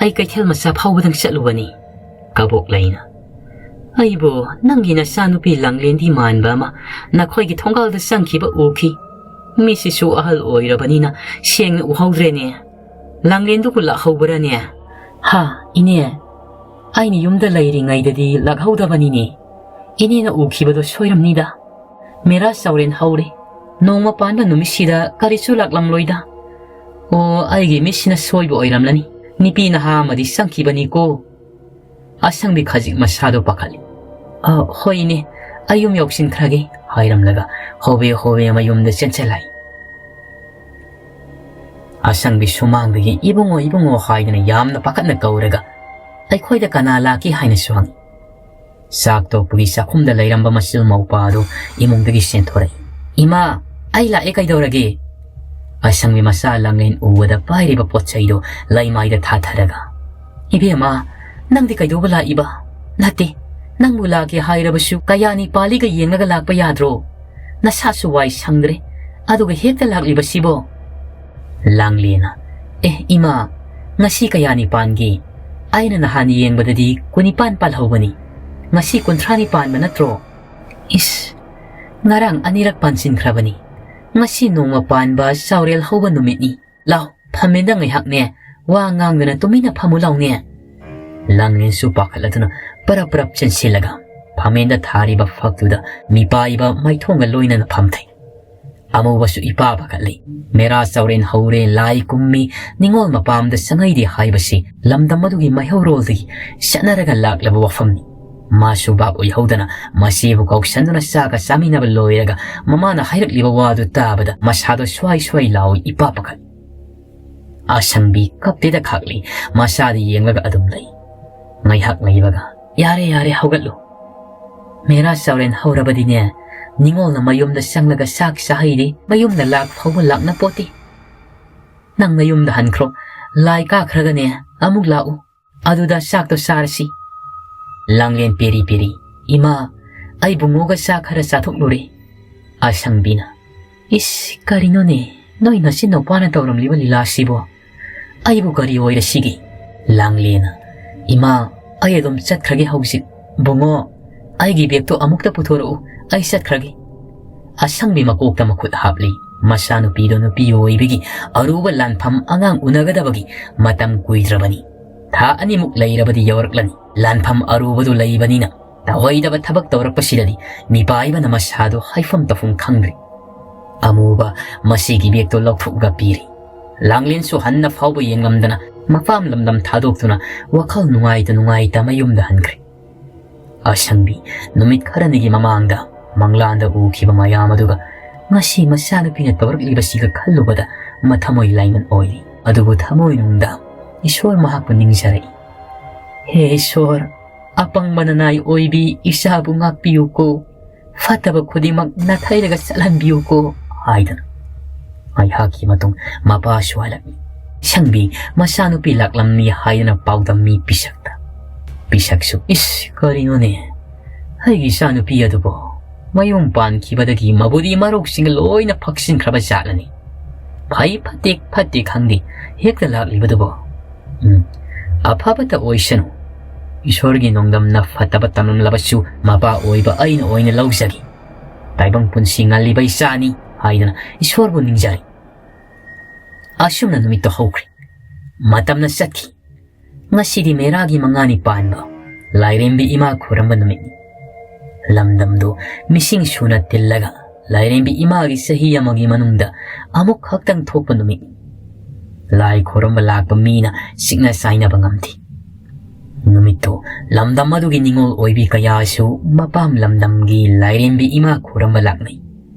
ꯑꯩ ꯀꯩꯊꯦꯜ ꯃꯆꯥ ꯐꯥꯎꯕꯗꯪ ꯆꯠꯂꯨꯕꯅꯤ꯫" ꯀꯕꯣꯛ ꯂꯩꯅ, "ꯑꯩꯕꯨ ꯅꯪꯒꯤ ꯅꯆꯥꯅꯨꯄꯤ ꯂꯥꯡꯂꯦꯟꯗꯤ ꯃꯥꯟꯕ ꯑꯃ ꯅꯈꯣꯏꯒꯤ ꯊꯣꯡꯒꯥꯜꯗ ꯆꯪꯈꯤꯕ ꯎꯈꯤ꯫ ꯃꯤꯠꯁꯤꯁꯨ ꯑꯍꯜ ꯑꯣꯏꯔꯕꯅꯤꯅ ꯁꯦꯡꯅ ꯎꯍꯧꯗ꯭ꯔꯦꯅꯦ꯫ ꯂꯥꯡꯂꯦꯟꯗꯨꯕꯨ ꯂꯥꯛꯍꯧꯕ꯭ꯔꯥꯅꯦ?" "ꯍꯥ, ꯏꯅꯦ, ꯑꯩꯅ ꯌꯨꯝꯗ ꯂꯩꯔꯤꯉꯩꯗꯗꯤ ꯂꯥꯛꯍꯧꯗꯕꯅꯤꯅꯦ꯫ ꯏꯅꯦꯅ ꯎꯈꯤꯕꯗꯣ ꯁꯣꯏꯔꯝꯅꯤꯗ꯫ ꯃꯦꯔꯥ ꯆꯥꯎꯔꯦꯟ ꯍꯧꯔꯦ꯫ ꯅꯣꯡꯃ ꯄꯥꯟꯕ ꯅꯨꯃꯤꯠꯁꯤꯗ ꯀꯔꯤꯁꯨ ꯂꯥꯛꯂꯝꯂꯣꯏꯗ꯫ ꯑꯣ, ꯑꯩꯒꯤ ꯃꯤꯠꯁꯤꯅ ꯁꯣꯏꯕ ꯑꯣꯏꯔꯝꯂꯅꯤ꯫ ꯅꯨꯄꯤ ꯅꯍꯥ ꯑꯃꯗꯤ ꯆꯪꯈꯤꯕꯅꯤꯀꯣ꯫" ꯑꯁꯪꯕꯤ ꯈꯖꯤꯛ ꯃꯁꯥꯗꯣ ꯄꯥꯈꯠꯂꯤ꯫ "ꯑ, ꯍꯣꯏꯅꯦ, ꯑꯩ ꯌꯨꯝ ꯌꯧꯁꯤꯟꯈ꯭ꯔꯒꯦ," ꯍꯥꯏꯔꯝꯂꯒ ꯍꯣꯕꯦ ꯍꯣꯕꯦ ꯃꯌꯨꯝꯗ ꯆꯦꯟꯁꯤꯜꯂꯛꯏ꯫ ꯑꯁꯪꯕꯤ ꯁꯨꯃꯥꯡꯗꯒꯤ "ꯏꯕꯨꯡꯉꯣ, ꯏꯕꯨꯡꯉꯣ" ꯍꯥꯏꯗꯅ ꯌꯥꯝꯅ ꯄꯥꯈꯠꯅ ꯀꯧꯔꯒ, "ꯑꯩꯈꯣꯏꯗ ꯀꯅꯥ ꯂꯥꯛꯀꯦ?" ꯍꯥꯏꯅꯁꯨ ꯍꯪꯉꯤ꯫ ꯆꯥꯛ ꯇꯣꯛꯄꯒꯤ ꯆꯥꯛꯈꯨꯝꯗ ꯂꯩꯔꯝꯕ ꯃꯆꯤꯜ ꯃꯧꯄꯥ ꯑꯗꯨ ꯏꯃꯨꯡꯗꯒꯤ ꯆꯦꯟꯊꯣꯔꯛꯏ꯫ "ꯏꯃꯥ, ꯑꯩ ꯂꯥꯛꯑꯦ, ꯀꯩꯗꯧꯔꯒꯦ?" ꯑꯁꯪꯕꯤ ꯃꯆꯥ ꯂꯥꯡꯂꯦꯟ ꯎꯕꯗ ꯄꯥꯏꯔꯤꯕ ꯄꯣꯠ ꯆꯩꯗꯨ ꯂꯩꯃꯥꯏꯗ ꯊꯥꯊꯔꯒ, "ꯏꯕꯦꯝꯃ, ꯅꯪꯗꯤ ꯀꯩꯗꯧꯕ ꯂꯥꯛꯏꯕ? ꯅꯠꯇꯦ, ꯅꯪꯕꯨ ꯂꯥꯛꯀꯦ ꯍꯥꯏꯔꯕꯁꯨ ꯀꯌꯥꯅꯤ ꯄꯥꯜꯂꯤꯒ ꯌꯦꯡꯂꯒ ꯂꯥꯛꯄ ꯌꯥꯗ꯭ꯔꯣ? ꯅꯁꯥꯁꯨ ꯋꯥꯏ ꯁꯪꯗ꯭ꯔꯦ, ꯑꯗꯨꯒ ꯍꯦꯛꯇ ꯂꯥꯛꯂꯤꯕꯁꯤꯕꯣ?" ꯂꯥꯡꯂꯦꯟꯅ, "ꯑꯦ ꯏꯃꯥ, ꯉꯁꯤ ꯀꯌꯥꯅꯤ ꯄꯥꯟꯒꯦ? ꯑꯩꯅ ꯅꯍꯥꯟ ꯌꯦꯡꯕꯗꯗꯤ ꯀꯨꯟꯅꯤꯄꯥꯟ ꯄꯥꯜꯍꯧꯕꯅꯤ꯫ ꯉꯁꯤ ꯀꯨꯟꯊ꯭ꯔꯥꯅꯤ ꯄꯥꯟꯕ ꯅꯠꯇ꯭ꯔꯣ? ꯏꯁ, ꯉꯔꯥꯡ ꯑꯅꯤꯔꯛ ꯄꯥꯟꯁꯤꯟꯈ꯭ꯔꯕꯅꯤ꯫ ꯉꯁꯤ ꯅꯣꯡꯃ ꯄꯥꯟꯕ ꯆꯥꯎꯔꯦꯜ ꯍꯧꯕ ꯅꯨꯃꯤꯠꯅꯤ꯫ ꯂꯥꯎ, ꯐꯝꯃꯦꯟꯗ ꯉꯥꯏꯍꯥꯛꯅꯦ ꯋꯥ ꯉꯥꯡꯗꯅ ꯇꯨꯃꯤꯟꯅ ꯐꯝꯃꯨ ꯂꯥꯎꯅꯦ꯫" ꯂꯥꯡꯂꯦꯟꯁꯨ ꯄꯥꯈꯠꯂꯗꯨꯅ ꯄꯔꯞ ꯄꯔꯞ ꯆꯦꯟꯁꯤꯜꯂꯒ ꯐꯝꯃꯦꯟꯗ ꯊꯥꯔꯤꯕ ꯐꯛꯇꯨꯗ ꯃꯤꯄꯥꯏꯕ ꯃꯥꯏꯊꯣꯡꯒ ꯂꯣꯏꯅꯅ ꯐꯝꯊꯩ꯫ ꯑꯃꯨꯕꯁꯨ ꯏꯄꯥ ꯄꯥꯈꯠꯂꯤ꯫ ꯃꯦꯔꯥ ꯆꯥꯎꯔꯦꯟ ꯍꯧꯔꯦ, ꯂꯥꯏ ꯀꯨꯝꯃꯤ, ꯅꯤꯉꯣꯜ ꯃꯄꯥꯝꯗ ꯆꯪꯉꯩꯗꯦ ꯍꯥꯏꯕꯁꯤ ꯂꯝꯗꯝ ꯑꯗꯨꯒꯤ ꯃꯩꯍꯧꯔꯣꯜꯗꯒꯤ ꯆꯠꯅꯔꯒ ꯂꯥꯛꯂꯕ ꯋꯥꯐꯝꯅꯤ꯫ ꯃꯥꯁꯨ ꯚꯥꯞ ꯑꯣꯏꯍꯧꯗꯅ ꯃꯆꯦꯕꯨ ꯀꯧꯁꯟꯗꯨꯅ ꯆꯥꯛꯀ ꯆꯥꯃꯤꯟꯅꯕ ꯂꯣꯏꯔꯒ ꯃꯃꯥꯅ ꯍꯥꯏꯔꯛꯂꯤꯕ ꯋꯥꯗꯨ ꯇꯥꯕꯗ ꯃꯁꯥꯗꯣ ꯁ꯭ꯋꯥꯏ ꯁ꯭ꯋꯥꯏ ꯂꯥꯎꯏ ꯏꯄꯥ ꯄꯥꯈꯠ꯫ ꯑꯁꯪꯕꯤ ꯀꯞꯇꯦꯗ ꯈꯥꯛꯂꯤ, ꯃꯁꯥꯗ ꯌꯦꯡꯂꯒ ꯑꯗꯨꯝ ꯂꯩ꯫ ꯉꯥꯏꯍꯥꯛ ꯂꯩꯕꯒ, "ꯌꯥꯔꯦ, ꯌꯥꯔꯦ, ꯍꯧꯒꯠꯂꯨ꯫ ꯃꯦꯔꯥ ꯆꯥꯎꯔꯦꯟ ꯍꯧꯔꯕꯗꯤꯅꯦ, ꯅꯤꯉꯣꯜꯅ ꯃꯌꯨꯝꯗ ꯆꯪꯂꯒ ꯆꯥꯛ ꯆꯥꯍꯩꯗꯦ, ꯃꯌꯨꯝꯗ ꯂꯥꯛ ꯐꯥꯎꯕ ꯂꯥꯛꯅ ꯄꯣꯠꯇꯦ꯫ ꯅꯪ ꯅꯌꯨꯝꯗ ꯍꯟꯈ꯭ꯔꯣ, ꯂꯥꯏ ꯀꯥꯈ꯭ꯔꯒꯅꯦ ꯑꯃꯨꯛ ꯂꯥꯛꯎ, ꯑꯗꯨꯗ ꯆꯥꯛꯇꯣ ꯆꯥꯔꯁꯤ꯫" ꯂꯥꯡꯂꯦꯟ ꯄꯦꯔꯤ ꯄꯦꯔꯤ, "ꯏꯃꯥ, ꯑꯩ ꯕꯨꯡꯉꯣꯒ ꯆꯥꯛ ꯈꯔ ꯆꯥꯊꯣꯛꯂꯨꯔꯦ꯫" ꯑꯁꯪꯕꯤꯅ, "ꯏꯁ, ꯀꯔꯤꯅꯣꯅꯦ, ꯅꯣꯏ ꯅꯆꯤꯟ ꯅꯨꯄꯥꯅ ꯇꯧꯔꯝꯂꯤꯕ ꯂꯤꯂꯥꯁꯤꯕꯣ? ꯑꯩꯕꯨ ꯀꯔꯤ ꯑꯣꯏꯔꯁꯤꯒꯦ?" ꯂꯥꯡꯂꯦꯅ, "ꯏꯃꯥ, ꯑꯩ ꯑꯗꯨꯝ ꯆꯠꯈ꯭ꯔꯒꯦ ꯍꯧꯖꯤꯛ꯫ ꯕꯨꯡꯉꯣ, ꯑꯩꯒꯤ ꯕꯦꯒꯇꯣ ꯑꯃꯨꯛꯇ ꯄꯨꯊꯣꯔꯛꯎ, ꯑꯩ ꯆꯠꯈ꯭ꯔꯒꯦ꯫" ꯑꯁꯪꯕꯤ ꯃꯀꯣꯛꯇ ꯃꯈꯨꯠ ꯍꯥꯞꯂꯤ꯫ ꯃꯆꯥꯅꯨꯄꯤꯗꯣ ꯅꯨꯄꯤ ꯑꯣꯏꯕꯒꯤ ꯑꯔꯨꯕ ꯂꯥꯟꯐꯝ ꯑꯉꯥꯡ ꯎꯅꯒꯗꯕꯒꯤ ꯃꯇꯝ ꯀꯨꯏꯗ꯭ꯔꯕꯅꯤ꯫ ꯊꯥ ꯑꯅꯤꯃꯨꯛ ꯂꯩꯔꯕꯗꯤ ꯌꯧꯔꯛꯂꯅꯤ꯫ ꯂꯥꯟꯐꯝ ꯑꯔꯨꯕꯗꯨ ꯂꯩꯕꯅꯤꯅ ꯇꯧꯍꯩꯗꯕ ꯊꯕꯛ ꯇꯧꯔꯛꯄꯁꯤꯗꯗꯤ ꯃꯤꯄꯥꯏꯕꯅ ꯃꯁꯥꯗꯣ ꯍꯥꯏꯐꯝ ꯇꯧꯐꯝ ꯈꯪꯗ꯭ꯔꯦ꯫ ꯑꯃꯨꯕ ꯃꯁꯤꯒꯤ ꯕꯦꯒꯇꯣ ꯂꯧꯊꯣꯛꯂꯒ ꯄꯤꯔꯤ꯫ ꯂꯥꯡꯂꯦꯟꯁꯨ ꯍꯟꯅ ꯐꯥꯎꯕ ꯌꯦꯡꯂꯝꯗꯅ ꯃꯄꯥꯝ ꯂꯝꯗꯝ ꯊꯥꯗꯣꯛꯇꯨꯅ ꯋꯥꯈꯜ ꯅꯨꯡꯉꯥꯏꯇ ꯅꯨꯡꯉꯥꯏꯇ ꯃꯌꯨꯝꯗ ꯍꯟꯈ꯭ꯔꯦ꯫ ꯑꯁꯪꯕꯤ ꯅꯨꯃꯤꯠ ꯈꯔꯅꯤꯒꯤ ꯃꯃꯥꯡꯗ ꯃꯪꯂꯥꯟꯗ ꯎꯈꯤꯕ ꯃꯌꯥꯝ ꯑꯗꯨꯒ ꯉꯁꯤ ꯃꯆꯥꯅꯨꯄꯤꯅ ꯇꯧꯔꯛꯂꯤꯕꯁꯤꯒ ꯈꯜꯂꯨꯕꯗ ꯃꯊꯃꯣꯏ ꯂꯥꯏꯃꯟ ꯑꯣꯏꯔꯤ꯫ ꯑꯗꯨꯕꯨ ꯊꯃꯣꯏꯅꯨꯡꯗ ꯏꯁꯣꯔ ꯃꯍꯥꯛꯄꯨ ꯅꯤꯡꯖꯔꯛꯏ꯫ "ꯍꯦ ꯏꯁꯣꯔ, ꯑꯄꯪꯕ ꯅꯅꯥꯏ ꯑꯣꯏꯕꯤ ꯏꯆꯥꯕꯨ ꯉꯥꯛꯄꯤꯌꯨꯀꯣ, ꯐꯠꯇꯕ ꯈꯨꯗꯤꯡꯃꯛ ꯅꯥꯊꯩꯔꯒ ꯆꯠꯍꯟꯕꯤꯌꯨꯀꯣ" ꯍꯥꯏꯗꯨꯅ꯫ ꯉꯥꯏꯍꯥꯛꯀꯤ ꯃꯇꯨꯡ ꯃꯄꯥꯁꯨ ꯍꯜꯂꯛꯏ꯫ ꯁꯪꯕꯤ ꯃꯆꯥꯅꯨꯄꯤ ꯂꯥꯛꯂꯝꯃꯤ ꯍꯥꯏꯗꯨꯅ ꯄꯥꯎꯗꯝꯃꯤ ꯄꯤꯁꯛꯇ꯫ ꯄꯤꯁꯛꯁꯨ, "ꯏꯁ, ꯀꯔꯤꯅꯣꯅꯦ? ꯑꯩꯒꯤ ꯏꯆꯥꯅꯨꯄꯤ ꯑꯗꯨꯕꯨ ꯃꯌꯨꯝ ꯄꯥꯟꯈꯤꯕꯗꯒꯤ ꯃꯕꯨꯗꯤ ꯃꯔꯣꯛꯁꯤꯡ ꯂꯣꯏꯅ ꯐꯛꯆꯤꯟꯈ꯭ꯔꯕ ꯖꯥꯠꯂꯅꯤ꯫ ꯐꯩ ꯐꯠꯇꯦ ꯐꯠꯇꯦ ꯈꯪꯗꯦ, ꯍꯦꯛꯇ ꯂꯥꯛꯂꯤꯕꯗꯨꯕꯨ꯫ ꯎꯝ, ꯑꯐꯕꯇ ꯑꯣꯏꯁꯅꯨ꯫ ꯏꯁꯣꯔꯒꯤ ꯅꯣꯡꯗꯝꯅ ꯐꯠꯇꯕ ꯇꯝꯂꯝꯂꯕꯁꯨ ꯃꯄꯥ ꯑꯣꯏꯕ ꯑꯩꯅ ꯑꯣꯏꯅ ꯂꯧꯖꯒꯦ꯫ ꯇꯥꯏꯕꯪ ꯄꯨꯟꯁꯤ ꯉꯜꯂꯤꯕ ꯏꯆꯥꯅꯤ" ꯍꯥꯏꯗꯨꯅ ꯏꯁꯣꯔꯕꯨ ꯅꯤꯡꯖꯔꯤ꯫ ꯑꯁꯨꯝꯅ ꯅꯨꯃꯤꯠꯇꯣ ꯍꯧꯈ꯭ꯔꯦ꯫ ꯃꯇꯝꯅ ꯆꯠꯈꯤ꯫ ꯉꯁꯤꯗꯤ ꯃꯦꯔꯥꯒꯤ ꯃꯉꯥꯅꯤ ꯄꯥꯟꯕ ꯂꯥꯏꯔꯦꯝꯕꯤ ꯏꯃꯥ ꯈꯨꯔꯝꯕ ꯅꯨꯃꯤꯠꯅꯤ꯫ ꯂꯝꯗꯝꯗꯨ ꯃꯤꯁꯤꯡ ꯁꯨꯅ ꯇꯤꯜꯂꯒ ꯂꯥꯏꯔꯦꯝꯕꯤ ꯏꯃꯥꯒꯤ ꯆꯍꯤ ꯑꯃꯒꯤ ꯃꯅꯨꯡꯗ ꯑꯃꯨꯛ ꯈꯛꯇꯪ ꯊꯣꯛꯄ ꯅꯨꯃꯤꯠꯅꯤ꯫ ꯂꯥꯏ ꯈꯨꯔꯨꯝꯕ ꯂꯥꯛꯄ ꯃꯤꯅ ꯆꯤꯛꯅ ꯆꯥꯏꯅꯕ ꯉꯝꯗꯦ꯫ ꯅꯨꯃꯤꯠꯇꯨ ꯂꯝꯗꯝ ꯑꯗꯨꯒꯤ ꯅꯤꯉꯣꯜ ꯑꯣꯏꯕꯤ ꯀꯌꯥꯁꯨ ꯃꯄꯥꯝ ꯂꯝꯗꯝꯒꯤ ꯂꯥꯏꯔꯦꯝꯕꯤ ꯏꯃꯥ ꯈꯨꯔꯝꯕ ꯂꯥꯛꯅꯩ꯫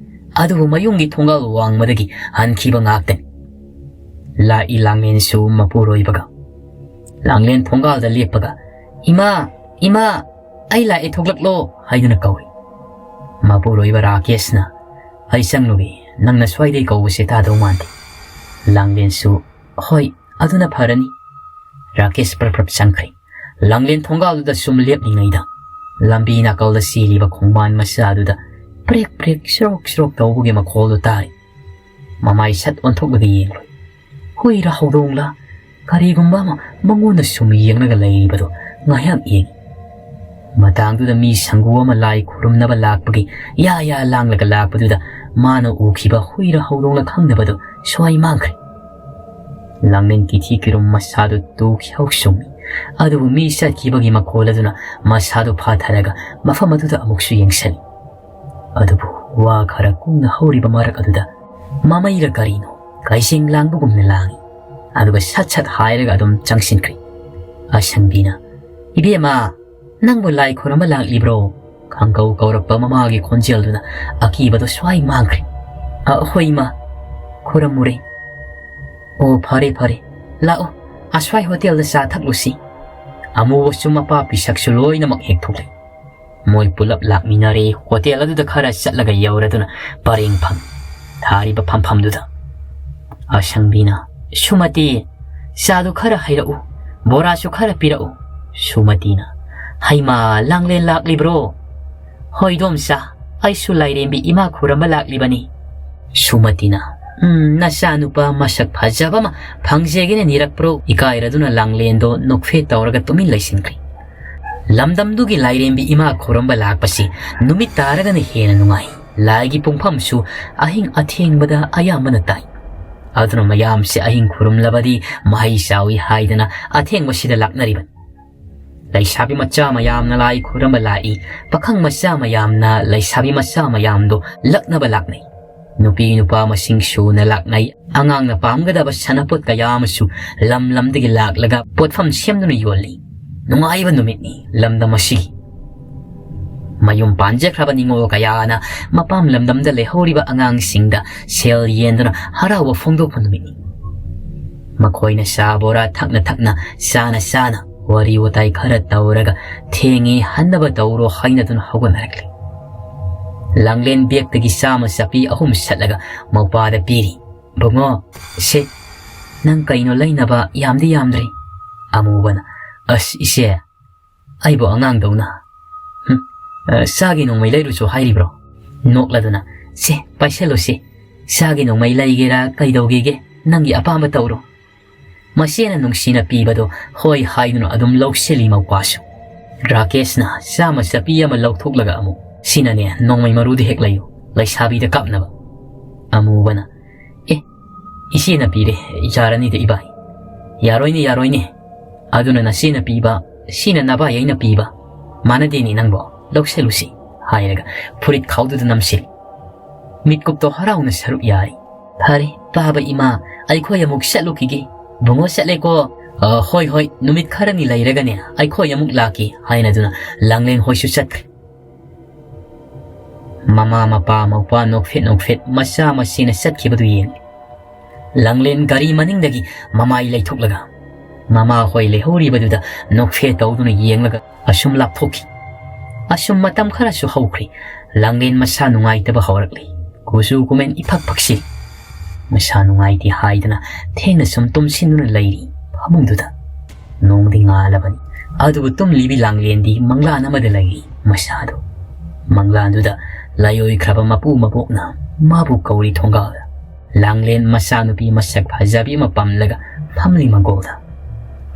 ꯑꯗꯨꯕꯨ ꯃꯌꯨꯝꯒꯤ ꯊꯣꯡꯒꯥꯜ ꯋꯥꯡꯃꯗꯒꯤ ꯍꯟꯈꯤꯕ ꯉꯥꯛꯇꯅꯤ꯫ ꯂꯥꯛꯏ ꯂꯥꯡꯂꯦꯟꯁꯨ ꯃꯄꯨꯔꯣꯏꯕꯒ꯫ ꯂꯥꯡꯂꯦꯟ ꯊꯣꯡꯒꯥꯜꯗ ꯂꯦꯞꯄꯒ, "ꯏꯃꯥ, ꯏꯃꯥ, ꯑꯩ ꯂꯥꯛꯑꯦ, ꯊꯣꯛꯂꯛꯂꯣ" ꯍꯥꯏꯗꯨꯅ ꯀꯧꯏ꯫ ꯃꯄꯨꯔꯣꯏꯕ ꯔꯥꯀꯦꯁꯅ, "ꯑꯩ ꯆꯪꯂꯨꯒꯦ, ꯅꯪꯅ ꯁ꯭ꯋꯥꯏꯗꯩ ꯀꯧꯕꯁꯦ ꯇꯥꯗꯧ ꯃꯥꯟꯗꯦ"꯫ ꯂꯥꯡꯂꯦꯟꯁꯨ, "ꯍꯣꯏ, ꯑꯗꯨꯅ ꯐꯔꯅꯤ"꯫ ꯔꯥꯀꯦꯁ ꯄ꯭ꯔꯞ ꯄ꯭ꯔꯞ ꯆꯪꯈ꯭ꯔꯦ꯫ ꯂꯥꯡꯂꯦꯟ ꯊꯣꯡꯒꯥꯜꯗꯨꯗ ꯁꯨꯝ ꯂꯦꯞꯂꯤꯉꯩꯗ ꯂꯝꯕꯤ ꯅꯥꯀꯜꯗ ꯆꯦꯜꯂꯤꯕ ꯈꯣꯡꯕꯥꯟ ꯃꯆꯥꯗꯨꯗ ꯄ꯭ꯔꯦꯛ ꯄ꯭ꯔꯦꯛ ꯁ꯭ꯔꯣꯛ ꯁ꯭ꯔꯣꯛ ꯇꯧꯕꯒꯤ ꯃꯈꯣꯜꯗꯨ ꯇꯥꯔꯦ꯫ ꯃꯃꯥꯏ ꯁꯠ ꯑꯣꯟꯊꯣꯛꯂꯒ ꯌꯦꯡꯂꯨꯏ꯫ ꯍꯨꯏꯔ ꯍꯧꯗꯣꯡꯂ ꯀꯔꯤꯒꯨꯝꯕ ꯑꯃ ꯃꯉꯣꯟꯗ ꯁꯨꯝ ꯌꯦꯡꯂꯒ ꯂꯩꯔꯤꯕꯗꯨ ꯉꯥꯏꯍꯥꯛ ꯌꯦꯡꯉꯤ꯫ ꯃꯇꯥꯡꯗꯨꯗ ꯃꯤ ꯁꯪꯒꯨ ꯑꯃ ꯂꯥꯏ ꯈꯨꯔꯨꯝꯅꯕ ꯂꯥꯛꯄꯒꯤ ꯌꯥ ꯌꯥ ꯂꯥꯡꯂꯒ ꯂꯥꯛꯄꯗꯨꯗ ꯃꯥꯅ ꯎꯈꯤꯕ ꯍꯨꯏꯔ ꯍꯧꯗꯣꯡꯂ ꯈꯪꯗꯕꯗꯨ ꯁ꯭ꯋꯥꯏ ꯃꯥꯡꯈ꯭ꯔꯦ꯫ ꯂꯥꯡꯂꯦꯟ ꯀꯤꯊꯤ ꯀꯤꯔꯨꯝ ꯃꯁꯥꯗꯨ ꯇꯨ ꯈ꯭ꯌꯥꯎ ꯆꯨꯝꯃꯤ꯫ ꯑꯗꯨꯕꯨ ꯃꯤ ꯆꯠꯈꯤꯕꯒꯤ ꯃꯈꯣꯜ ꯑꯗꯨꯅ ꯃꯁꯥꯗꯨ ꯐꯥꯊꯔꯒ ꯃꯐꯝ ꯑꯗꯨꯗ ꯑꯃꯨꯛꯁꯨ ꯌꯦꯡꯁꯤꯜꯂꯤ꯫ ꯑꯗꯨꯕꯨ ꯋꯥ ꯈꯔ ꯀꯨꯡꯅ ꯍꯧꯔꯤꯕ ꯃꯔꯛ ꯑꯗꯨꯗ ꯃꯃꯩꯔ ꯀꯔꯤꯅꯣ ꯀꯩꯁꯦꯡ ꯂꯥꯡꯕꯒꯨꯝꯅ ꯂꯥꯡꯏ꯫ ꯑꯗꯨꯒ ꯁꯠ ꯁꯠ ꯍꯥꯏꯔꯒ ꯑꯗꯨꯝ ꯆꯪꯁꯤꯟꯈ꯭ꯔꯦ꯫ ꯑꯁꯪꯕꯤꯅ, "ꯏꯕꯦꯝꯃ, ꯅꯪꯕꯨ ꯂꯥꯏ ꯈꯨꯔꯨꯝꯕ ꯂꯥꯛꯂꯤꯕ꯭ꯔꯣ?" ꯈꯪꯀꯧ ꯀꯧꯔꯛꯄ ꯃꯃꯥꯒꯤ ꯈꯣꯟꯖꯦꯜꯗꯨꯅ ꯑꯀꯤꯕꯗꯣ ꯁ꯭ꯋꯥꯏ ꯃꯥꯡꯈ꯭ꯔꯦ꯫ "ꯑ, ꯍꯣꯏ ꯏꯃꯥ, ꯈꯨꯔꯝꯃꯨꯔꯦ"꯫ "ꯑꯣ, ꯐꯔꯦ ꯐꯔꯦ, ꯂꯥꯛꯑꯣ, ꯑꯁ꯭ꯋꯥꯏ ꯍꯣꯇꯦꯜꯗ ꯆꯥ ꯊꯛꯂꯨꯁꯤ"꯫ ꯑꯃꯨꯕꯁꯨ ꯃꯄꯥ ꯄꯤꯁꯛꯁꯨ ꯂꯣꯏꯅꯃꯛ ꯍꯦꯛ ꯊꯣꯛꯂꯛꯏ꯫ ꯃꯣꯏ ꯄꯨꯂꯞ ꯂꯥꯛꯃꯤꯟꯅꯔꯦ꯫ ꯍꯣꯇꯦꯜ ꯑꯗꯨꯗ ꯈꯔ ꯆꯠꯂꯒ ꯌꯧꯔꯗꯨꯅ ꯄꯔꯦꯡ ꯐꯝ ꯊꯥꯔꯤꯕ ꯐꯝꯐꯝꯗꯨꯗ꯫ ꯑꯁꯪꯕꯤꯅ, "ꯁꯨꯃꯇꯤ, ꯆꯥꯗꯨ ꯈꯔ ꯍꯩꯔꯛꯎ, ꯕꯣꯔꯥꯁꯨ ꯈꯔ ꯄꯤꯔꯛꯎ"꯫ ꯁꯨꯃꯇꯤꯅ, "ꯍꯩꯃꯥ, ꯂꯥꯡꯂꯦꯟ ꯂꯥꯛꯂꯤꯕ꯭ꯔꯣ?" "ꯍꯣꯏ ꯏꯗꯣꯝꯆꯥ, ꯑꯩꯁꯨ ꯂꯥꯏꯔꯦꯝꯕꯤ ꯏꯃꯥ ꯈꯨꯔꯝꯕ ꯂꯥꯛꯂꯤꯕꯅꯤ"꯫ ꯁꯨꯃꯇꯤꯅ, "ꯎꯝ, ꯅꯆꯥꯅꯨꯄꯥ ꯃꯁꯛ ꯐꯖꯕ ꯑꯃ ꯐꯪꯖꯒꯦꯅ ꯅꯤꯔꯛꯄ꯭ꯔꯣ?" ꯏꯀꯥꯏꯔꯗꯨꯅ ꯂꯥꯡꯂꯦꯟꯗꯣ ꯅꯣꯛꯐꯦꯠ ꯇꯧꯔꯒ ꯇꯨꯃꯤꯟ ꯂꯩꯁꯤꯟꯈ꯭ꯔꯦ꯫ ꯂꯝꯗꯝꯗꯨꯒꯤ ꯂꯥꯏꯔꯦꯝꯕꯤ ꯏꯃꯥ ꯈꯨꯔꯨꯝꯕ ꯂꯥꯛꯄꯁꯤ ꯅꯨꯃꯤꯠ ꯇꯥꯔꯒꯅ ꯍꯦꯟꯅ ꯅꯨꯡꯉꯥꯏ꯫ ꯂꯥꯏꯒꯤ ꯄꯨꯡꯐꯝꯁꯨ ꯑꯍꯤꯡ ꯑꯊꯦꯡꯕꯗ ꯑꯌꯥꯝꯕꯅ ꯇꯥꯏ꯫ ꯑꯗꯨꯅ ꯃꯌꯥꯝꯁꯦ ꯑꯍꯤꯡ ꯈꯨꯔꯨꯝꯂꯕꯗꯤ ꯃꯍꯩ ꯆꯥꯎꯏ ꯍꯥꯏꯗꯅ ꯑꯊꯦꯡꯕꯁꯤꯗ ꯂꯥꯛꯅꯔꯤꯕꯅꯤ꯫ ꯂꯩꯁꯥꯕꯤ ꯃꯆꯥ ꯃꯌꯥꯝꯅ ꯂꯥꯏ ꯈꯨꯔꯨꯝꯕ ꯂꯥꯛꯏ꯫ ꯄꯥꯈꯪ ꯃꯆꯥ ꯃꯌꯥꯝꯅ ꯂꯩꯁꯥꯕꯤ ꯃꯆꯥ ꯃꯌꯥꯝꯗꯣ ꯂꯛꯅꯕ ꯂꯥꯛꯅꯩ꯫ ꯅꯨꯄꯤ ꯅꯨꯄꯥ ꯃꯁꯤꯡ ꯁꯨꯅ ꯂꯥꯛꯅꯩ꯫ ꯑꯉꯥꯡꯅ ꯄꯥꯝꯒꯗꯕ ꯁꯥꯟꯅꯄꯣꯠ ꯀꯌꯥ ꯑꯃꯁꯨ ꯂꯝ ꯂꯝꯗꯒꯤ ꯂꯥꯛꯂꯒ ꯄꯣꯠꯐꯝ ꯁꯦꯝꯗꯨꯅ ꯌꯣꯜꯂꯤ꯫ ꯅꯨꯡꯉꯥꯏꯕ ꯅꯨꯃꯤꯠꯅꯤ ꯂꯝꯗꯝ ꯑꯁꯤꯒꯤ꯫ ꯃꯌꯨꯝ ꯄꯥꯟꯖꯈ꯭ꯔꯕ ꯅꯤꯉꯣꯜ ꯀꯌꯥꯅ ꯃꯄꯥꯝ ꯂꯝꯗꯝꯗ ꯂꯩꯍꯧꯔꯤꯕ ꯑꯉꯥꯡꯁꯤꯡꯗ ꯁꯦꯜ ꯌꯦꯟꯗꯨꯅ ꯍꯔꯥꯎꯕ ꯐꯣꯡꯗꯣꯛꯄ ꯅꯨꯃꯤꯠꯅꯤ꯫ ꯃꯈꯣꯏꯅ ꯆꯥ ꯕꯣꯔꯥ ꯊꯛꯅ ꯊꯛꯅ, ꯆꯥꯅ ꯆꯥꯅ, ꯋꯥꯔꯤ ꯋꯥꯇꯥꯏ ꯈꯔ ꯇꯧꯔꯒ, "ꯊꯦꯡꯉꯤ, ꯍꯟꯅꯕ ꯇꯧꯔꯣ" ꯍꯥꯏꯅꯗꯨꯅ ꯍꯧꯒꯠꯅꯔꯛꯂꯤ꯫ ꯂꯥꯡꯂꯦꯟ ꯕꯦꯛꯇꯒꯤ ꯆꯥꯝꯃ ꯆꯞꯄꯤ ꯑꯍꯨꯝ ꯁꯠꯂꯒ ꯃꯧꯄꯥꯗ ꯄꯤꯔꯤ꯫ "ꯕꯨꯡꯉꯣ, ꯁꯦ, ꯅꯪ ꯀꯩꯅꯣ ꯂꯩꯅꯕ ꯌꯥꯝꯗꯤ ꯌꯥꯝꯗ꯭ꯔꯤ?" ꯑꯃꯨꯕꯅ, "ꯑꯁ, ꯏꯆꯦ, ꯑꯩꯕꯨ ꯑꯉꯥꯡꯗꯧꯅ꯫ ꯍꯨꯝ, ꯑ, ꯆꯥꯒꯤ ꯅꯣꯡꯃꯩ ꯂꯩꯔꯨꯆꯣ ꯍꯥꯏꯔꯤꯕ꯭ꯔꯣ?" ꯅꯣꯛꯂꯗꯨꯅ, "ꯁꯦ, ꯄꯥꯏꯁꯜꯂꯨ ꯁꯦ꯫ ꯆꯥꯒꯤ ꯅꯣꯡꯃꯩ ꯂꯩꯒꯦꯔꯥ ꯀꯩꯗꯧꯒꯦꯒꯦ, ꯅꯪꯒꯤ ꯑꯄꯥꯝꯕ ꯇꯧꯔꯣ"꯫ ꯃꯆꯦꯅ ꯅꯨꯡꯁꯤꯅ ꯄꯤꯕꯗꯣ ꯍꯣꯏ ꯍꯥꯏꯗꯨꯅ ꯑꯗꯨꯝ ꯂꯧꯁꯤꯜꯂꯤ ꯃꯧꯄꯥꯁꯨ꯫ ꯔꯥꯀꯦꯁꯅ ꯆꯥꯝꯃ ꯆꯞꯄꯤ ꯑꯃ ꯂꯧꯊꯣꯛꯂꯒ ꯑꯃꯨꯛ, "ꯁꯤꯅꯅꯦ ꯅꯣꯡꯃꯩ ꯃꯔꯨꯗꯨ ꯍꯦꯛ ꯂꯩꯌꯨ, ꯂꯩꯁꯥꯕꯤꯗ ꯀꯥꯞꯅꯕ"꯫ ꯑꯃꯨꯕꯅ, "ꯑꯦ, ꯏꯆꯦꯅ ꯄꯤꯔꯦ, ꯌꯥꯔꯅꯤꯗ ꯏꯕꯥꯏ"꯫ "ꯌꯥꯔꯣꯏꯅꯦ, ꯌꯥꯔꯣꯏꯅꯦ꯫ ꯑꯗꯨꯅ ꯅꯆꯦꯅ ꯄꯤꯕ, ꯁꯤꯅ ꯅꯕꯥꯏ ꯑꯩꯅ ꯄꯤꯕ꯫ ꯃꯥꯟꯅꯗꯦꯅꯦ ꯅꯪꯕꯣ, ꯂꯧꯁꯤꯜꯂꯨꯁꯤ" ꯍꯥꯏꯔꯒ ꯐꯨꯔꯤꯠ ꯈꯥꯎꯗꯨꯗ ꯅꯝꯁꯤꯜꯂꯤ꯫ ꯃꯤꯠꯀꯨꯞꯇꯣ ꯍꯔꯥꯎꯅ ꯁꯔꯨꯛ ꯌꯥꯔꯤ꯫ "ꯐꯔꯦ, ꯄꯥꯕ ꯏꯃꯥ, ꯑꯩꯈꯣꯏ ꯑꯃꯨꯛ ꯆꯠꯂꯨꯈꯤꯒꯦ꯫ ꯕꯨꯡꯉꯣ ꯆꯠꯂꯦꯀꯣ꯫ ꯑ, ꯍꯣꯏ, ꯍꯣꯏ, ꯅꯨꯃꯤꯠ ꯈꯔꯅꯤ ꯂꯩꯔꯒꯅꯦ ꯑꯩꯈꯣꯏ ꯑꯃꯨꯛ ꯂꯥꯛꯀꯦ" ꯍꯥꯏꯅꯗꯨꯅ ꯂꯥꯡꯂꯦꯟ ꯍꯣꯏꯁꯨ ꯆꯠꯈ꯭ꯔꯦ꯫ ꯃꯃꯥ, ꯃꯄꯥ, ꯃꯧꯄ꯭ꯋꯥ ꯅꯣꯛꯐꯦꯠ ꯅꯣꯛꯐꯦꯠ ꯃꯆꯥ ꯃꯆꯦꯅ ꯆꯠꯈꯤꯕꯗꯨ ꯌꯦꯡꯂꯤ꯫ ꯂꯥꯡꯂꯦꯟ ꯒꯥꯔꯤ ꯃꯅꯤꯡꯗꯒꯤ ꯃꯃꯥꯏ ꯂꯩꯊꯣꯛꯂꯒ ꯃꯃꯥ ꯍꯣꯏ ꯂꯩꯍꯧꯔꯤꯕꯗꯨꯗ ꯅꯣꯛꯐꯦꯠ ꯇꯧꯗꯨꯅ ꯌꯦꯡꯂꯒ ꯑꯁꯨꯝ ꯂꯥꯞꯊꯣꯛꯈꯤ꯫ ꯑꯁꯨꯝ ꯃꯇꯝ ꯈꯔꯁꯨ ꯍꯧꯈ꯭ꯔꯦ꯫ ꯂꯥꯡꯂꯦꯟ ꯃꯁꯥ ꯅꯨꯡꯉꯥꯏꯇꯕ ꯍꯧꯔꯛꯂꯤ꯫ ꯀꯨꯆꯨ ꯀꯨꯃꯦꯟ ꯏꯐꯛ ꯐꯛꯁꯤꯜꯂꯤ꯫ ꯃꯁꯥ ꯅꯨꯡꯉꯥꯏꯇꯦ ꯍꯥꯏꯗꯅ ꯊꯦꯡꯅ ꯁꯨꯝ ꯇꯨꯝꯁꯤꯟꯗꯨꯅ ꯂꯩꯔꯤ ꯐꯃꯨꯡꯗꯨꯗ꯫ ꯅꯣꯡꯗꯤ ꯉꯥꯜꯂꯕꯅꯤ, ꯑꯗꯨꯕꯨ ꯇꯨꯝꯂꯤꯕꯤ ꯂꯥꯡꯂꯦꯟꯗꯤ ꯃꯪꯂꯥꯟ ꯑꯃꯗ ꯂꯩꯔꯤ ꯃꯁꯥꯗꯣ꯫ ꯃꯪꯂꯥꯟꯗꯨꯗ ꯂꯥꯏꯑꯣꯏꯈ꯭ꯔꯕ ꯃꯄꯨ ꯃꯕꯣꯛꯅ ꯃꯥꯕꯨ ꯀꯧꯔꯤ ꯊꯣꯡꯒꯥꯜꯗ꯫ ꯂꯥꯡꯂꯦꯟ ꯃꯆꯥꯅꯨꯄꯤ ꯃꯁꯛ ꯐꯖꯕꯤ ꯑꯃ ꯄꯝꯂꯒ ꯐꯝꯂꯤ ꯃꯪꯒꯣꯜꯗ꯫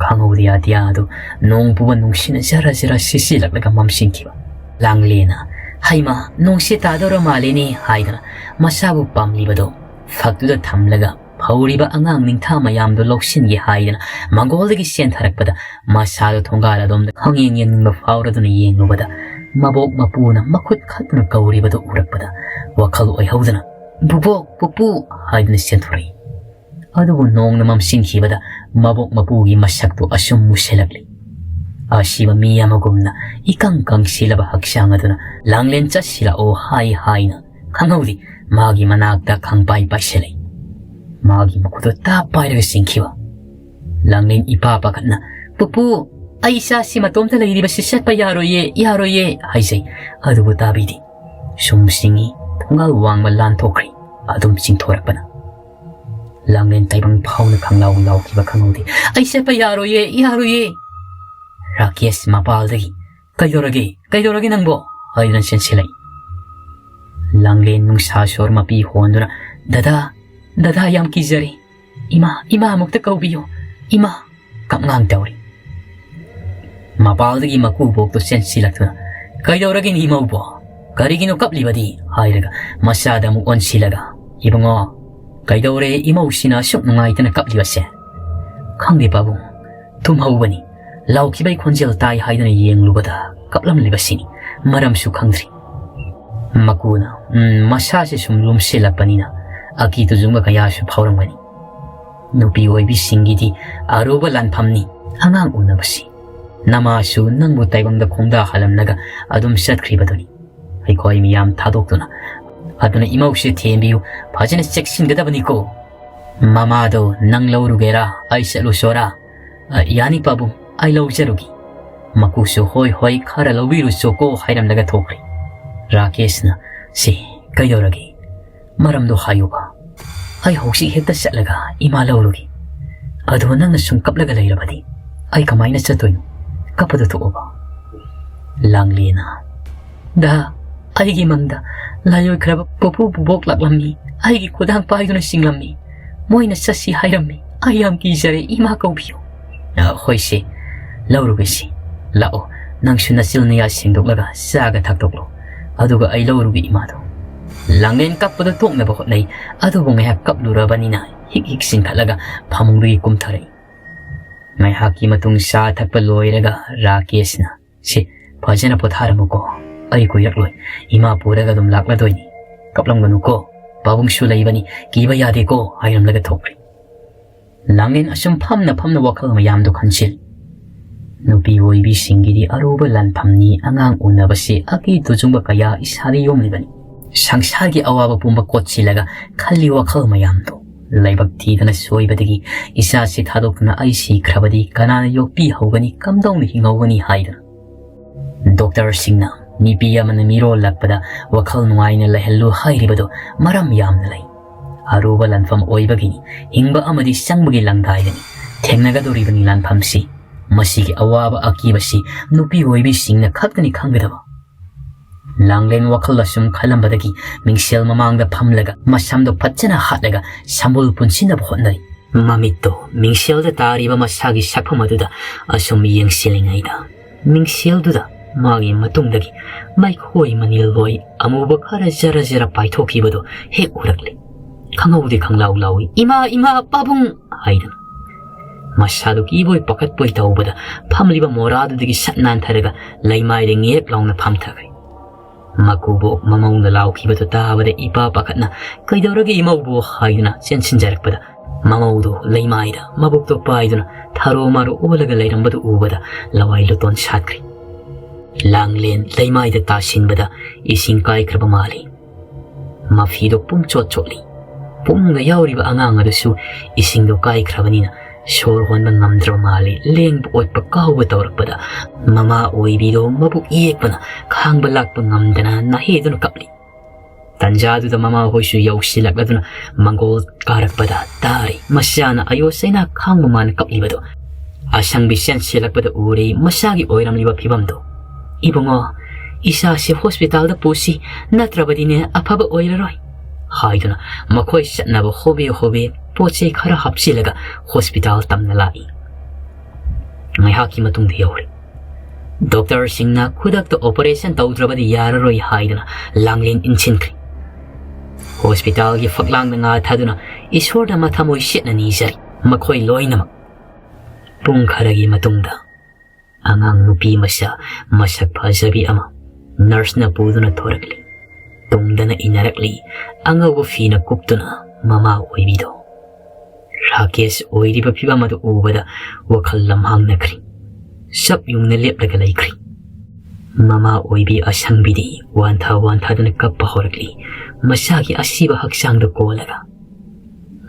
ꯈꯪꯍꯧꯗꯦ ꯑꯇꯤꯌꯥꯗꯨ ꯅꯣꯡ ꯄꯨꯕ ꯅꯨꯡꯁꯤꯠꯅ ꯖꯔ ꯖꯔ ꯁꯤꯠꯆꯤꯜꯂꯛꯂꯒ ꯃꯝꯁꯤꯟꯈꯤꯕ꯫ ꯂꯥꯡꯂꯦꯟꯅ, "ꯍꯩꯃꯥ, ꯅꯣꯡꯁꯦ ꯇꯥꯗꯧꯔ ꯃꯥꯜꯂꯦꯅꯦ" ꯍꯥꯏꯗꯅ ꯃꯁꯥꯕꯨ ꯄꯥꯝꯂꯤꯕꯗꯣ ꯐꯛꯇꯨꯗ ꯊꯝꯂꯒ ꯐꯧꯔꯤꯕ ꯑꯉꯥꯡ ꯅꯤꯡꯊꯥ ꯃꯌꯥꯝꯗꯨ ꯂꯧꯁꯤꯟꯒꯦ ꯍꯥꯏꯗꯅ ꯃꯪꯒꯣꯜꯗꯒꯤ ꯆꯦꯟꯊꯔꯛꯄꯗ ꯃꯁꯥꯗꯨ ꯊꯣꯡꯒꯥꯜ ꯑꯗꯣꯝꯗ ꯈꯪꯌꯦꯡ ꯌꯦꯡꯅꯤꯡꯕ ꯐꯥꯎꯔꯗꯨꯅ ꯌꯦꯡꯂꯨꯕꯗ ꯃꯕꯣꯛ ꯃꯄꯨꯅ ꯃꯈꯨꯠ ꯈꯠꯇꯨꯅ ꯀꯧꯔꯤꯕꯗꯨ ꯎꯔꯛꯄꯗ ꯋꯥꯈꯜ ꯑꯣꯏꯍꯧꯗꯅ "ꯕꯨꯕꯣꯛ, ꯄꯨꯄꯨ" ꯍꯥꯏꯗꯨꯅ ꯆꯦꯟꯊꯣꯔꯛꯏ꯫ ꯑꯗꯨꯕꯨ ꯅꯣꯡꯅ ꯃꯝꯁꯤꯟꯈꯤꯕꯗ ꯃꯕꯣꯛ ꯃꯄꯨꯒꯤ ꯃꯁꯛꯇꯨ ꯑꯁꯨꯝ ꯃꯨꯁꯤꯜꯂꯛꯂꯤ꯫ ꯑꯁꯤꯕ ꯃꯤ ꯑꯃꯒꯨꯝꯅ ꯏꯀꯪ ꯀꯪꯁꯤꯜꯂꯕ ꯍꯛꯆꯥꯡ ꯑꯗꯨꯅ ꯂꯥꯡꯂꯦꯟ ꯆꯠꯁꯤꯜꯂꯛꯑꯣ ꯍꯥꯏ ꯍꯥꯏꯅ ꯈꯪꯍꯧꯗꯦ ꯃꯥꯒꯤ ꯃꯅꯥꯛꯇ ꯈꯪꯄꯥꯏ ꯄꯥꯏꯁꯤꯜꯂꯛꯏ꯫ ꯃꯥꯒꯤ ꯃꯈꯨꯠꯇꯨ ꯇꯥꯞ ꯄꯥꯏꯔꯒ ꯆꯤꯡꯈꯤꯕ꯫ ꯂꯥꯡꯂꯦꯟ ꯏꯄꯥ ꯄꯥꯈꯠꯅ, "ꯄꯨꯄꯨ, ꯑꯩ ꯏꯆꯥꯁꯤ ꯃꯇꯣꯝꯇ ꯂꯩꯔꯤꯕꯁꯤ ꯆꯠꯄ ꯌꯥꯔꯣꯏꯌꯦ, ꯌꯥꯔꯣꯏꯌꯦ" ꯍꯥꯏꯖꯩ꯫ ꯑꯗꯨꯕꯨ ꯇꯥꯕꯤꯗꯦ꯫ ꯁꯨꯝ ꯆꯤꯡꯏ, ꯊꯣꯡꯒꯥꯜ ꯋꯥꯡꯃ ꯂꯥꯟꯊꯣꯛꯈ꯭ꯔꯤ꯫ ꯑꯗꯨꯝ ꯆꯤꯡꯊꯣꯔꯛꯄꯅ꯫ ꯂꯥꯡꯂꯦꯟ ꯇꯥꯏꯕꯪ ꯐꯥꯎꯅ ꯈꯪꯂꯥꯎ ꯂꯥꯎꯈꯤꯕ ꯈꯪꯍꯧꯗꯦ꯫ "ꯑꯩ ꯆꯠꯄ ꯌꯥꯔꯣꯏꯌꯦ, ꯌꯥꯔꯣꯏꯌꯦ!" ꯔꯥꯀꯦꯁ ꯃꯄꯥꯜꯗꯒꯤ, "ꯀꯩꯗꯧꯔꯒꯦ? ꯀꯩꯗꯧꯔꯒꯦ ꯅꯪꯕꯣ?" ꯍꯥꯏꯗꯨꯅ ꯆꯦꯟꯁꯤꯜꯂꯛꯏ꯫ ꯂꯥꯡꯂꯦꯟ ꯅꯨꯡꯁꯥ ꯁꯣꯔ ꯃꯄꯤ ꯍꯣꯟꯗꯨꯅ, "ꯗꯗꯥ, ꯗꯗꯥ, ꯌꯥꯝ ꯀꯤꯖꯔꯦ꯫ ꯏꯃꯥ, ꯏꯃꯥ ꯑꯃꯨꯛꯇ ꯀꯧꯕꯤꯌꯨ꯫ ꯏꯃꯥ!" ꯀꯞꯉꯥꯡ ꯇꯧꯔꯤ꯫ ꯃꯄꯥꯜꯗꯒꯤ ꯃꯀꯨꯕꯣꯛꯇꯨ ꯆꯦꯟꯁꯤꯜꯂꯛꯇꯨꯅ, "ꯀꯩꯗꯧꯔꯒꯦꯅꯦ ꯏꯃꯧꯕꯣ? ꯀꯔꯤꯒꯤꯅꯣ ꯀꯞꯂꯤꯕꯗꯤ?" ꯍꯥꯏꯔꯒ ꯃꯆꯥꯗ ꯑꯃꯨꯛ ꯑꯣꯟꯁꯤꯜꯂꯒ, "ꯏꯕꯨꯡꯉꯣ, ꯀꯩꯗꯧꯔꯦ ꯏꯃꯧꯁꯤꯅ ꯑꯁꯨꯛ ꯅꯨꯡꯉꯥꯏꯇꯅ ꯀꯞꯂꯤꯕꯁꯦ?" "ꯈꯪꯗꯦ ꯄꯥꯕꯨꯡ, ꯇꯨꯝꯍꯧꯕꯅꯤ꯫ ꯂꯥꯎꯈꯤꯕꯒꯤ ꯈꯣꯟꯖꯦꯜ ꯇꯥꯏ ꯍꯥꯏꯗꯨꯅ ꯌꯦꯡꯂꯨꯕꯗ ꯀꯞꯂꯝꯂꯤꯕꯁꯤꯅꯤ꯫ ꯃꯔꯝꯁꯨ ꯈꯪꯗ꯭ꯔꯤ꯫" ꯃꯀꯨꯅ, "ꯎꯝ, ꯃꯁꯥꯁꯦ ꯁꯨꯝ ꯂꯨꯝꯁꯤꯜꯂꯛꯄꯅꯤꯅ ꯑꯀꯤ ꯇꯨꯖꯨꯡꯕ ꯀꯌꯥꯁꯨ ꯐꯥꯎꯔꯝꯒꯅꯤ꯫ ꯅꯨꯄꯤ ꯑꯣꯏꯕꯤꯁꯤꯡꯒꯤꯗꯤ ꯑꯔꯨꯕ ꯂꯥꯟꯐꯝꯅꯤ ꯑꯉꯥꯡ ꯎꯅꯕꯁꯤ꯫ ꯅꯃꯥꯁꯨ ꯅꯪꯕꯨ ꯇꯥꯏꯕꯪꯗ ꯈꯣꯡꯗꯥ ꯍꯥꯜꯂꯝꯂꯒ ꯑꯗꯨꯝ ꯆꯠꯈ꯭ꯔꯤꯕꯗꯨꯅꯤ꯫ ꯑꯩꯈꯣꯏ ꯃꯤꯌꯥꯝ ꯊꯥꯗꯣꯛꯇꯨꯅ꯫ ꯑꯗꯨꯅ ꯏꯃꯧꯁꯦ ꯊꯦꯝꯕꯤꯌꯨ, ꯐꯖꯅ ꯆꯦꯛꯁꯤꯟꯒꯗꯕꯅꯤꯀꯣ꯫ ꯃꯃꯥꯗꯣ ꯅꯪ ꯂꯧꯔꯨꯒꯦꯔꯥ, ꯑꯩ ꯆꯠꯂꯨꯁꯣꯔꯥ?" "ꯑ, ꯌꯥꯅꯤ ꯄꯥꯕꯨꯡ, ꯑꯩ ꯂꯧꯖꯔꯨꯒꯦ꯫" ꯃꯀꯨꯁꯨ, "ꯍꯣꯏ, ꯍꯣꯏ, ꯈꯔ ꯂꯧꯕꯤꯔꯨꯆꯣꯀꯣ" ꯍꯥꯏꯔꯝꯂꯒ ꯊꯣꯛꯈ꯭ꯔꯦ꯫ ꯔꯥꯀꯦꯁꯅ, "ꯁꯤ, ꯀꯩꯗꯧꯔꯒꯦ? ꯃꯔꯝꯗꯣ ꯍꯥꯏꯌꯨꯕ꯫ ꯑꯩ ꯍꯧꯖꯤꯛ ꯍꯦꯛꯇ ꯆꯠꯂꯒ ꯏꯃꯥ ꯂꯧꯔꯨꯒꯦ꯫ ꯑꯗꯣ ꯅꯪꯅ ꯁꯨꯝ ꯀꯞꯂꯒ ꯂꯩꯔꯕꯗꯤ ꯑꯩ ꯀꯃꯥꯏꯅ ꯆꯠꯇꯣꯏꯅꯣ? ꯀꯞꯄꯗꯣ ꯊꯣꯛꯑꯣꯕ꯫" ꯂꯥꯡꯂꯦꯅ, "ꯗꯥ, ꯑꯩꯒꯤ ꯃꯪꯗ ꯂꯥꯏꯑꯣꯏꯈ꯭ꯔꯕ ꯄꯨꯄꯨ ꯕꯨꯕꯣꯛ ꯂꯥꯛꯂꯝꯃꯤ꯫ ꯑꯩꯒꯤ ꯈꯨꯗꯥꯡ ꯄꯥꯏꯗꯨꯅ ꯆꯤꯡꯂꯝꯃꯤ꯫ ꯃꯣꯏꯅ ꯆꯠꯁꯤ ꯍꯥꯏꯔꯝꯃꯤ꯫ ꯑꯩ ꯌꯥꯝ ꯀꯤꯖꯔꯦ, ꯏꯃꯥ ꯀꯧꯕꯤꯌꯨ꯫" "ꯑ, ꯍꯣꯏꯁꯦ, ꯂꯧꯔꯨꯒꯦꯁꯦ꯫ ꯂꯥꯛꯑꯣ, ꯅꯪꯁꯨ ꯅꯆꯤꯜ ꯅꯌꯥ ꯁꯦꯡꯗꯣꯛꯂꯒ ꯆꯥꯒ ꯊꯛꯇꯣꯛꯂꯣ꯫ ꯑꯗꯨꯒ ꯑꯩ ꯂꯧꯔꯨꯒꯦ ꯏꯃꯥꯗꯣ꯫" ꯂꯥꯡꯂꯦꯟ ꯀꯞꯄꯗꯣ ꯇꯣꯛꯅꯕ ꯍꯣꯠꯅꯩ꯫ ꯑꯗꯨꯕꯨ ꯉꯥꯏꯍꯥꯛ ꯀꯞꯂꯨꯔꯕꯅꯤꯅ ꯍꯤꯛ ꯍꯤꯛ ꯆꯤꯡꯈꯠꯂꯒ ꯐꯃꯨꯡꯗꯒꯤ ꯀꯨꯝꯊꯔꯛꯏ꯫ ꯉꯥꯏꯍꯥꯛꯀꯤ ꯃꯇꯨꯡ ꯆꯥ ꯊꯛꯄ ꯂꯣꯏꯔꯒ ꯔꯥꯀꯦꯁꯅ, "ꯁꯤ, ꯐꯖꯅ ꯄꯣꯊꯥꯔꯝꯃꯨꯀꯣ꯫ ꯑꯩ ꯀꯨꯏꯔꯛꯂꯣꯏ꯫ ꯏꯃꯥ ꯄꯨꯔꯒ ꯑꯗꯨꯝ ꯂꯥꯛꯂꯗꯣꯏꯅꯤ꯫ ꯀꯞꯂꯝꯒꯅꯨꯀꯣ꯫ ꯄꯥꯕꯨꯡꯁꯨ ꯂꯩꯕꯅꯤ꯫ ꯀꯤꯕ ꯌꯥꯗꯦꯀꯣ" ꯍꯥꯏꯔꯝꯂꯒ ꯊꯣꯛꯈ꯭ꯔꯦ꯫ ꯂꯥꯡꯂꯦꯟ ꯑꯁꯨꯝ ꯐꯝꯅ ꯐꯝꯅ ꯋꯥꯈꯜ ꯃꯌꯥꯝꯗꯨ ꯈꯟꯖꯤꯜꯂꯤ꯫ ꯅꯨꯄꯤ ꯑꯣꯏꯕꯤꯁꯤꯡꯒꯤꯗꯤ ꯑꯔꯨꯕ ꯂꯥꯟꯐꯝꯅꯤ ꯑꯉꯥꯡ ꯎꯅꯕꯁꯤ꯫ ꯑꯀꯤ ꯇꯨꯖꯨꯡꯕ ꯀꯌꯥ ꯏꯁꯥꯗ ꯌꯣꯝꯂꯤꯕꯅꯤ꯫ ꯁꯪꯁꯥꯔꯒꯤ ꯑꯋꯥꯕ ꯄꯨꯝꯕ ꯀꯣꯠꯁꯤꯜꯂꯒ ꯈꯜꯂꯤ ꯋꯥꯈꯜ ꯃꯌꯥꯝꯗꯣ ꯂꯥꯏꯕꯛ ꯊꯤꯗꯅ ꯁꯣꯏꯕꯗꯒꯤ ꯏꯆꯥꯁꯤ ꯊꯥꯗꯣꯛꯇꯨꯅ ꯑꯩ ꯁꯤꯈ꯭ꯔꯕꯗꯤ ꯀꯅꯥꯅ ꯌꯣꯛꯄꯤꯍꯧꯒꯅꯤ, ꯀꯝꯗꯧꯅ ꯍꯤꯡꯍꯧꯒꯅꯤ ꯍꯥꯏꯗꯅ꯫ ꯗꯣꯛꯇꯔꯁꯤꯡꯅ ꯅꯨꯄꯤ ꯑꯃꯅ ꯃꯤꯔꯣꯜꯂꯛꯄꯗ ꯋꯥꯈꯜ ꯅꯨꯡꯉꯥꯏꯅ ꯂꯩꯍꯜꯂꯨ ꯍꯥꯏꯔꯤꯕꯗꯨ ꯃꯔꯝ ꯌꯥꯝꯅ ꯂꯩ꯫ ꯑꯔꯨꯕ ꯂꯥꯟꯐꯝ ꯑꯣꯏꯕꯒꯤꯅꯤ, ꯍꯤꯡꯕ ꯑꯃꯗꯤ ꯆꯪꯕꯒꯤ ꯂꯥꯟꯗꯥꯏꯗꯅꯤ ꯊꯦꯡꯅꯒꯗꯧꯔꯤꯕꯅꯤ ꯂꯥꯟꯐꯝꯁꯤ꯫ ꯃꯁꯤꯒꯤ ꯑꯋꯥꯕ ꯑꯀꯤꯕꯁꯤ ꯅꯨꯄꯤ ꯑꯣꯏꯕꯤꯁꯤꯡꯅ ꯈꯛꯇꯅꯤ ꯈꯪꯒꯗꯕ꯫ ꯂꯥꯡꯂꯦꯟ ꯋꯥꯈꯜ ꯑꯁꯨꯝ ꯈꯜꯂꯝꯕꯗꯒꯤ ꯃꯤꯡꯁꯦꯜ ꯃꯃꯥꯡꯗ ꯐꯝꯂꯒ ꯃꯁꯝꯗꯣ ꯐꯖꯅ ꯍꯥꯠꯂꯒ ꯁꯝꯕꯨꯜ ꯄꯨꯟꯁꯤꯟꯅꯕ ꯍꯣꯠꯅꯔꯤ꯫ ꯃꯃꯤꯠꯇꯣ ꯃꯤꯡꯁꯦꯜꯗ ꯇꯥꯔꯤꯕ ꯃꯁꯥꯒꯤ ꯁꯛꯐꯝ ꯑꯗꯨꯗ ꯑꯁꯨꯝ ꯌꯦꯡꯁꯤꯜꯂꯤꯉꯩꯗ ꯃꯤꯡꯁꯦꯜꯗꯨꯗ ꯃꯥꯒꯤ ꯃꯇꯨꯡꯗꯒꯤ ꯃꯩꯈꯣꯏ ꯃꯅꯤꯜꯂꯣꯏ ꯑꯃꯨꯕ ꯈꯔ ꯖꯔ ꯖꯔ ꯄꯥꯏꯊꯣꯛꯈꯤꯕꯗꯣ ꯍꯦꯛ ꯎꯔꯛꯂꯦ꯫ ꯈꯪꯍꯧꯗꯦ ꯈꯪꯂꯥꯎ ꯂꯥꯎꯏ, "ꯏꯃꯥ, ꯏꯃꯥ, ꯄꯥꯕꯨꯡ!" ꯍꯥꯏꯗꯅ꯫ ꯃꯁꯥꯗꯨ ꯀꯤꯕꯣꯏ ꯄꯥꯈꯠꯄꯣꯏ ꯇꯧꯕꯗ ꯐꯝꯂꯤꯕ ꯃꯣꯔꯥꯗꯨꯗꯒꯤ ꯁꯠ ꯅꯥꯟꯊꯔꯒ ꯂꯩꯃꯥꯏꯗ ꯉꯦꯛ ꯂꯥꯎꯅ ꯐꯝꯊꯈ꯭ꯔꯦ꯫ ꯃꯀꯨꯕꯣꯛ ꯃꯃꯧꯅ ꯂꯥꯎꯈꯤꯕꯗꯨ ꯇꯥꯕꯗ ꯏꯄꯥ ꯄꯥꯈꯠꯅ, "ꯀꯩꯗꯧꯔꯒꯦ ꯏꯃꯧꯕꯨ?" ꯍꯥꯏꯗꯨꯅ ꯆꯦꯟꯁꯤꯟꯖꯔꯛꯄꯗ ꯃꯃꯧꯗꯨ ꯂꯩꯃꯥꯏꯗ ꯃꯕꯨꯛꯇꯣ ꯄꯥꯏꯗꯨꯅ ꯊꯔꯣ ꯃꯥꯔꯣ ꯑꯣꯜꯂꯒ ꯂꯩꯔꯝꯕꯗꯨ ꯎꯕꯗ ꯂꯋꯥꯏ ꯂꯨꯇꯣꯟ ꯁꯥꯠꯈ꯭ꯔꯦ꯫ ꯂꯥꯡꯂꯦꯟ ꯂꯩꯃꯥꯏꯗ ꯇꯥꯁꯤꯟꯕꯗ ꯏꯁꯤꯡ ꯀꯥꯏꯈ꯭ꯔꯕ ꯃꯥꯜꯂꯤ꯫ ꯃꯐꯤꯗꯣ ꯄꯨꯝꯆꯣꯠ ꯆꯣꯠꯂꯤ꯫ ꯄꯨꯝꯒ ꯌꯥꯎꯔꯤꯕ ꯑꯉꯥꯡ ꯑꯗꯨꯁꯨ ꯏꯁꯤꯡꯗꯣ ꯀꯥꯏꯈ꯭ꯔꯕꯅꯤꯅ ꯁꯣꯔ ꯍꯣꯟꯕ ꯉꯝꯗ꯭ꯔꯕ ꯃꯥꯜꯂꯤ꯫ ꯂꯦꯡꯕ ꯑꯣꯠꯄ ꯀꯥꯎꯕ ꯇꯧꯔꯛꯄꯗ ꯃꯃꯥ ꯑꯣꯏꯕꯤꯗꯣ ꯃꯕꯨꯛ ꯌꯦꯛꯄꯅ ꯈꯥꯡꯕ ꯂꯥꯛꯄ ꯉꯝꯗꯅ ꯅꯥꯍꯦꯗꯨꯅ ꯀꯞꯂꯤ꯫ ꯇꯟꯖꯥꯗꯨꯗ ꯃꯃꯥ ꯍꯣꯏꯁꯨ ꯌꯧꯁꯤꯜꯂꯛꯂꯗꯨꯅ ꯃꯪꯒꯣꯜ ꯀꯥꯔꯛꯄꯗ ꯇꯥꯔꯤ ꯃꯆꯥꯅ ꯑꯌꯣ ꯆꯩꯅꯥ ꯈꯥꯡꯕ ꯃꯥꯅ ꯀꯞꯂꯤꯕꯗꯣ꯫ ꯑꯁꯪꯕꯤ ꯆꯦꯟꯁꯤꯜꯂꯛꯄꯗ ꯎꯔꯤ ꯃꯆꯥꯒꯤ ꯑꯣꯏꯔꯝꯂꯤꯕ ꯐꯤꯕꯝꯗꯣ꯫ "ꯏꯕꯨꯡꯉꯣ, ꯏꯆꯥꯁꯤ ꯍꯣꯁꯄꯤꯇꯥꯜꯗ ꯄꯨꯁꯤ, ꯅꯠꯇ꯭ꯔꯕꯗꯤꯅꯦ ꯑꯐꯕ ꯑꯣꯏꯔꯔꯣꯏ" ꯍꯥꯏꯗꯨꯅ ꯃꯈꯣꯏ ꯆꯠꯅꯕ ꯍꯣꯕꯦ ꯍꯣꯕꯦ ꯄꯣꯠ ꯆꯩ ꯈꯔ ꯍꯥꯞꯆꯤꯜꯂꯒ ꯍꯣꯁꯄꯤꯇꯥꯜ ꯇꯝꯅ ꯂꯥꯛꯏ꯫ ꯉꯥꯏꯍꯥꯛꯀꯤ ꯃꯇꯨꯡꯗ ꯌꯧꯔꯦ꯫ ꯗꯣꯛꯇꯔꯁꯤꯡꯅ ꯈꯨꯗꯛꯇ ꯑꯣꯄꯔꯦꯁꯟ ꯇꯧꯗ꯭ꯔꯕꯗꯤ ꯌꯥꯔꯔꯣꯏ ꯍꯥꯏꯗꯨꯅ ꯂꯥꯡꯂꯦꯟ ꯏꯟꯁꯤꯟꯈ꯭ꯔꯦ꯫ ꯍꯣꯁꯄꯤꯇꯥꯜꯒꯤ ꯐꯛꯂꯥꯡꯗ ꯉꯥ ꯊꯥꯗꯨꯅ ꯏꯁꯣꯔꯗ ꯃꯊꯃꯣꯏ ꯁꯦꯠꯅ ꯅꯤꯖꯔꯤ ꯃꯈꯣꯏ ꯂꯣꯏꯅꯃꯛ꯫ ꯄꯨꯡ ꯈꯔꯒꯤ ꯃꯇꯨꯡꯗ ꯑꯉꯥꯡ ꯅꯨꯄꯤ ꯃꯆꯥ ꯃꯁꯛ ꯐꯖꯕꯤ ꯑꯃ ꯅꯔꯁꯅ ꯄꯨꯗꯨꯅ ꯊꯣꯔꯛꯂꯤ꯫ ꯇꯨꯡꯗꯅ ꯏꯟꯅꯔꯛꯂꯤ ꯑꯉꯧꯕ ꯐꯤꯅ ꯀꯨꯞꯇꯨꯅ ꯃꯃꯥ ꯑꯣꯏꯕꯤꯗꯣ꯫ ꯔꯥꯀꯦꯁ ꯑꯣꯏꯔꯤꯕ ꯐꯤꯕꯝ ꯑꯗꯨ ꯎꯕꯗ ꯋꯥꯈꯜ ꯂꯝꯍꯥꯡꯅꯈ꯭ꯔꯦ꯫ ꯁꯞ ꯌꯨꯡꯅ ꯂꯦꯞꯂꯒ ꯂꯩꯈ꯭ꯔꯤ꯫ ꯃꯃꯥ ꯑꯣꯏꯕꯤ ꯑꯁꯪꯕꯤꯗꯤ ꯋꯥꯟꯊ ꯋꯥꯟꯊꯗꯨꯅ ꯀꯞꯄ ꯍꯧꯔꯛꯂꯤ꯫ ꯃꯁꯥꯒꯤ ꯑꯁꯤꯕ ꯍꯛꯆꯥꯡꯗ ꯀꯣꯜꯂꯒ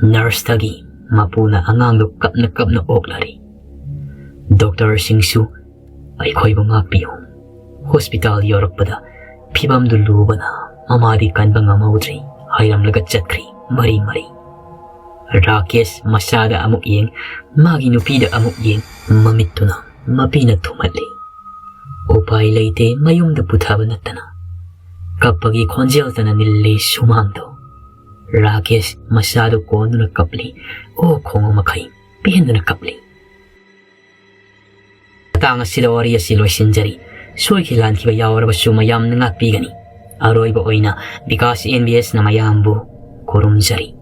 ꯅꯔꯁꯇꯒꯤ ꯃꯄꯨꯅ ꯑꯉꯥꯡꯗꯨ ꯀꯞꯅ ꯀꯞꯅ ꯑꯣꯛꯂꯔꯤ꯫ ꯗꯣꯛꯇꯔꯁꯤꯡꯁꯨ ꯑꯩꯈꯣꯏꯕꯨ ꯉꯥꯛꯄꯤꯌꯨ꯫ ꯍꯣꯁꯄꯤꯇꯥꯜ ꯌꯧꯔꯛꯄꯗ ꯐꯤꯕꯝꯗꯨ ꯂꯨꯕꯅ ꯃꯃꯥꯗꯤ ꯀꯟꯕ ꯉꯝꯍꯧꯗ꯭ꯔꯦ꯫ ꯍꯥꯏꯔꯝꯂꯒ ꯆꯠꯈ꯭ꯔꯤ ꯃꯔꯤ ꯃꯔꯤ꯫ ꯔꯥꯀꯦꯁ ꯃꯆꯥꯗ ꯑꯃꯨꯛ ꯌꯦꯡ, ꯃꯥꯒꯤ ꯅꯨꯄꯤꯗ ꯑꯃꯨꯛ ꯌꯦꯡ, ꯃꯃꯤꯠꯇꯨꯅ ꯃꯄꯤꯅ ꯊꯨꯝꯍꯠꯂꯤ꯫ ꯎꯄꯥꯏ ꯂꯩꯇꯦ, ꯃꯌꯨꯝꯗ ꯄꯨꯊꯕ ꯅꯠꯇꯅ꯫ ꯀꯞꯄꯒꯤ ꯈꯣꯟꯖꯦꯜꯇꯅ ꯅꯤꯜꯂꯤ ꯁꯨꯃꯥꯡꯗꯣ꯫ ꯔꯥꯀꯦꯁ ꯃꯆꯥꯗꯨ ꯀꯣꯟꯗꯨꯅ ꯀꯞꯂꯤ꯫ ꯑꯣ ꯈꯣꯡꯉꯨ ꯃꯈꯩ ꯄꯦꯟꯗꯨꯅ ꯀꯞꯂꯤ꯫ ꯃꯇꯥꯡ ꯑꯁꯤꯗ ꯋꯥꯔꯤ ꯑꯁꯤ ꯂꯣꯏꯁꯤꯟꯖꯔꯤ꯫ ꯁꯣꯏꯈꯤ ꯂꯥꯟꯈꯤꯕ ꯌꯥꯎꯔꯕꯁꯨ ꯃꯌꯥꯝꯅ ꯉꯥꯛꯄꯤꯒꯅꯤ꯫ ꯑꯔꯣꯏꯕ ꯑꯣꯏꯅ ꯕꯤꯀꯥꯁ ꯑꯦꯟ ꯕꯤ ꯑꯦꯁꯅ ꯃꯌꯥꯝꯕꯨ ꯈꯨꯔꯨꯝꯖꯔꯤ꯫